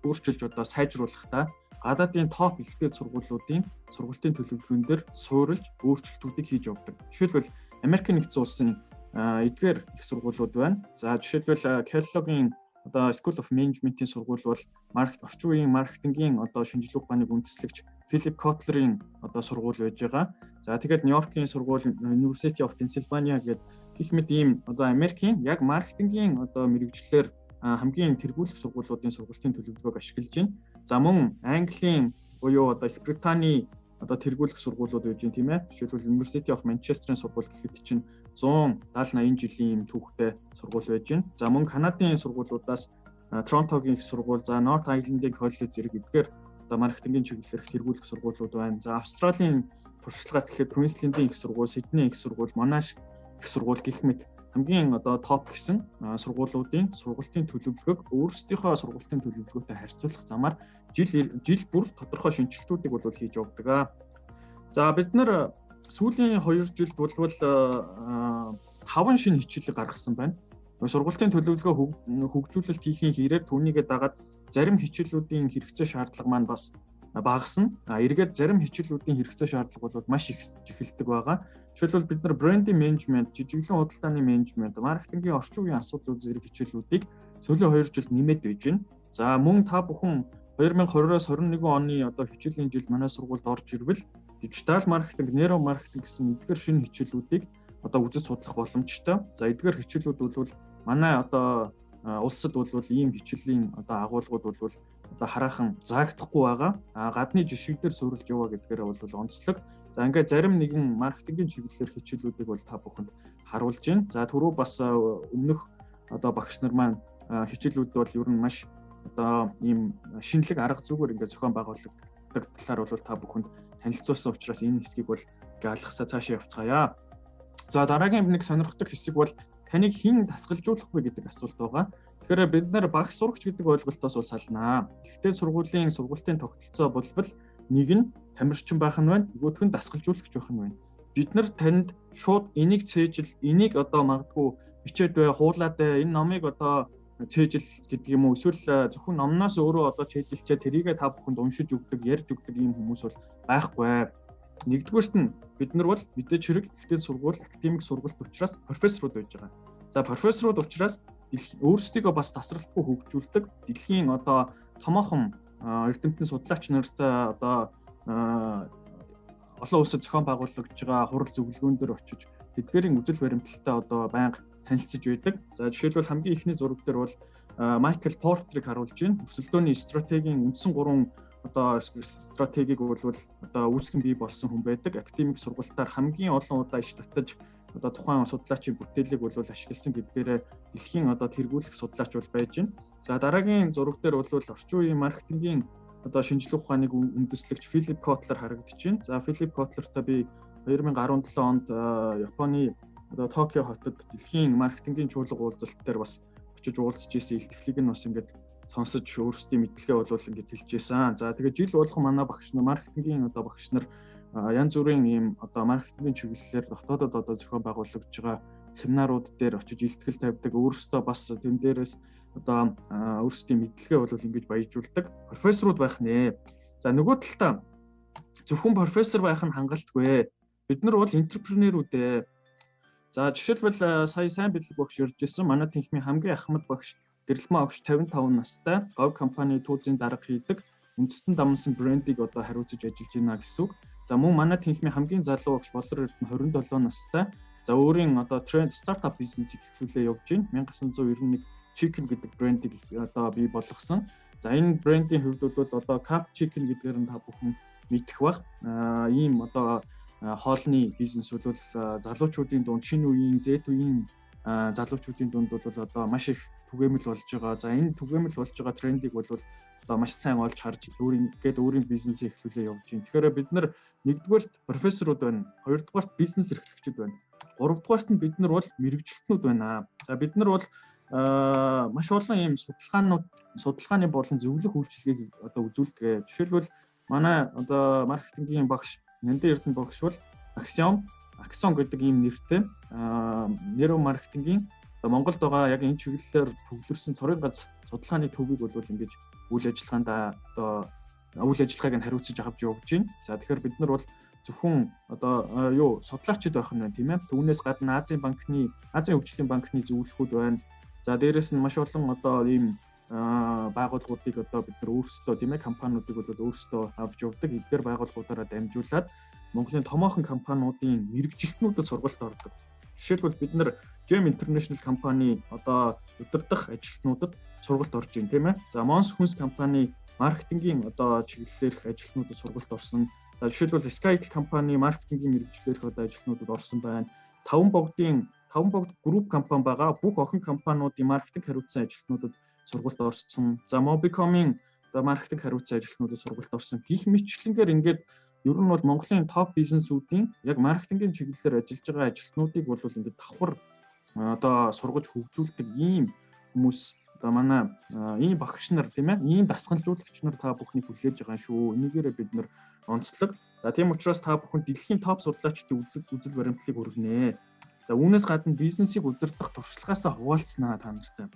өөрчилж одоо сайжруулахдаа гадаадын топ ихтэй сургуулиудын сургалтын төлөвлөгөөн дээр суурилж өөрчлөлтүүдийг хийж явдаг. Жишээлбэл, Америк нэгдсэн улсын эдгээр их сургуулиуд байна. За, жишээлбэл, Kellogg-ийн одоо School of Management-ийн сургууль бол маркет орчин үеийн маркетингийн одоо шинжлэх ухааныг үндэслэгч Филип Котлерийн одоо сургууль байж байгаа. За тэгээд Нью-Йоркийн сургууль University of Pennsylvania гэдэг гэх мэт ийм одоо Америкийн яг маркетингийн одоо мэрэгжлээр хамгийн тэргүүлэх сургуулиудын сургалтын төлөвлөгөөг ашиглаж байна. За мөн Английн буюу одоо Их Британий одоо тэргүүлэх сургуулиуд байж байна, тийм ээ. Жишээлбэл University of Manchester-ын сургууль гэхэд чинь 170 80 жилийн юм түүхтэй сургууль байж байна. За мөн Канадын сургуулиудаас Торонтогийн их сургууль, за North Island-ийн коллеж зэрэг эдгээр одоо маркетингийн чиглэлээр тэргүүлэх сургуулиуд байна. За Австралийн туршлагаас гэхэд Queensland-ийн их сургууль, Сиднейн их сургууль, Monash их сургууль гэх мэт хамгийн одоо топ гэсэн сургуулиудын сургалтын төлөвлөгөөг өөрсдийнхөө сургалтын төлөвлөгөөтэй харьцуулах замаар жил жил бүр тодорхой шинэчлэлтүүдийг бол хийж явдаг. За бид нар сүүлийн 2 жилд болвол 5 шинэ хичээлийг гаргасан байна. Сургалтын төлөвлөгөө хөгжүүлэлт хийхийн хэрээр түүнийгээ дагаад зарим хичээлүүдийн хэрэгцээ шаардлага маань бас багасна. Эргээд зарим хичээлүүдийн хэрэгцээ шаардлага бол маш их эхэлдэг байгаа. Жишээлбэл бид нар брендинг менежмент, жижиглэн худалдааны менежмент, маркетингийн орчин үеийн асуудлууд зэрэг хичээлүүдийг сүүлийн 2 жилд нэмээд байж байна. За мөн та бүхэн 2020-оос 21 оны одоо хичээлийн жил манай сургуульд орж ирвэл дижитал маркетинг, нейро маркетинг гэсэн эдгээр шинэ хичээлүүдийг одоо үзэж судлах боломжтой. За эдгээр хичээлүүд бол манай одоо улсад бол ийм хичээлийн одоо агуулгууд бол одоо хараахан заагдахгүй байгаа. А гадны жишг дээр суурилж яваа гэдгээрээ бол онцлог. За ингээд зарим нэгэн маркетингийн чиглэлээр хичээлүүдийг бол та бүхэнд харуулж байна. За түрүү бас өмнөх одоо багш нар маань хичээлүүд бол ер нь маш одоо ийм шинэлэг арга зүгээр ингээд зохион байгуулагддаг талаар бол та бүхэнд танилцуулсан учраас энэ хэсгийг бол ингээ алгасаа цаашаа явцгаая. За дараагийн нэг сонирхдаг хэсэг бол таныг хэн дасгалжуулах вэ гэдэг асуулт байгаа. Тэгэхээр бид нар багш сурагч гэдэг ойлголтоос бол салнаа. Гэхдээ сургуулийн сургалтын тогтолцоо болбол нэг нь тамирчин байх нь байна, нөгөөх нь дасгалжуулагч байх нь байна. Бид нар танд шууд энийг цээжил, энийг одоо магадгүй бичээд бай, хуулаад бай, энэ номыг одоо цээжил гэдэг юм уу эсвэл зөвхөн номноос өөрөө одоо цээжилчээ тэрийгэ та бүхэнд уншиж өгдөг, ярьж өгдөг ийм хүмүүс бол байхгүй. Нэгдүгээрт нь бид нар бол мэдээж хэрэг ихтэй сургууль, академик сургалт учраас профессорууд байж байгаа. За профессорууд учраас өөрсдийгөө бас тасралтгүй хөгжүүлдэг дэлхийн одоо томоохон эрдэмтэн судлаач нартай одоо олон улсад зохион байгуулагдж байгаа хурал зөвлөгөөн дээр очиж тэдгээрийн үзэл баримталтай одоо байнга танилцж байдаг. За жишээлбэл хамгийн эхний зураг дээр бол Майкл Портерыг харуулж байна. Өрсөлдөөний стратегийн үндсэн гурван одоо стратегийг бол одоо үүсгэн бий болсон хүн байдаг. Академик сургалтаар хамгийн олон удаа иш татаж одоо тухайн судлаачийн бүтээлийг бол ашигласан гэдгээрээ дэлхийн одоо тэргүүлэх судлаач бол байж байна. За дараагийн зураг дээр бол орчин үеийн маркетингийн одоо шинжлэх ухааныг үндэслэгч Филип Котлер харагдаж байна. За Филип Котлертай би 2017 онд Японы одоо Токио хотод дэлхийн маркетингийн чуулга уулзалт дээр бас очиж уулзж исэн илтгэлийг нь бас ингээд сонсож өөрсдийн мэдлэгээ бол ингээд хэлж байсан. За тэгээд жил болгон манай багш нар маркетингийн одоо багш нар янз бүрийн ийм одоо маркетингийн чиглэлээр дотоодод одоо зохион байгуулагдж байгаа семинарууд дээр очиж илтгэл тавьдаг. Өөрсдөө бас тэн дээрээс одоо өөрсдийн мэдлэгээ бол ингэж баяжуулдаг профессорууд байх нэ. За нөгөө талдаа зөвхөн профессор байх нь хангалтгүй. Бид нар бол энтерпренерүүд ээ. За жишээлбэл сая сайн бэлэг багш ярьж ирсэн. Манай тэнхимийн хамгийн ахмад багш Гэрэлмаа багш 55 настай Говь компани түүзийн дарга хийдэг үндэстэн дамнасан брендийг одоо хариуцаж ажиллаж байна гэсэн үг. За мөн манай тэнхимийн хамгийн залуу багш Болор Эрдэнэ 27 настай. За өөрийн одоо тренд стартап бизнесийг эхлүүлээ явж байна. 1991 Chicken гэдэг брендийг одоо бий болгосон. За энэ брендийн хувьд бол одоо Cup Chicken гэдгээр нь та бүхэн мэдэх бах. Ийм одоо хоолны бизнес бол залуучуудын дунд шинэ үеийн Z үеийн залуучуудын дунд бол одоо маш их түгээмэл болж байгаа. За энэ түгээмэл болж байгаа трендийг бол одоо маш сайн олж харж өөрийн гээд өөрийн бизнесийг эхлүүлээ явж байна. Тэгэхээр бид нар нэгдүгээрт профессорууд байна, хоёрдугаарт бизнес эрхлэгчид байна. Гуравдугаарт нь бид нар бол мэрэгжилтнүүд байна. За бид нар бол маш олон ийм судалгаанууд судалгааны болон зөвлөх үйлчилгээг одоо үзүүлдэг. Жишээлбэл манай одоо маркетингийн багш Нандин Эрдэнэ багш бол Axiom Axon гэдэг ийм нэртэй нейро маркетингийн одоо Монголд байгаа яг энэ чиглэлээр төвлөрсөн цорын гац судалгааны төвийг бол ингэж үйл ажиллагаанд одоо үйл ажиллагааг нь хариуцаж авч явж байна. За тэгэхээр бид нар бол зөвхөн одоо юу судлаачид байх нь байна тийм ээ. Түүнээс гадна Азийн банкны Азийн хөгжлийн банкны зөвлөхүүд байна. За дээрэс нь маш олон одоо ийм Байгууллагуудыг одоо бид нар өөрсдөө, тийм ээ, компаниудыг бол өөрсдөө авч явдаг. Эдгээр байгууллагуудаараа дамжуулаад Монголын томоохон компаниудын мэргэжилтнүүдэд сургалт ордог. Жишээлбэл, бид нар Gem International компани одоо удирдах ажилтнуудад сургалт орж байна, тийм ээ. За, Mons Хүнс компани маркетингийн одоо чиглэлээрх ажилтнуудад сургалт орсон. За, жишээлбэл, Skytel компани маркетингийн мэргэжлээрх одоо ажилтнуудад орсон байна. Таван богд групп компани байгаа. Бүх охин компаниудын маркетинг хариуцсан ажилтнуудад сургалт орсон. За, Mobicom-ын одоо маркетинг хариуцсан ажилтнуудад сургалт орсон. Гэх мэтчилэнгээр ингээд ер нь бол Монголын топ бизнесүүдийн яг маркетингийн чиглэлээр ажиллаж байгаа ажилтнуудыг бол ингээд давхар одоо сургаж хөгжүүлдэг ийм хүмүүс, одоо манай ийм багш нар, тийм ээ, ийм дасгалжуулагч нар та бүхнийг хүлээж байгаа шүү. Энийгээрээ бид нар онцлог. За, тийм учраас та бүхэн дэлхийн топ судлаачдын үзэл баримтлалыг өргөнө. За, үүнээс гадна бизнесийг удирдах туршлагаасаа хуваалцнаа та нартай.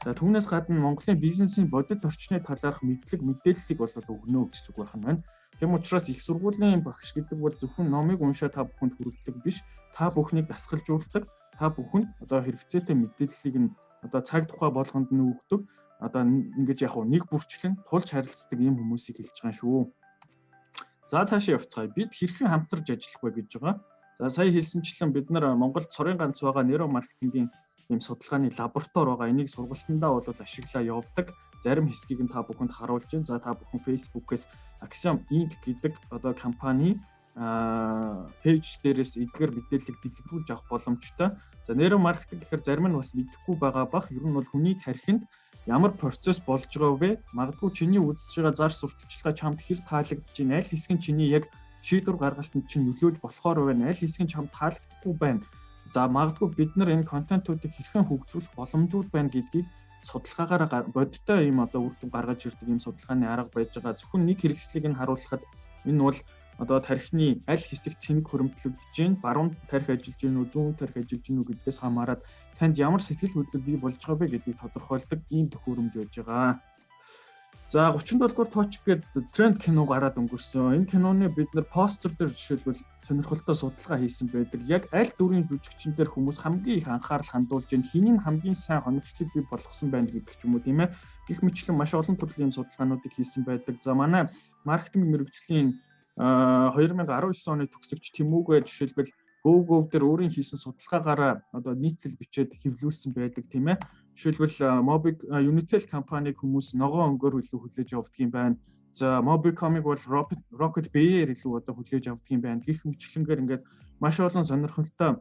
За, түүнээс гадна Монголын бизнесийн бодит орчны талаарх мэдлэг мэдээллийг бол өгнө гэсэн үг байх нь байна. Тийм учраас их сургуулийн багш гэдэг бол зөвхөн номыг уншаа та бүхэнд хүргэдэг биш, та бүхнийг дасгалжуулдаг, та бүхэнд одоо хэрэгцээтэй мэдээллийг нь одоо цаг тухай болгонд нь өгдөг. Одоо ингэж яг нэг бүрчлэн тулж харилцдаг ийм хүмүүсийг хэлж байгаа шүү. За, цаашаа явцгаая. Бид хэрхэн хамтарч ажиллах вэ гэж байгаа. За, сая хэлсэнчлэн бид нар Монголд цорын ганц байгаа нейромаркетингийн ийм судалгааны лаборатори байгаа. Энийг сургалтандаа бол ашиглаа явдаг. Зарим хэсгийг нь та бүхэнд харуулж байна. За, та бүхэн Facebook-ээс Axiom Inc гэдэг одоо компани page дээрээс эдгээр мэдээллийг дэлгэрүүлж авах боломжтой. За, нейромаркетинг гэхээр зарим нь бас мэдэхгүй байгаа бах. Ер нь бол хүний тархинд ямар процесс болж байгаа вэ? Магадгүй чиний үзэж байгаа зар сурталчилгаа чамд хэр таалагдж байна? Аль хэсэг нь чиний яг шийдвэр гаргалтанд чинь нөлөөлж болохоор байна? Аль хэсэг нь чамд таалагдахгүй байна? За, магадгүй бид нар энэ контентуудыг хэрхэн хөгжүүлэх боломжууд байна гэдгийг судалгаагаараа бодиттой ийм одоо үр дүн гаргаж ирдэг ийм судалгааны арга байж байгаа. Зөвхөн нэг хэрэгслийг нь харуулхад энэ бол одоо тархины аль хэсэг цэник хөрөмтлөгдөж байна, баруун тархи ажиллаж байна уу, зүүн тархи ажиллаж байна уу гэдгээс хамаарат танд ямар сэтгэл хөдлөл бий болж байгаа вэ гэдгийг тодорхойлдог ийм төхөөрөмж байж байгаа. За, 37 дугаар тоочк гээд тренд кино гараад өнгөрсөн. Энэ киноны бид нар постэр дээр жишээлбэл сонирхолтой судалгаа хийсэн байдаг. Яг аль дүрийн жүжигчин дээр хүмүүс хамгийн их анхаарал хандуулж байна, хэний хамгийн сайн хоногчлыг бий болгосон байна гэдэг ч юм уу, тийм ээ. Гэх мэтлэн маш олон төрлийн судалгаануудыг хийсэн байдаг. За, манай маркетинг мэргэжлийн 2019 оны төгсөгч Тэмүүгээ жишээлбэл Go Go дээр өөрийн хийсэн судалгаагаараа одоо нийтлэл бичээд хэвлүүлсэн байдаг, тийм ээ. Жишээлбэл, Mobic Unitel компаниг хүмүүс ногоон өнгөөр илүү хүлээж авдаг юм байна. За, Mobicom-ыг бол Rocket Bay-ээр илүү одоо хүлээж авдаг юм байна. Гэх мэтчилэнгээр ингээд маш олон сонирхолтой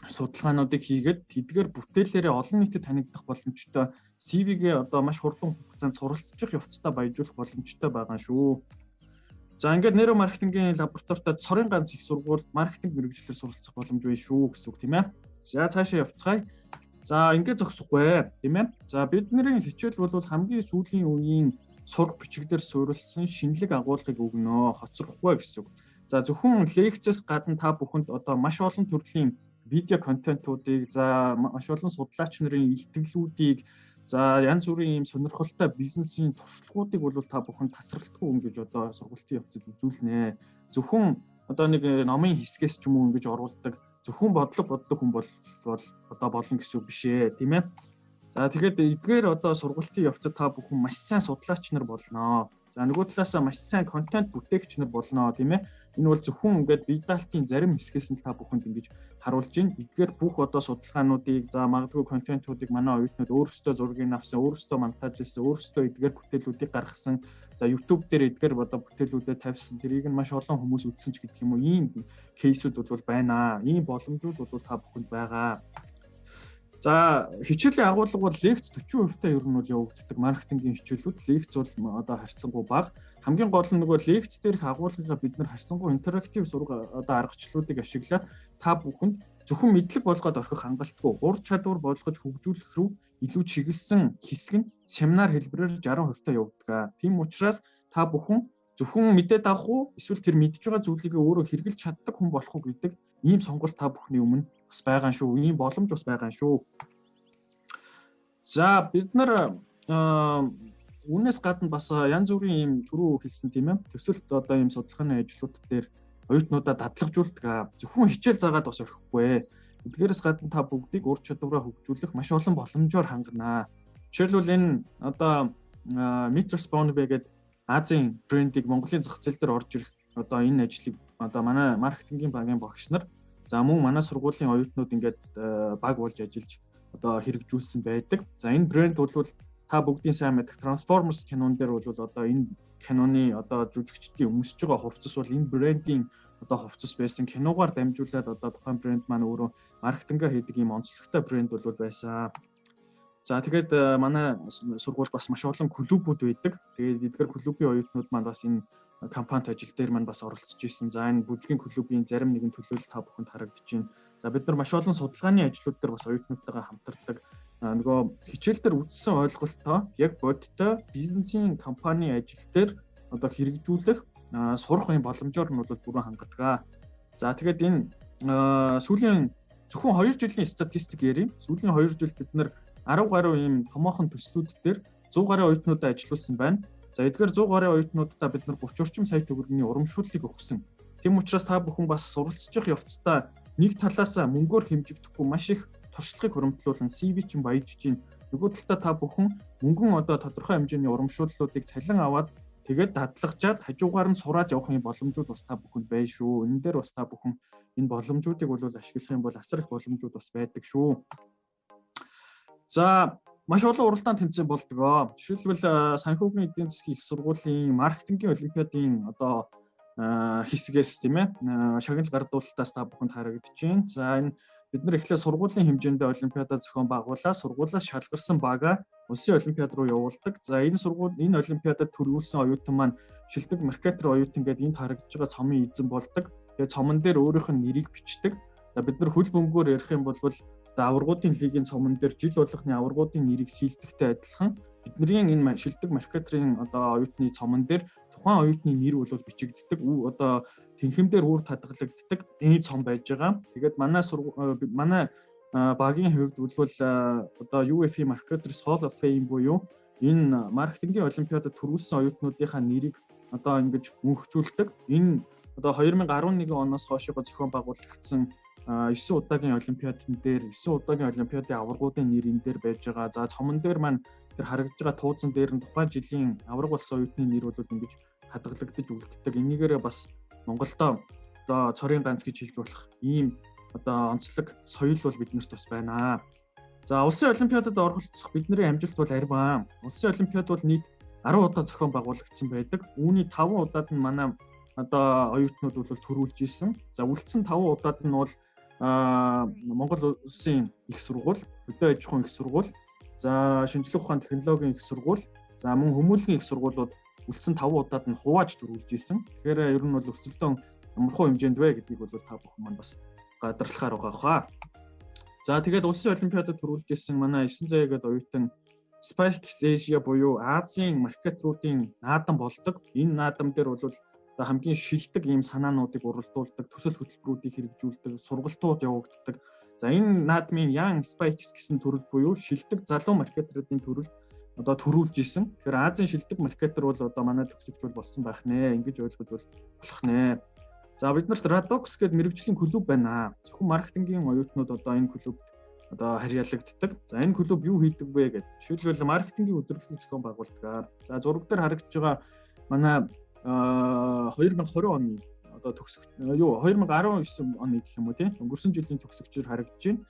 судалгаануудыг хийгээд тэдгээр бүтээлээрээ олон нийтэд танигдах боломжтой, CV-гээ одоо маш хурдан хугацаанд суралцчих явцдаа баяжуулах боломжтой байгаа шүү. За, ингээд нейромаркетингийн лабораторитой цорын ганц их сургууль маркетинг мэргэжлээр суралцах боломж байна шүү гэсэн үг, тийм ээ. За, цаашаа явцгаая. За, ингээд зогсохгүй, тийм ээ. За, бидний хичээл бол хамгийн сүүлийн үеийн сурах бичгээр суурилсан шинэлэг агуулгыг өгнө. Хоцрохгүй гэсэн үг. За, зөвхөн лекцээс гадна та бүхэнд одоо маш олон төрлийн видео контентуудыг, за, маш олон судлаач нарын илтгэлүүдийг, за, янз бүрийн ийм сонирхолтой бизнесийн туршлагуудыг бол та бүхэн тасралтгүй ингэж одоо сургалтын явцад үзүүлнэ. Зөвхөн одоо нэг номын хэсгээс ч юм уу ингэж оруулдаг, зөвхөн бодлого боддог хүн бол одоо болно гэсэн үг биш ээ, тийм ээ. За, тэгэхээр эдгээр одоо сургалтын явцад та бүхэн маш сайн судлаач нар болно. За, нөгөө талаасаа маш сайн контент бүтээгч нар болно, тийм ээ. Энэ бол зөвхөн ингээд бие даалтын зарим хэсгээс нь та бүхэнд ингэж харуулж байна. Эдгээр бүх одоо судалгаануудыг, за, магадгүй контентуудыг манай оюутнууд өөрсдөө зургийг авсан, өөрсдөө монтажлсан, өөрсдөө эдгээр бүтээлүүдийг гаргасан. За, YouTube дээр эдгээр одоо бүтээлүүдэд тавьсан. Тэрийг нь маш олон хүмүүс үзсэн ч гэдэг юм уу. Ийм case үүд бол байна. Ийм боломжууд бол та бүхэнд байгаа. За, хичээлийн агуулга бол лекц 40% та ер нь бол явагддаг. Маркетингийн хичээлүүд лекц бол одоо харьцангуй бага. Хамгийн гол нь нөгөө лекц дээрх агуулгыг бид нар харьцангуй интерактив сурга одоо аргачлалуудыг ашиглаад та бүхэнд зөвхөн мэдлэг болгоод орхих хангалтгүй, ур чадвар болгож хөгжүүлэх рүү илүү чиглэсэн хэсэг нь семинар хэлбэрээр 60% та явагддаг. Тийм учраас та бүхэн зөвхөн мэдээд авах уу, эсвэл тэр мэдж байгаа зүйлийг өөрөө хэрэглэж чаддаг хүн болох уу гэдэг ийм сонголт та бүхний өмнө бас байгаа шүү. Ийм боломж бас байгаа шүү. За, бид нар үүнээс гадна бас янз бүрийн ийм түрүү хэлсэн, тийм ээ. Төсөлт одоо ийм судалгааны ажлууд дээр оюутнуудаа дадлагжуулдаг. Зөвхөн хичээл заагаад бас орхихгүй. Эдгээрээс гадна та бүгдийг ур чадвараа хөгжүүлэх маш олон боломжоор ханганаа. Жишээлбэл, энэ одоо Meters Bonbe гэдэг Азийн брендийг Монголын зах зээл дээр орж ирэх одоо энэ ажлыг одоо манай маркетингийн багийн багш нар, за мөн манай сургуулийн оюутнууд ингээд баг болж ажиллаж одоо хэрэгжүүлсэн байдаг. За, энэ брэнд бол та бүгдийн сайн мэдэх Transformers кинон дээр бол одоо энэ киноны одоо жүжигчдийн өмсөж байгаа хувцас бол энэ брендийн одоо хувцас байсан. Киногаар дамжуулаад одоо тухайн брэнд маань өөрөө маркетингаа хийдэг ийм онцлогтой брэнд бол байсан. За, тэгээд манай сургуульд бас маш олон клубүүд байдаг. Тэгээд эдгээр клубын оюутнууд маань бас энэ компанид ажил дээр маань бас оролцож исэн. За, энэ бүжгийн клубын зарим нэгэн төлөөлөл та бүхэнд харагдаж байна. За, бид нар маш олон судалгааны ажлууд дээр бас оюутнуудтайгаа хамтардаг. Нөгөө хичээл дээр үзсэн ойлголтоо яг бодиттой бизнесийн компани ажил дээр одоо хэрэгжүүлэх, сурах юм боломжоор нь бол бүрэн хангадаг. За, тэгээд энэ сүүлийн зөвхөн 2 жилийн статистик ярив. Сүүлийн 2 жил бид нар 10 гаруй ийм томоохон төслүүд дээр 100 гаруй оюутнуудад ажиллуулсан байна. За, эдгээр 100 гаруй оюутнуудаа бид нар 30 орчим сая төгрөгийн урамшууллыг өгсөн. Тийм учраас та бүхэн бас суралцчих явцдаа нэг талаасаа мөнгөөр хэмжигдэхгүй маш их туршлагыг хуримтлуулан CV чинь баяжж чинь, нөгөө талдаа та бүхэн мөнгөн одоо тодорхой хэмжээний урамшууллуудыг цалин аваад, тэгээд дадлагжаад, хажуугаар нь сураад явах юм боломжууд бас та бүхэнд байна шүү. Энэ дээр бас та бүхэн энэ боломжуудыг бол ашиглах юм бол асар их боломжууд бас байдаг шүү. За, маш олон уралдаан тэмцээн болдог. Жишээлбэл, санхүүгийн эдийн засгийн их сургуулийн маркетингийн олимпиадын одоо хэсгээс, тийм ээ, шагнал гардуулалтаас та бүхэнд харагдаж байна. За, энэ бид нар эхлээд сургуулийн хэмжээндээ олимпиада зохион байгуулаад, сургуулиас шалгарсан бага улсын олимпиад руу явуулдаг. За, энэ сургууль энэ олимпиадад төрүүлсэн оюутан маань шилдэг маркетер оюутан гэдэг энд харагдаж байгаа цомын эзэн болдог. Тэгээ цомон дээр өөрийнх нь нэрийг бичдэг. За, бид нар хөл бөмбөгөөр ярих юм бол одоо аваргуудын лигийн цомон дээр жил болгохны аваргуудын нэрийг сэлдэхтэй адилхан бидний энэ шилдэг маркетерийн одоо оюутны цомон дээр тухайн оюутны нэр бол бичигддэг. Одоо тэнхэм дээр үр татгалагддаг ийм цом байж байгаа. Тэгээд манай багийн хувьд бол одоо UFE Marketers Hall of Fame буюу энэ маркетингийн олимпиадад төрүүлсэн оюутнуудынхаа нэрийг одоо ингэж мөнхжүүлдэг. Энэ одоо 2011 оноос хойшоо зохион байгуулагдсан 9 удаагийн олимпиадн дээр 9 удаагийн олимпиадын аваргуудын нэр энэ дээр байж байгаа. За, цомон дээр маань тэр харагдж байгаа туузан дээр нь тухайн жилийн аварга болсон оюутны нэр бол ингэж хадгалагдаж үлддэг. Энийгээрээ бас Монголдо одоо цорын ганц гэж хэлж болох ийм одоо онцлог соёл бол биднэрт бас байна. За, улсын олимпиадад оролцох бидний амжилт бол арван. Улсын олимпиад бол нийт 10 удаа зохион байгуулагдсан байдаг. Үүний 5 удаад нь манай одоо оюутнууд бол төрүүлж исэн. За, үлдсэн 5 удаад нь бол Монгол улсын их сургууль, хөдөө аж ахуйн их сургууль, за шинжлэх ухаан технологийн их сургууль, за мөн хүмүүлгийн их сургуулиуд үлдсэн 5 удаад нь хувааж төрүүлж исэн. Тэгэхээр ер нь бол өрсөлдөөн ямархуу хэмжээнд вэ гэдгийг бол та бүхэн маань бас гадарлахаар байгаа хаа. За, тэгээд улсын олимпиадад төрүүлж исэн манай 9 заяа гэдэг оюутан Spikes Asia буюу Азийн маркетруудын наадам болдог. Энэ наадам дээр бол одоо хамгийн шилдэг ийм санаануудыг уралдуулдаг, төсөл хөтөлбөрүүдийг хэрэгжүүлдэг, сургалтууд явагддаг. За, энэ наадмын Young Spikes гэсэн төрөл буюу шилдэг залуу маркетруудын төрөл одоо төрүүлж исэн. Тэгэхээр Азийн шилдэг маркетер бол одоо манай төгсөгч бол болсон байх нэ. Ингэж ойлгож бол болох нэ. За, бид нарт Radox гэдэг мэрэгжлийн клуб байна. Зөвхөн маркетингийн оюутнууд одоо энэ клубт одоо харьяалагддаг. За, энэ клуб юу хийдэг вэ гэдэг. Жишээлбэл, маркетингийн өдөрлөгийг зохион байгуулдаг. За, зураг дээр харагдж байгаа манай 2020 оны одоо төгсөгч юу 2019 оны гэх юм уу, тийм, өнгөрсөн жилийн төгсөгчөөр харагдаж байна.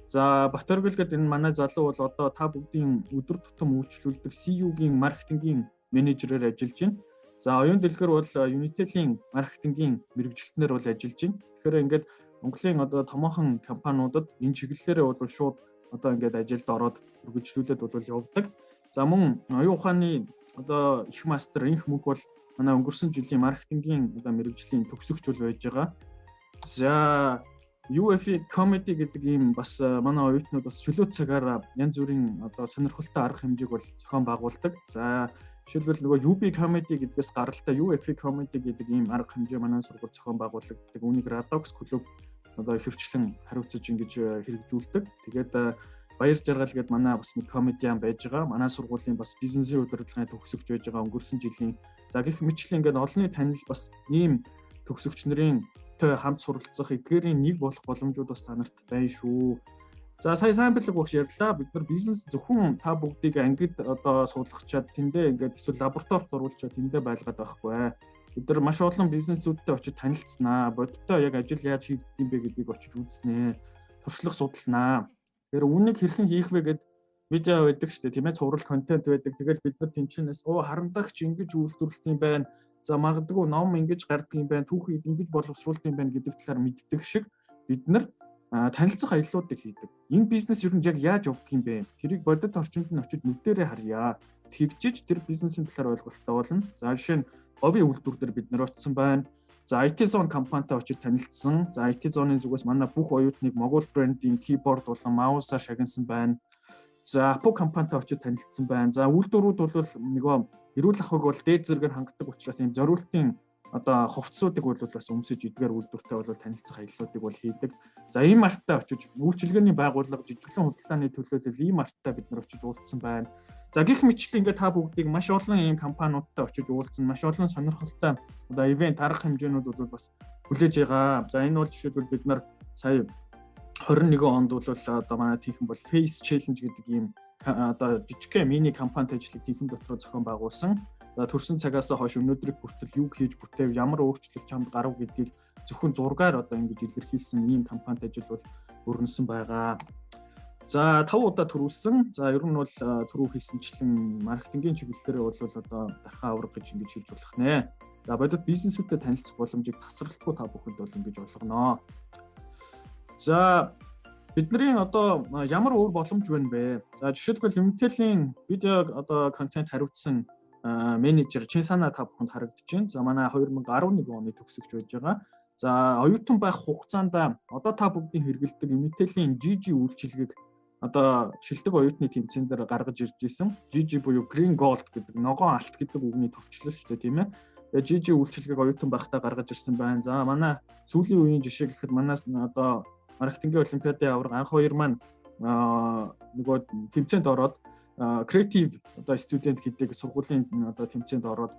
За, Батөргөл гэдэг энэ манай залуу бол одоо та бүгдийн өдөр тутам үйлчлүүлдэг CU-гийн маркетингийн менежерээр ажиллаж байна. За, оюун дэлгэр бол Unitel-ийн маркетингийн мэрэгжилтнэр бол ажиллаж байна. Тэгэхээр ингээд Монголын одоо томоохон компаниудад энэ чиглэлээрээ бол шууд одоо ингээд ажилд ороод үргэлжлүүлээд бол явдаг. За, мөн оюун ухааны одоо их мастер инх мөнх бол манай өнгөрсөн жилийн маркетингийн одоо мэрэгжлийн төгсөгч бол байж байгаа. За, UFE comedy гэдэг ийм бас манай оюутнууд бас чөлөө цагаараа янз бүрийн одоо сонирхолтой арга хэмжээг бол зохион байгуулдаг. За, жишээлбэл, нөгөө UB comedy гэдгээс гаралтай UFE comedy гэдэг ийм арга хэмжээ манай сургууль зохион байгуулагддаг. Үүнийг Radox клуб одоо ихэвчлэн хариуцаж ингэж хэрэгжүүлдэг. Тэгээд Баяр жаргал гэдэг манай бас нэг комедиан байж байгаа. Манай сургуулийн бас бизнесийн удирдлагын төгсөгч байж байгаа өнгөрсөн жилийн. За, гэх мэтчлэн ингээд олонний танил бас ийм төгсөгч нарын той хамт суралцах, эдгээрийн нэг болох боломжууд бас та нарт байна шүү. За сая сайн бэлэг багш ярьлаа. Бид нар бизнес зөвхөн та бүгдийг ангид одоо суулгачаад тэндээ ингээд эсвэл лабораторид оруулчаад тэндээ байлгаад байхгүй. Бид нар маш олон бизнесүүдтэй очиж танилцсанаа. Бодиттой яг ажил яаж хийгддэг юм бэ гэдгийг очиж үзнэ. Туршлага судалнаа. Тэгэхээр үүнийг хэрхэн хийх вэ гэд видео байдаг шүү дээ, тийм ээ, цуврал контент байдаг. Тэгэл бид нар тэнчнээс оо харандагч ингэж үйлдвэрлэдэг юм байна. За магадгүй ном ингэж гардаг юм байна, түүхийг ингэж боловсруулдаг юм байна гэдэг талаар мэддэг шиг бид нар танилцах аяллуудыг хийдэг. Энэ бизнес ер нь яг яаж явдаг юм бэ? Тэрийг бодит орчинд нь очиж нүдэрээ харьяа. Тэгжиж тэр бизнесийн талаар ойлголттой болно. За жишээ нь говийн үйлдвэр дээр бид нар очсон байна. За IT Zone компанитай очиж танилцсан. За IT Zone-ын зүгээс манай бүх оюутныг Монгол брендийн keyboard болон маусаар шагнасан байна. За Apo компанитай очиж танилцсан байна. За үйлдвэрүүд бол нөгөө эрүүл ахуйг бол дээд зэрэгээр хангадаг учраас ийм зориултын одоо хувцсуудыг бол бас өмсөж эдгээр үйлдвэртэй бол танилцах аяллуудыг бол хийдэг. За ийм мартаа очиж үйлчилгээний байгууллага жижиглэн худалдааны төлөөлөл ийм мартаа бид нар очиж уулзсан байна. За гих мэтлэн ингээд та бүгдийг маш олон ийм компаниудтай очиж уулзсан, маш олон сонирхолтой одоо ивент арга хэмжээнүүд бол бас хүлээж байгаа. За энэ бол жишээлбэл бид нар сая 21 онд бол одоо манай тийхэн бол Face Challenge гэдэг ийм одоо жижигхэн мини компанид ажлыг тийхэн дотор зохион байгуулсан. Төрсэн цагаас хойш өнөөдрийг хүртэл юу хийж бүтээв, ямар өөрчлөлт чамд гарав гэдгийг зөвхөн зургаар одоо ингэж илэрхийлсэн ийм компанид ажил бол өрнөсөн байгаа. За 5 удаа төрүүлсэн. За ер нь бол түрүү хэлсэнчлэн маркетингийн чиглэлээрээ бол одоо дархан авраг гэж ингэж хэлж болох нэ. За бодит бизнесүүдтэй танилцах боломжийг тасралтгүй та бүхэнд бол ингэж олгоно. За бидний одоо ямар өөр боломж байна бэ? За жишээлбэл Intel-ийн видео одоо контент хариуцсан менежер чин санаа та бүхэнд харагдаж байна. За манай 2011 оны төгсөгч байж байгаа. За оюутан байх хугацаанд одоо та бүгдийн хэрэглэдэг Intel-ийн GG үйлчилгээг одоо шилдэг оюутны тэмцээн дээр гаргаж ирж исэн. GG буюу Green Gold гэдэг ногоон алт гэдэг үгний товчлол шүү дээ, тийм ээ. Тэгээ GG үйлчилгээг оюутан байхдаа гаргаж ирсэн байна. За манай сүүлийн үеийн жишээ гэхэд манаас одоо маркетингийн олимпиадын аварга анх хоёр маань нөгөө тэмцээнд ороод creative одоо student гэдэг сургуулийн одоо тэмцээнд ороод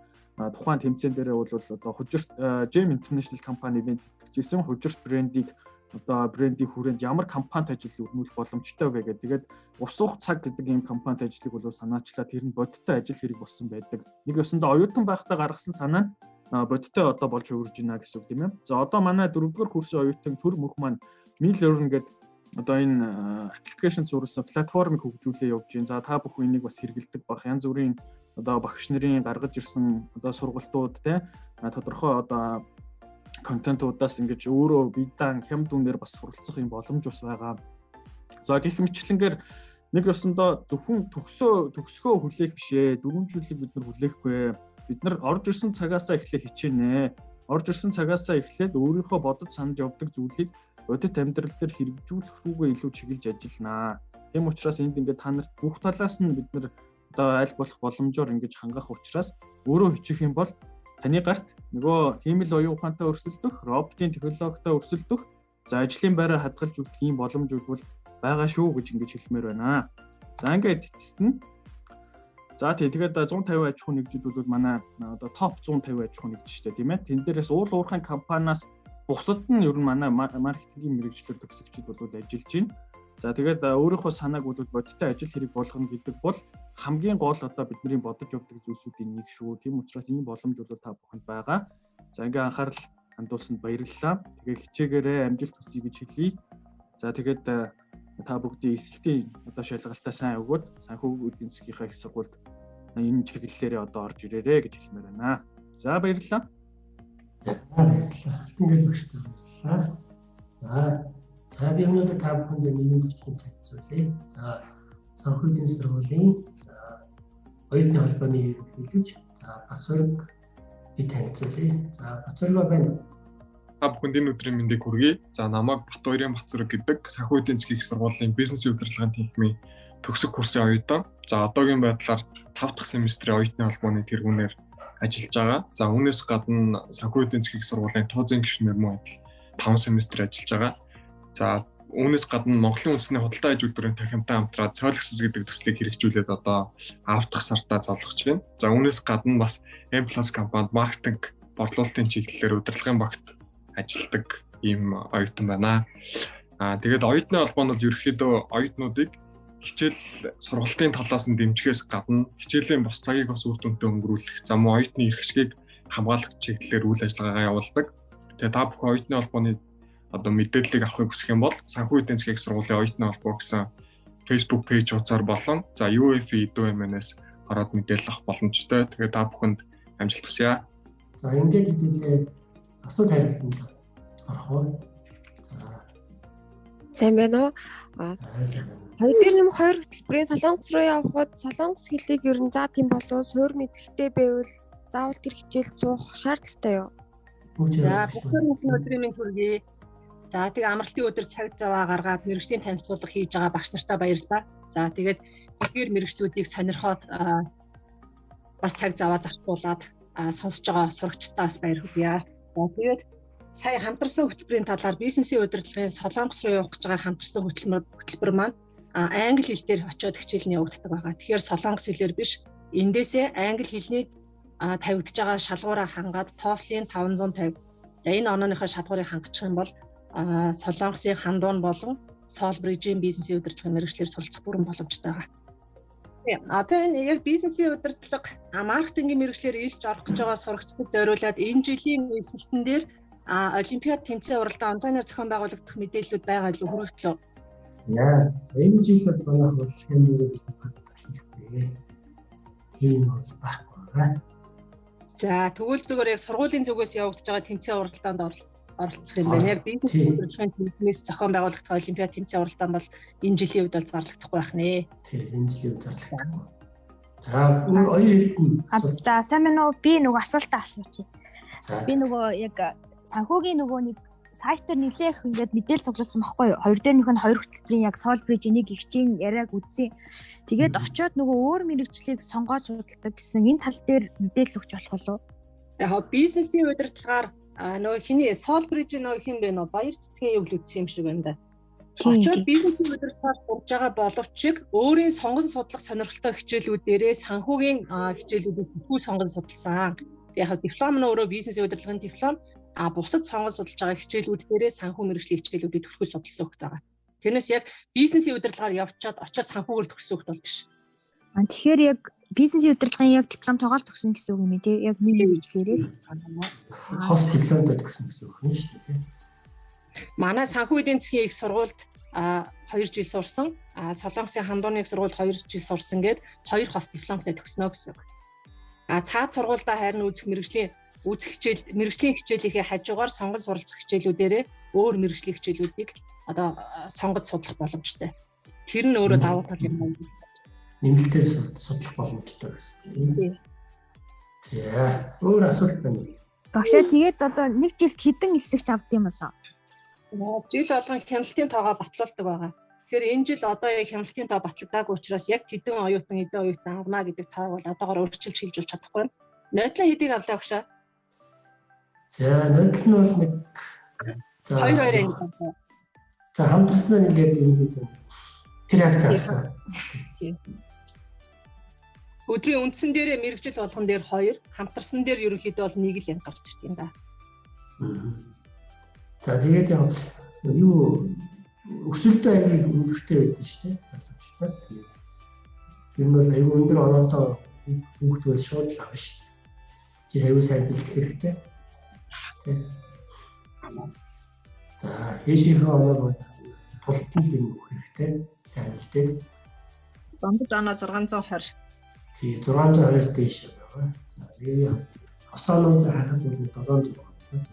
тухайн тэмцээн дээрээ бол одоо хужирт Gem International компани ивент тэтгэжсэн хужирт брендийг одоо брендийн хүрээнд ямар компанид ажил өрнүүлэх боломжтой вэ гэдэг. Тэгээд ус уух цаг гэдэг ийм компанид ажлыг бол санаачлаа тэр нь бодиттой ажил хэрэг болсон байдаг. Нэг ёсондоо оюутан байхдаа гаргасан санаа нь бодиттой одоо болж хувирж байна гэсэн үг тийм ээ. За одоо манай 4-р курсын оюутан төр мөх маань Milearn гэдэг одоо энэ аппликейшн суурилсан платформыг хөгжүүлээ явж байна. За та бүхэн энийг бас хэрэгэлдэг бах. Янз бүрийн одоо багш нарын гаргаж ирсэн одоо сургалтууд те тодорхой одоо контентуудаас ингэж өөрөө биедан хямд үнээр бас суралцах юм боломж бас байгаа. За гэх мэтчлэнгээр нэг ёсондоо зөвхөн төгсгөө хүлээх биш ээ. 4 жилийг бид нар хүлээхгүй. Бид нар орж ирсэн цагаасаа эхлэх хичээнэ. Орж ирсэн цагаасаа эхлээд өөрийнхөө бодож санаж явдаг зүйлийг бодит амьдрал дээр хэрэгжүүлэх рүүгээ илүү чиглэж ажилланаа. Тийм учраас энд ингээд та нарт бүх талаас нь бид нар одоо аль болох боломжоор ингэж хангах учраас өөрөө хичих юм бол таны гарт нөгөө хиймэл оюун ухаантай өрсөлдөх, роботын технологитой өрсөлдөх, за ажлын байраа хадгалж үлдэх ийм боломж бол байгаа шүү гэж ингэж хэлмээр байна. За ингээд эцэст нь за тий тэгээд 150 аж ахуйн нэгжид бол манай одоо топ 150 аж ахуйн нэгж шүү дээ, тийм ээ. Тэн дээрээс уул уурхайн компаниас бусад нь ер нь манай маркетингийн мэрэгчлэр төгсөгчд бол ажиллаж байна. За тэгээд өөрийнхөө санааг бол бодиттой ажил хэрэг болгоно гэдэг бол хамгийн гол одоо бидний бодож явдаг зүйлсүүдийн нэг шүү. Тийм учраас ийм боломж бол та бүхэнд байгаа. За ингээ анхаарал хандуулсанд баярлалаа. Тэгээ хичээгээрээ амжилт хүсье гэж хэлье. За тэгээд та бүгдийн эсэлтийн одоо шалгалтаа сайн өгөөд санхүү эдийн засгийнхаа их сургуульд энэ чиглэлээрээ одоо орж ирээрэй гэж хэлмээр байна. За баярлалаа. За баярлалаа. Алтан гэл багштай баярлалаа. За би өнөөдөр та бүхэнд нэгэн зочин танилцуулъя. За санхүү эдийн сургуулийн за оюутны холбооны ерөнхийлөгч за Батцөрөг би танилцуулъя. За Батцөргөө байна. Та бүхэнд энэ өдрийн мэндийг хүргэе. За намайг Батбаярын Батцөрөг гэдэг санхүү эдийн засгийн их сургуулийн бизнесийн удирдлагын тэнхимийн төгсөх курсын оюутан. За одоогийн байдлаар 5 дахь семестрийн оюутны холбооны тэргүүнээр ажиллаж байгаа. За үүнээс гадна санхүү эдийн засгийн их сургуулийн туузын гишүүнээр мөн адил 5 семестр ажиллаж байгаа. За үүнээс гадна Монголын үндэсний худалдаа аж үйлдвэрийн танхимтай хамтраад цойлогсос гэдэг төслийг хэрэгжүүлээд одоо 10 дахь сартаа золгож байна. За үүнээс гадна бас M+ компанид маркетинг борлуулалтын чиглэлээр удирдлагын багт ажилладаг ийм оюутан байна. Тэгээд оюутны холбоо нь бол ерөнхийдөө оюутнуудыг хичээл сургалтын талаас нь дэмжихээс гадна хичээлийн бус цагийг бас үр дүнтэй өнгөрүүлэх, за мөн оюутны эрх ашгийг хамгаалах чиглэлээр үйл ажиллагаагаа явуулдаг. Тэгээ та бүхэн оюутны холбооны одоо мэдээллийг авахыг хүсэх юм бол Санхүү эдийн засгийн их сургуулийн оюутны холбоо гэсэн Facebook пэйж хуудасаар болон за UFE EduMN-ээс ороод мэдээлэл авах боломжтой. Тэгээ та бүхэнд амжилт хүсье. За ингээд хэдүүлээ асуулт хариултанд орох уу? За. Сайн байна уу? Сайн байна. 2 дээр нэмэх 2 хөтөлбөрийн Солонгос руу явхад Солонгос хэлийг ер нь заа тийм болов суур мэдлэгтэй байвал заавал тэр хичээлд суух шаардлагатай юу? За бүхэн өдрийн мэнд хүргэе. За тэгээ амралтын өдөр цаг зав гаргаад мэргэжлийн танилцуулга хийж байгаа багш нартаа баярлалаа. За тэгээд эдгээр мэргэжлүүдийг сонирхоод бас цаг заваа зарцуулаад сонсож байгаа сурагчдаа бас баяр хүргье. За тэгээд сая хамтарсан хөтөлбөрийн талаар бизнесийн удирдлагын Солонгос руу явах гэж байгаа хамтарсан хөтөлбөр маань англи хэл дээр очиод хичээл нь явагддаг байгаа. Тэгэхээр солонгос хэлээр биш, эндээсээ англи хэлний тавигдж байгаа шалгуураа хангаад TOEFL-ийн 550. За энэ онооныхоо шалгуурыг хангачих юм бол Солонгосын хандуун болон Solbridge-ийн бизнесийн удирдлагын мэргэжлээр суралцах бүрэн боломжтой байгаа. Одоо энэ яг бизнесийн удирдлага, маркетингийн мэргэжлээр илж орох гэж байгаа сурагчдад зориулаад энэ жилийн элсэлтэн дээр олимпиад тэмцээн уралдаан онлайнаар зохион байгуулагдах мэдээллүүд байгаа л хүрэгдлээ. За энэ жил бол манайх бол хэмнэрээ хийхгүй. Тийм бол байхгүй байгаа. За тэгвэл зүгээр яг сургуулийн зүгээс явагдаж байгаа тэмцээн уралдаанд оролцох юм байна. Яг бизнес удирдлагын тэмцээнээс зохион байгуулагдах олимпиад тэмцээн уралдаан бол энэ жилийн үед бол зарлагдахгүй байх нэ. Тийм, энэ жилийн үед зарлагдахгүй. За оюун эрдэнэ. За сайн байна уу? Би нөгөө асуултаа асуучих. Би нөгөө яг санхүүгийн нөгөө нэг сайтаар нэлээх ингээд мэдээлэл цуглуулсан байхгүй юу? 2 дээр нөх нь 2 хөтөлбөрийн яг Solbridge нэг ихчийн яриаг үзсэн. Тэгээд очиод нөгөө өөр мэрэгчлийг сонгоод судалдаг гэсэн энэ тал дээр мэдээлэл өгч болох болов уу? Яг бизнесийн удирдлагаар нөгөө хиний Solbridge нөгөө хин бэ нөө баяр цэцгийн юу л үзсэн юм шиг байна да. Очиод бизнесийн удирдлагаар сурж байгаа боловч өөрийн сонгон судлах сонирхолтой хичээлүүдээрээ санхүүгийн хичээлүүдийг бүхүү сонгон судалсан. Яг диплом нь өөрөө бизнесийн удирдлагын диплом, а бусад сонгон судалж байгаа хичээлүүд дээрээ санхүү мэргэжлийн хичээлүүдийг түлхүү судалсан хөлт байгаа. Тэрнээс яг бизнесийн удирдлагаар явчаад очиод санхүүгээр төгссөн хөлт бол биш. Тэгэхээр яг бизнесийн удирдлагын яг дипломтойгоор төгсөн гэсэн үг юм тий? Яг нэг мэргэжлээрээ л хос дипломтой төгсөн гэсэн үг нь шүү дээ тий. Манай санхүү эдийн засгийн их сургуульд 2 жил сурсан, Солонгосын хандууны их сургуульд 2 жил сурсан гээд 2 хос дипломтой төгснө гэсэн үг. Цаад сургуульдаа харин үзэх мэргэжлийн үзэх хичээл мэргэжлийн хичээлийнхээ хажуугаар сонгон суралцах хичээлүүдээрээ өөр мэргэжлийн хичээлүүдийг одоо сонгож судлах боломжтой. Тэр нь өөрөө давуу тал юм байна. Нэмэлтээр судлах боломжтой гэсэн. За өөр асуулт байна уу? Багшаа тэгээд одоо нэг жилд хэдэн эслэгч авд юм болоо? Жил болгон хяналтын тоогоо батлуулдаг байгаа. Тэгэхээр энэ жил одоо яг хяналтын тоо батлагдаагүй учраас яг хэдэн оюутан хэдэн оюутан авна гэдэг тоог бол одоогоор өөрчилж хэлж болж чадахгүй байна. Нодлон хэдийг авлаа багшаа? За нодлол нь бол нэг за 2 2 анги байна. За хамтарснаа нэлээд ерөнхийдөө тэр хавцаа авсан. Өдрийн үндсэн дээрээ мэргэжил болгон дээр 2, хамтарсан дээр ерөнхийдөө бол нэг л анги гарч ирд юм да. За тэгээд яг юу өсөлтөө аягүй өндөртэй байдаг шүү дээ залуучуудаа. Тэгээд ер нь бол аягүй өндөр оноотой хүүхд бол шууд л авна шүү дээ. Чи аягүй сайн бэлдэх хэрэгтэй. За хээшийнхээ оноо бол тултал юм өгөх хэрэгтэй. Сайн бэлдээд. Дундаж оноо 620. Тий 620-аас дээш байгаа. За тэгээ осоонууд харахад бол 700 байна.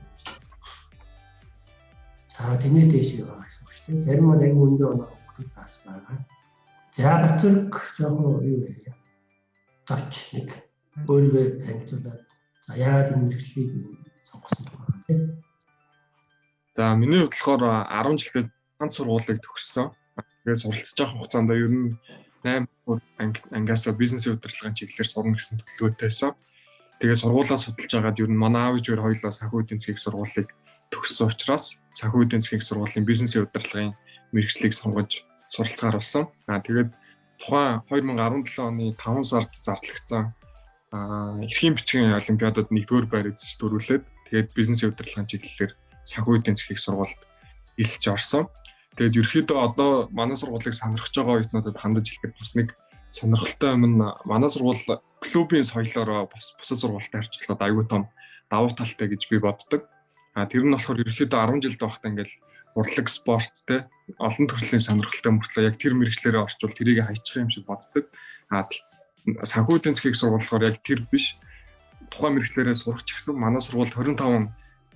За тэрнээс дээш байгаа гэсэн үг шүү дээ. Зарим бол аягүй өндөр оноо өгдөг бас байгаа. За Батзөрг жоохон юу вэ? Давч нэг өөрийгөө танилцуулаад за яагаад энэ мэргэжлийг сонгосон тухай тий. За миний хувьд болохоор 10 жилдээ ганц сургуулийг төгссөн. Тэгээд суралцж явах хугацаанд ер нь 8 ангиасаа бизнесийн удирдлагын чиглэлээр сурна гэсэн төлөвлөгөөтэй байсан. Тэгээд сургуулаа судалж байгаад ер нь манай аав ээж хоёр хоёулаа санхүү эдийн засгийн сургуулийг төгссөн учраас санхүү эдийн засгийн сургуулийн бизнесийн удирдлагын мэргэжлийг сонгож суралцгаар болсон. Тэгээд тухайн 2017 оны 5 сард зарлагдсан эрхийн бичгийн олимпиадад 1-р байр эзэлж дөрвөлээд тэгээд бизнесийн удирдлагын чиглэлээр санхүү эдийн засгийн сургуульд элсэж орсон. Тэгээд ерөөхдөө одоо манай сургуулийг сонирхож байгаа оюутнуудад хандаж хэлэхэд бас нэг сонирхолтой юм нь манай сургууль клубын соёлоороо бас бусад сургуультай харьцуулахад аюул том давуу талтай гэж би боддог. А тэр нь болохоор ерөөхдөө 10 жилд байхдаа ингээл урлаг, спорт те олон төрлийн сонирхолтой мөртлөө яг тэр мэрэгчлэрээ орчвол тэрийг хайчих юм шиг боддог. А санхүү эдийн засгийг сургууль болохоор яг тэр биш. Тухайн мэрэгчлэрээ сурах ч гэсэн манай сургуульд 25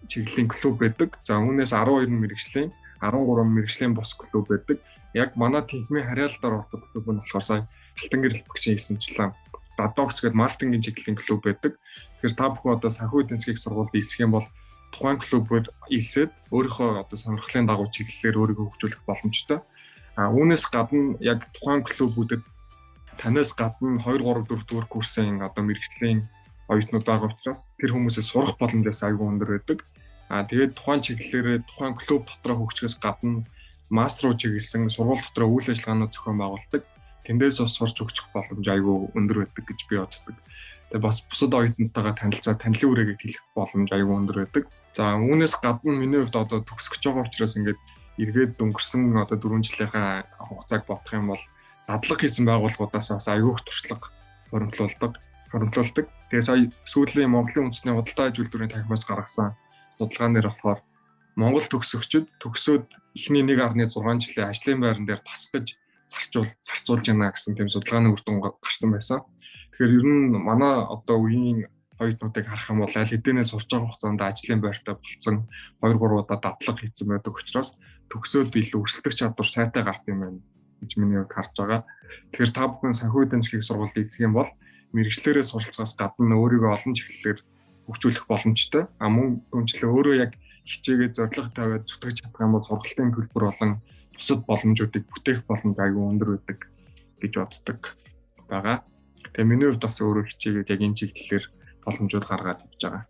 чиглэлийн клуб байдаг. За үүнээс 12 мэрэгчлийн, 13 мэрэгчлийн бус клуб байдаг. Яг манай тэнхмийн харьяалалаар ордог клуб нь болохоор сая Алтан гэрэл багшийн хэлсэнчлэн Радокс гэдэг маркетингийн чиглэлийн клуб байдаг. Тэгэхээр та бүхэн одоо санхүү эдийн засгийн сургуульд ийсэх юм бол тухайн клубүүд ийсээд өөрийнхөө одоо сонирхлын дагуу чиглэлээр өөрийгөө хөгжүүлэх боломжтой. А үүнээс гадна яг тухайн клубүүдэд танаас гадна 2 3 4 дугаар курсын одоо мэрэгжлийн оюутнууд байгаа учраас тэр хүмүүсээс сурах боломж бас аюул өндөр байдаг. А тэгээд тухайн чиглэлээрээ тухайн клуб дотроо хөгжихөөс гадна мастер руу чиглэсэн сургууль дотроо үйл ажиллагаанууд зохион байгуулдаг. Тэндээс бас сурч хөгжих боломж аюул өндөр байдаг гэж би боддог. Тэгээ бас бусад оюутнуудтайгаа танилцаад танилын үрээгээ хэлэх боломж аюул өндөр байдаг. За үүнээс гадна миний хувьд одоо төгсөж байгаа учраас ингээд эргээд өнгөрсөн одоо 4 жилийнхаа хугацааг бодох юм бол дадлага хийсэн байгууллагуудаас бас аюул туршлага хоримтлуулдаг. Тэгээ сая сүүлийн Монголын үндэсний худалдаа аж үйлдвэрийн танхимаас гаргасан судалгаан дээр болохоор Монгол төгсөгчд төгсөөд эхний 1.6 жилийн ажлын байран дээр тасгаж зарцуулж байна гэсэн тийм судалгааны үр дүн гарсан байсан. Тэгэхээр ер нь манай одоо үеийн оюутнуудыг харах юм бол аль хэдийнэ сурч байгаа хугацаанд ажлын байртай болцсон 2 3 удаа дадлага хийсэн байдаг учраас төгсөөд илүү өрсөлдөх чадвар сайтай гарт юм байна гэж миний хувьд харж байгаа. Тэгэхээр та бүхэн санхүү эдийн засгийн сургуульд эзэх юм бол мэрэгчлэрээ суралцахаас гадна өөрийгөө олон чиглэлээр хөгжүүлэх боломжтой. А мөн түнчлээ өөрөө яг хичээгээ зорилго тавиад зүтгэж чадах юм бол сургалтын төлбөр болон бусад боломжуудыг бүтээх боломж аюул өндөр байдаг гэж боддог байгаа. Тэгээ миний хувьд бас өөрөө хичээгээд яг энэ чиглэлээр боломжууд гаргаад явж байгаа.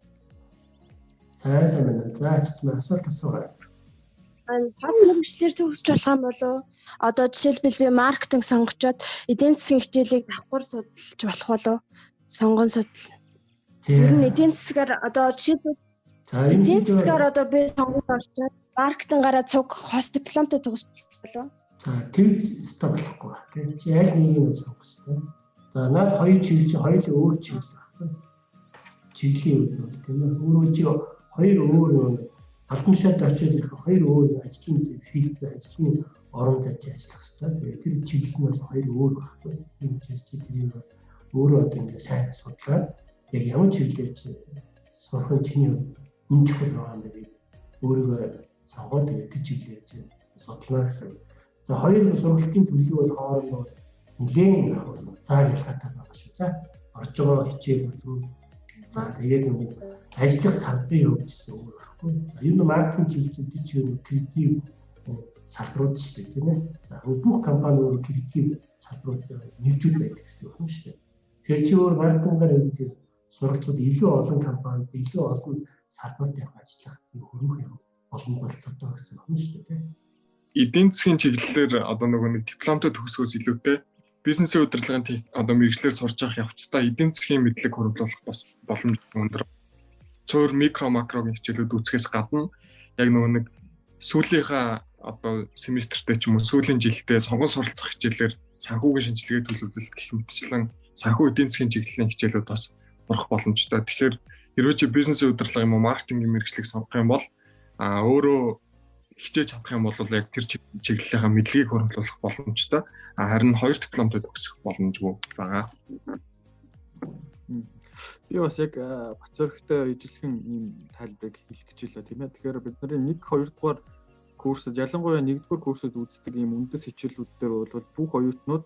Сайн сайн байна. За ачтмаа асуулт асуугаа. Хад мэргэжлэр төгсөж болох юм болов? Одоо жишээлбэл би маркетинг сонгочоод эдийн засгийн хичээлийг давхар судалж болох болов? Сонгон судал. Ер нь эдийн засгаар одоо жишээлбэл эдийн засгаар одоо би сонгоод орчоод маркетингаараа цуг хос дипломтой төгсөж болох болов? За тэр өстой болохгүй байх тийм. Чи аль нэгийг нь сонгох хэрэгтэй. За наад хоёр чиглэл чи хоёулаа өөр чиглэл байхгүй. Чиглэлийн үед бол тийм ээ. Өөрөө чи хоёр өөр албан тушаалд очиод их хоёр өөр ажлын филд ажлын орон зайд ажиллах хэрэгтэй. Тэгээд тэр чиглэл нь бол хоёр өөр байхгүй. Тийм учраас чи тэрийг бол өөрөө одоо ингээ сайн судлаад яг ямар чиглэлээр чи сурах нь чиний хувьд чухал байгаа юм бэ гэдэг өөрийгөө сонгоод тэгээд тэр чиглэлээр чи судлана гэсэн. За хоёр сургалтын төлөв бол хоорондоо бол нэлээд яг бол заар ялгаатай байгаа шүү. За орж байгаа хичээл болов за тэгээд нэг ажиллах салбарын хувьд гэсэн өөр байхгүй. За ер нь маркетинг чиглэл чинь тэр чинь креатив салбарууд шүү дээ, тийм ээ. За бүх компани өөр креатив салбарууд нэгжүүд байдаг гэсэн үг юм шүү дээ. Тэгэхээр чи өөр маркетингаар ер нь суралцууд илүү олон компанид илүү олон салбарт явах ажиллах тийм хөрвөх юм олон болцоотой гэсэн үг юм шүү дээ, тийм. Эдийн засгийн чиглэлээр одоо нөгөө нэг дипломтой төгсгөөс илүүтэй бизнесийн удирдлагын одоо мэргэжлээр сурж явах явцдаа эдийн засгийн мэдлэг хуримтлуулах бас боломж өндөр. Цөөр микро макрогийн хичээлүүд үзэхээс гадна яг нөгөө нэг сүүлийнхаа одоо семестртээ ч юм уу сүүлийн жилдээ сонгон суралцах хичээлээр санхүүгийн шинжилгээ төлөвлөлт гэх мэтчлэн санхүү эдийн засгийн чиглэлийн хичээлүүд бас сурах боломжтой. Тэгэхээр хэрвээ чи бизнесийн удирдлага юм уу маркетингийн мэргэжлийг сонгох юм бол өөрөө хичээж чадах юм бол яг тэр чиглэлийнхаа мэдлэгийг хуримтлуулах боломжтой. Харин хоёр дипломтой төгсөх боломжгүй байгаа. Би бас яг Батцөрөгтэй ижилхэн ийм тайлбарыг хэлэх гэж байлаа тийм ээ. Тэгэхээр бид нарын 1 2 дугаар курсд ялангуяа 1 дугаар курсд үздэг ийм үндэс хичээлүүд дээр бол бүх оюутнууд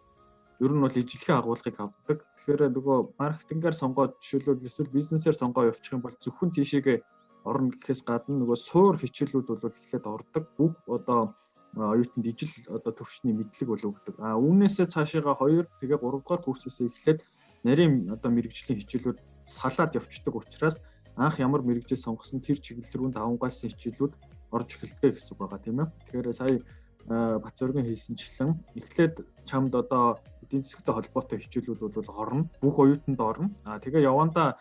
ер нь бол ижилхэн агуулгыг авдаг. Тэгэхээр нөгөө маркетингаар сонгоод жишээлбэл эсвэл бизнесээр сонгоо явчих юм бол зөвхөн тийшээгээ орно гэхээс гадна нөгөө суур хичээлүүд бол эхлээд ордог. Бүх одоо оюутанд ижил одоо төвшний мэдлэг бол өгдөг. А үүнээсээ цаашаага 2 тэгээ 3 дугаар курсээс эхлээд нарийн одоо мэрэгжлийн хичээлүүд салаад явцдаг учраас анх ямар мэрэгжил сонгосон тэр чиглэл рүү давамгайлсан хичээлүүд орж эхэлдэг гэсэн үг байгаа тийм ээ. Тэгэхээр сая Батзөргийн хийсэнчлэн эхлээд чамд одоо эдийн засгтай холбоотой хичээлүүд бол орно. Бүх оюутанд орно. А тэгээ явандаа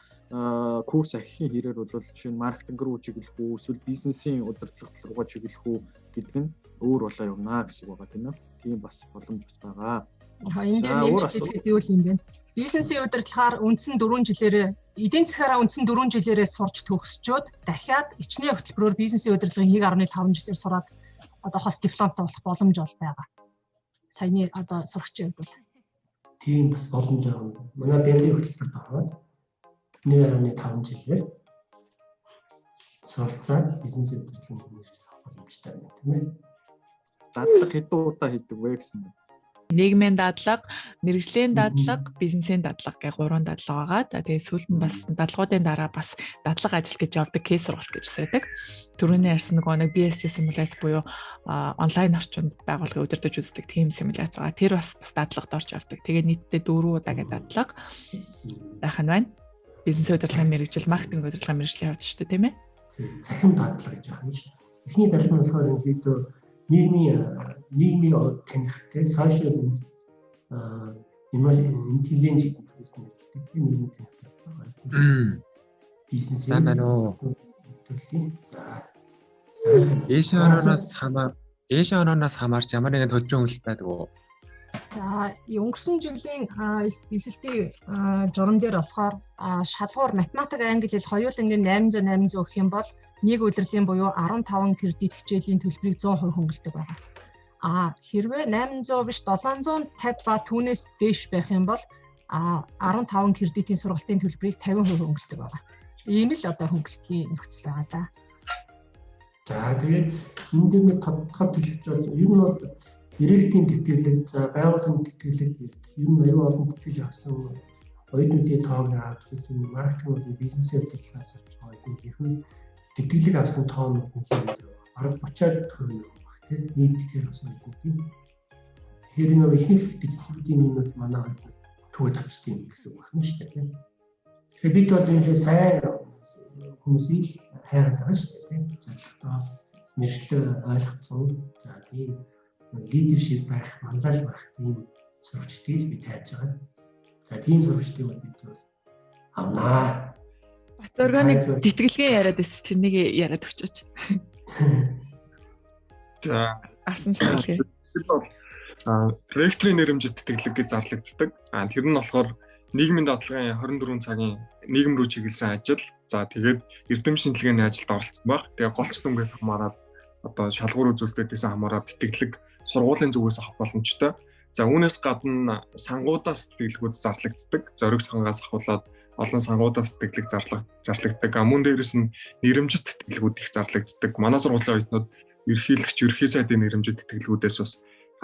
курс ахихын хэрээр бол жишээ нь маркетинг руу чиглэх үү, эсвэл бизнесийн удирдлага руугаа чиглэх үү гэдэг нь өөр болоо явна гэсэн үг байгаа тийм ээ. Тийм бас боломж бас байгаа. Энэ дээр нэмэлт хэлэхэд юу юм бэ? Бизнесийн удирдлагаар үндсэн 4 жилээрээ эдийн засгаараа үндсэн 4 жилээрээ сурч төгсчөөд дахиад ичнээ хөтөлбөрөөр бизнесийн удирдлагын 1.5 жилээр сураад одоо хос дипломтой болох боломж бол байгаа. Саяны одоо сурагчийн хувьд бол тийм бас боломж байгаа. Манай бямбын хөтөлбөрт ороод 1.5 жилээр суралцаад бизнесийн удирдлагын мэргэжил авах боломжтой байна, тийм ээ. Дадлага хэдэн удаа хийдэг вэ гэсэн бэ? Нийгмийн дадлага, мэргэжлийн дадлага, бизнесийн дадлага гэх гурван дадлага байгаа. За тэгээ сүүлд нь бас дадлагуудын дараа бас дадлага ажил гэж явдаг кейс сургалт гэж байдаг. Түрүүний ярьсан нөгөө нэг BSC симуляц буюу онлайн орчинд байгууллагыг удирдах үздэг тийм симуляц байгаа. Тэр бас дадлагад орж явдаг. Тэгээ нийтдээ 4 удаагийн дадлага байх нь байна. Бизнес удирдлагын мэргэжил, маркетинг удирдлагын мэргэжлийн хувьд шүү дээ, тийм ээ. Цахим дадлага гэж байна шүү дээ. Эхний дадлага нь болохоор ерөнхийдөө нийгмийн таних те social intelligence гэдэг нэрлэдэг тийм нийгмийн таних дадлага. Бизнес сайн байна уу? Төрлийн. За. Эши ононоос хамаарч ямар нэгэн төлбөрийн хөнгөлөлт байдаг уу? За, өнгөрсөн жилийн элсэлтийн журам дээр болохоор шалгуур математик, англи хэл хоёулангийн 800 800 гэх юм бол нэг улирлын буюу 15 кредит хичээлийн төлбөрийг 100% хөнгөлдөг байгаа. А хэрвээ 800 биш 750 ба түүнээс дээш байх юм бол 15 кредитийн сургалтын төлбөрийг 50% хөнгөлдөг байгаа. Ийм л одоо хөнгөлтийн нөхцөл байгаа да. За, тэгээд энэ дээр нэг тодорхой хэлж бол ер нь бол иргэдийн тэтгэлэг, за байгууллагын тэтгэлэг ер нь аюул олон тэтгэл авсан оюутнуудын тоог авч энэ маркетинг болон бизнесийн удирдлагаар сурч байгаа оюутнуудын тэтгэлэг авсан тоо нь бол нэлээд өндөр. Бараг 30% байх тийм нийт тэтгэл авсан оюутнуудын. Тэгэхээр энэ ихэнх тэтгэлгүүдийн юм бол манай оюутнууд түгэд авчдаг юм гэсэн үг байна шүү дээ тийм. Тэгэхээр бид бол энэ сайн хүмүүсийг л хайгаад байгаа шүү дээ тийм. Зорилготой, мэргэжлээ ойлгоцсон. За тийм лидершип байх, манлайл байх тийм сурагчдыг л бид хайж байгаа. За тийм сурагчдыг бид бол авнаа. Батөргөнийг тэтгэлгээ яриад байсан чи тэрнийг яриад өгчөөч. За авсан тэтгэлгээ. Тэр бол ректорын нэрэмжит тэтгэлэг гэж зарлагддаг. Тэр нь болохоор нийгмийн дадлагын 24 цагийн нийгэм рүү чиглэсэн ажил. За тэгээд эрдэм шинжилгээний ажилд оролцсон баг. Тэгээ голч дүнгээс хамаарат одоо шалгуур үзүүлэлтээс хамаарат тэтгэлэг сургуулийн зүгээс авах боломжтой. За үүнээс гадна сангуудаас тэтгэлгүүд зарлагддаг. Зориг сангаас ахуулаад олон сангуудаас тэтгэлэг зарлагддаг. Мөн дээрээс нь нэрэмжит тэтгэлгүүд их зарлагддаг. Манай сургуулийн оюутнууд ерөнхийлөгч, ерөнхий сайдын нэрэмжит тэтгэлгүүдээс бас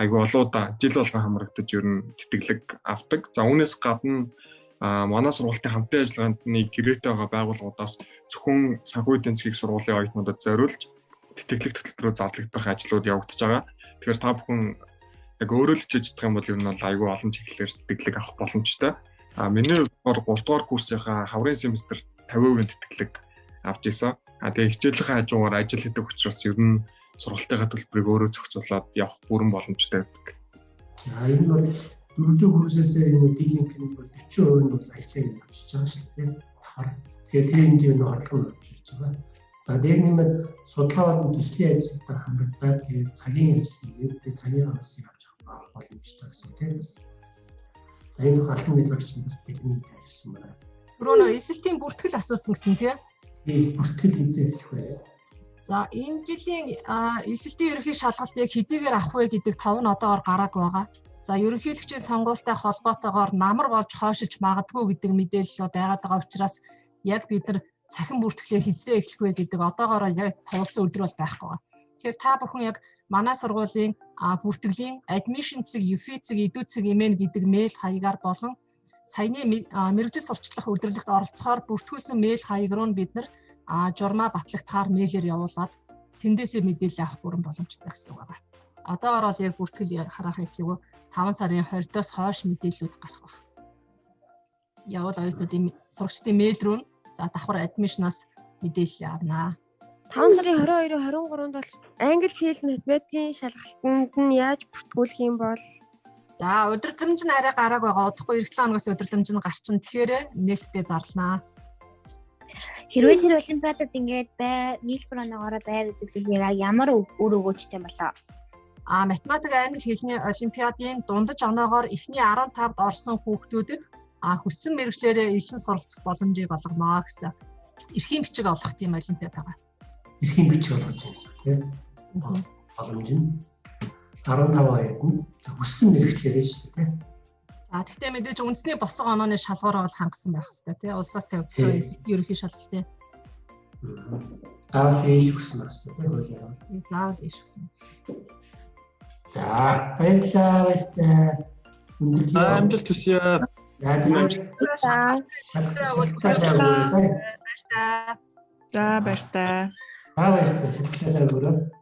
айгүй олон удаа жил болгон хамрагдаж ер нь тэтгэлэг авдаг. За үүнээс гадна манай сургуулийн хамтын ажиллагааны гэрээтэй байгаа байгууллагуудаас зөвхөн санхүү эдийн засгийн сургуулийн оюутнуудад зориулж тэтгэлэг хөтөлбөрөөр зарлагдах ажлууд явагдаж байгаа. Тэгэхээр та бүхэн яг өөрөө л хичээж чадах юм бол ер нь бол айгүй олон чиглэлээр тэтгэлэг авах боломжтой. Миний хувьд болохоор 3 дугаар курсынхаа хаврын семестр 50% тэтгэлэг авч исэн. Тэгээ хичээлийнхээ хажуугаар ажил хийдэг учраас ер нь сургалтынхаа төлбөрийг өөрөө зохицуулаад явах бүрэн боломжтой байдаг. За ер нь бол дөрөвдүгээр курсээс энэ дийлэнх нь бол 40% нь бол ажлыг авчиж байгаа шүү дээ. Давхар. Тэгэхээр тэр хэмжээний орлого нь орж ирж байгаа. За дээр нэмээд судалгаа болон төслийн ажилд хамрагдаад тэгээд цагийн ажил хийгээд тэгээд цагийн улсыг авч авах боломжтой гэсэн тийм бас. За энэ тухай алтан мэдээ багш бас дэлгэн ажилласан байна. Түрүү нөө эсэлтийн бүртгэл асуусан гэсэн тийм? Тийм, бүртгэл хийзээ эхлэх вэ? За энэ жилийн эсэлтийн ерөнхий шалгалт яг хэдийгээр авах вэ гэдэг тов нь одоогор гараагүй байгаа. За ерөнхийлөгчийн сонгуультай холбоотойгоор намар болж хойшилж магадгүй гэдэг мэдээлэл байгаад байгаа учраас яг бид нар цахим бүртгэлээ хизээ эхлэх вэ гэдэг одоогоор яг товлсон өдөр бол байхгүй байгаа. Тэгэхээр та бүхэн яг манай сургуулийн бүртгэлийн admission.ufi.edu.mn гэдэг мэйл хаягаар болон саяны мэргэжил сурчлах өдөрлөгт оролцохоор бүртгүүлсэн мэйл хаяг руу бид нар журмаа батлагдахаар мэйлээр явуулаад тэндээсээ мэдээлэл авах бүрэн боломжтой гэсэн үг байгаа. Одоогоор бол яг бүртгэл харах эхлэв 5 сарын 20-оос хойш мэдээллүүд гарах баг. Явал оюутнуудын сурагчдын мэйл рүү за давхар admission-аас мэдээлэл авнаа. 5 сарын 22, 23-нд бол англи хэл математикийн шалгалтанд нь яаж бүртгүүлэх юм бол? За удирдамж нь арай гарааг байгаа. Удахгүй эх 7 хоногоос удирдамж нь гарчин. Тэгэхээр нээлттэй зарланаа. Хэрвээ тэр олимпиадад ингээд бай нийлбэр оноогоороо байр үзүүлвэл яг ямар үр өгөөжтэй болоо? А математик англи хэлний олимпиадын дундаж оноогоор эхний 15-д орсон хүүхдүүдэд хүссэн мэргэжлээрээ элсэн суралцах боломжийг олгоно гэсэн. Эрхийн бичиг олох тийм олимпиад байгаа. Эрхийн бичиг олгож байсан тийм. Боломж нь 15 оюутанд за хүссэн мэргэжлээрээ шүү дээ тийм. За тэгтээ мэдээж үндэсний босго онооны шалгуур бол хангасан байх хэрэгтэй тий. Улсаас тавигдж байгаа SAT ерөнхий шалгалт тий. Заавал ээш өгсөн байх хэрэгтэй тий хуулиар бол. Заавал ээш өгсөн. За баярлалаа баяртай. Өндөрлөе. Амжилт хүсье. За тэгээд баяртай. За баяртай. За баяртай. Шалгалтаа сайн өгөөрэй.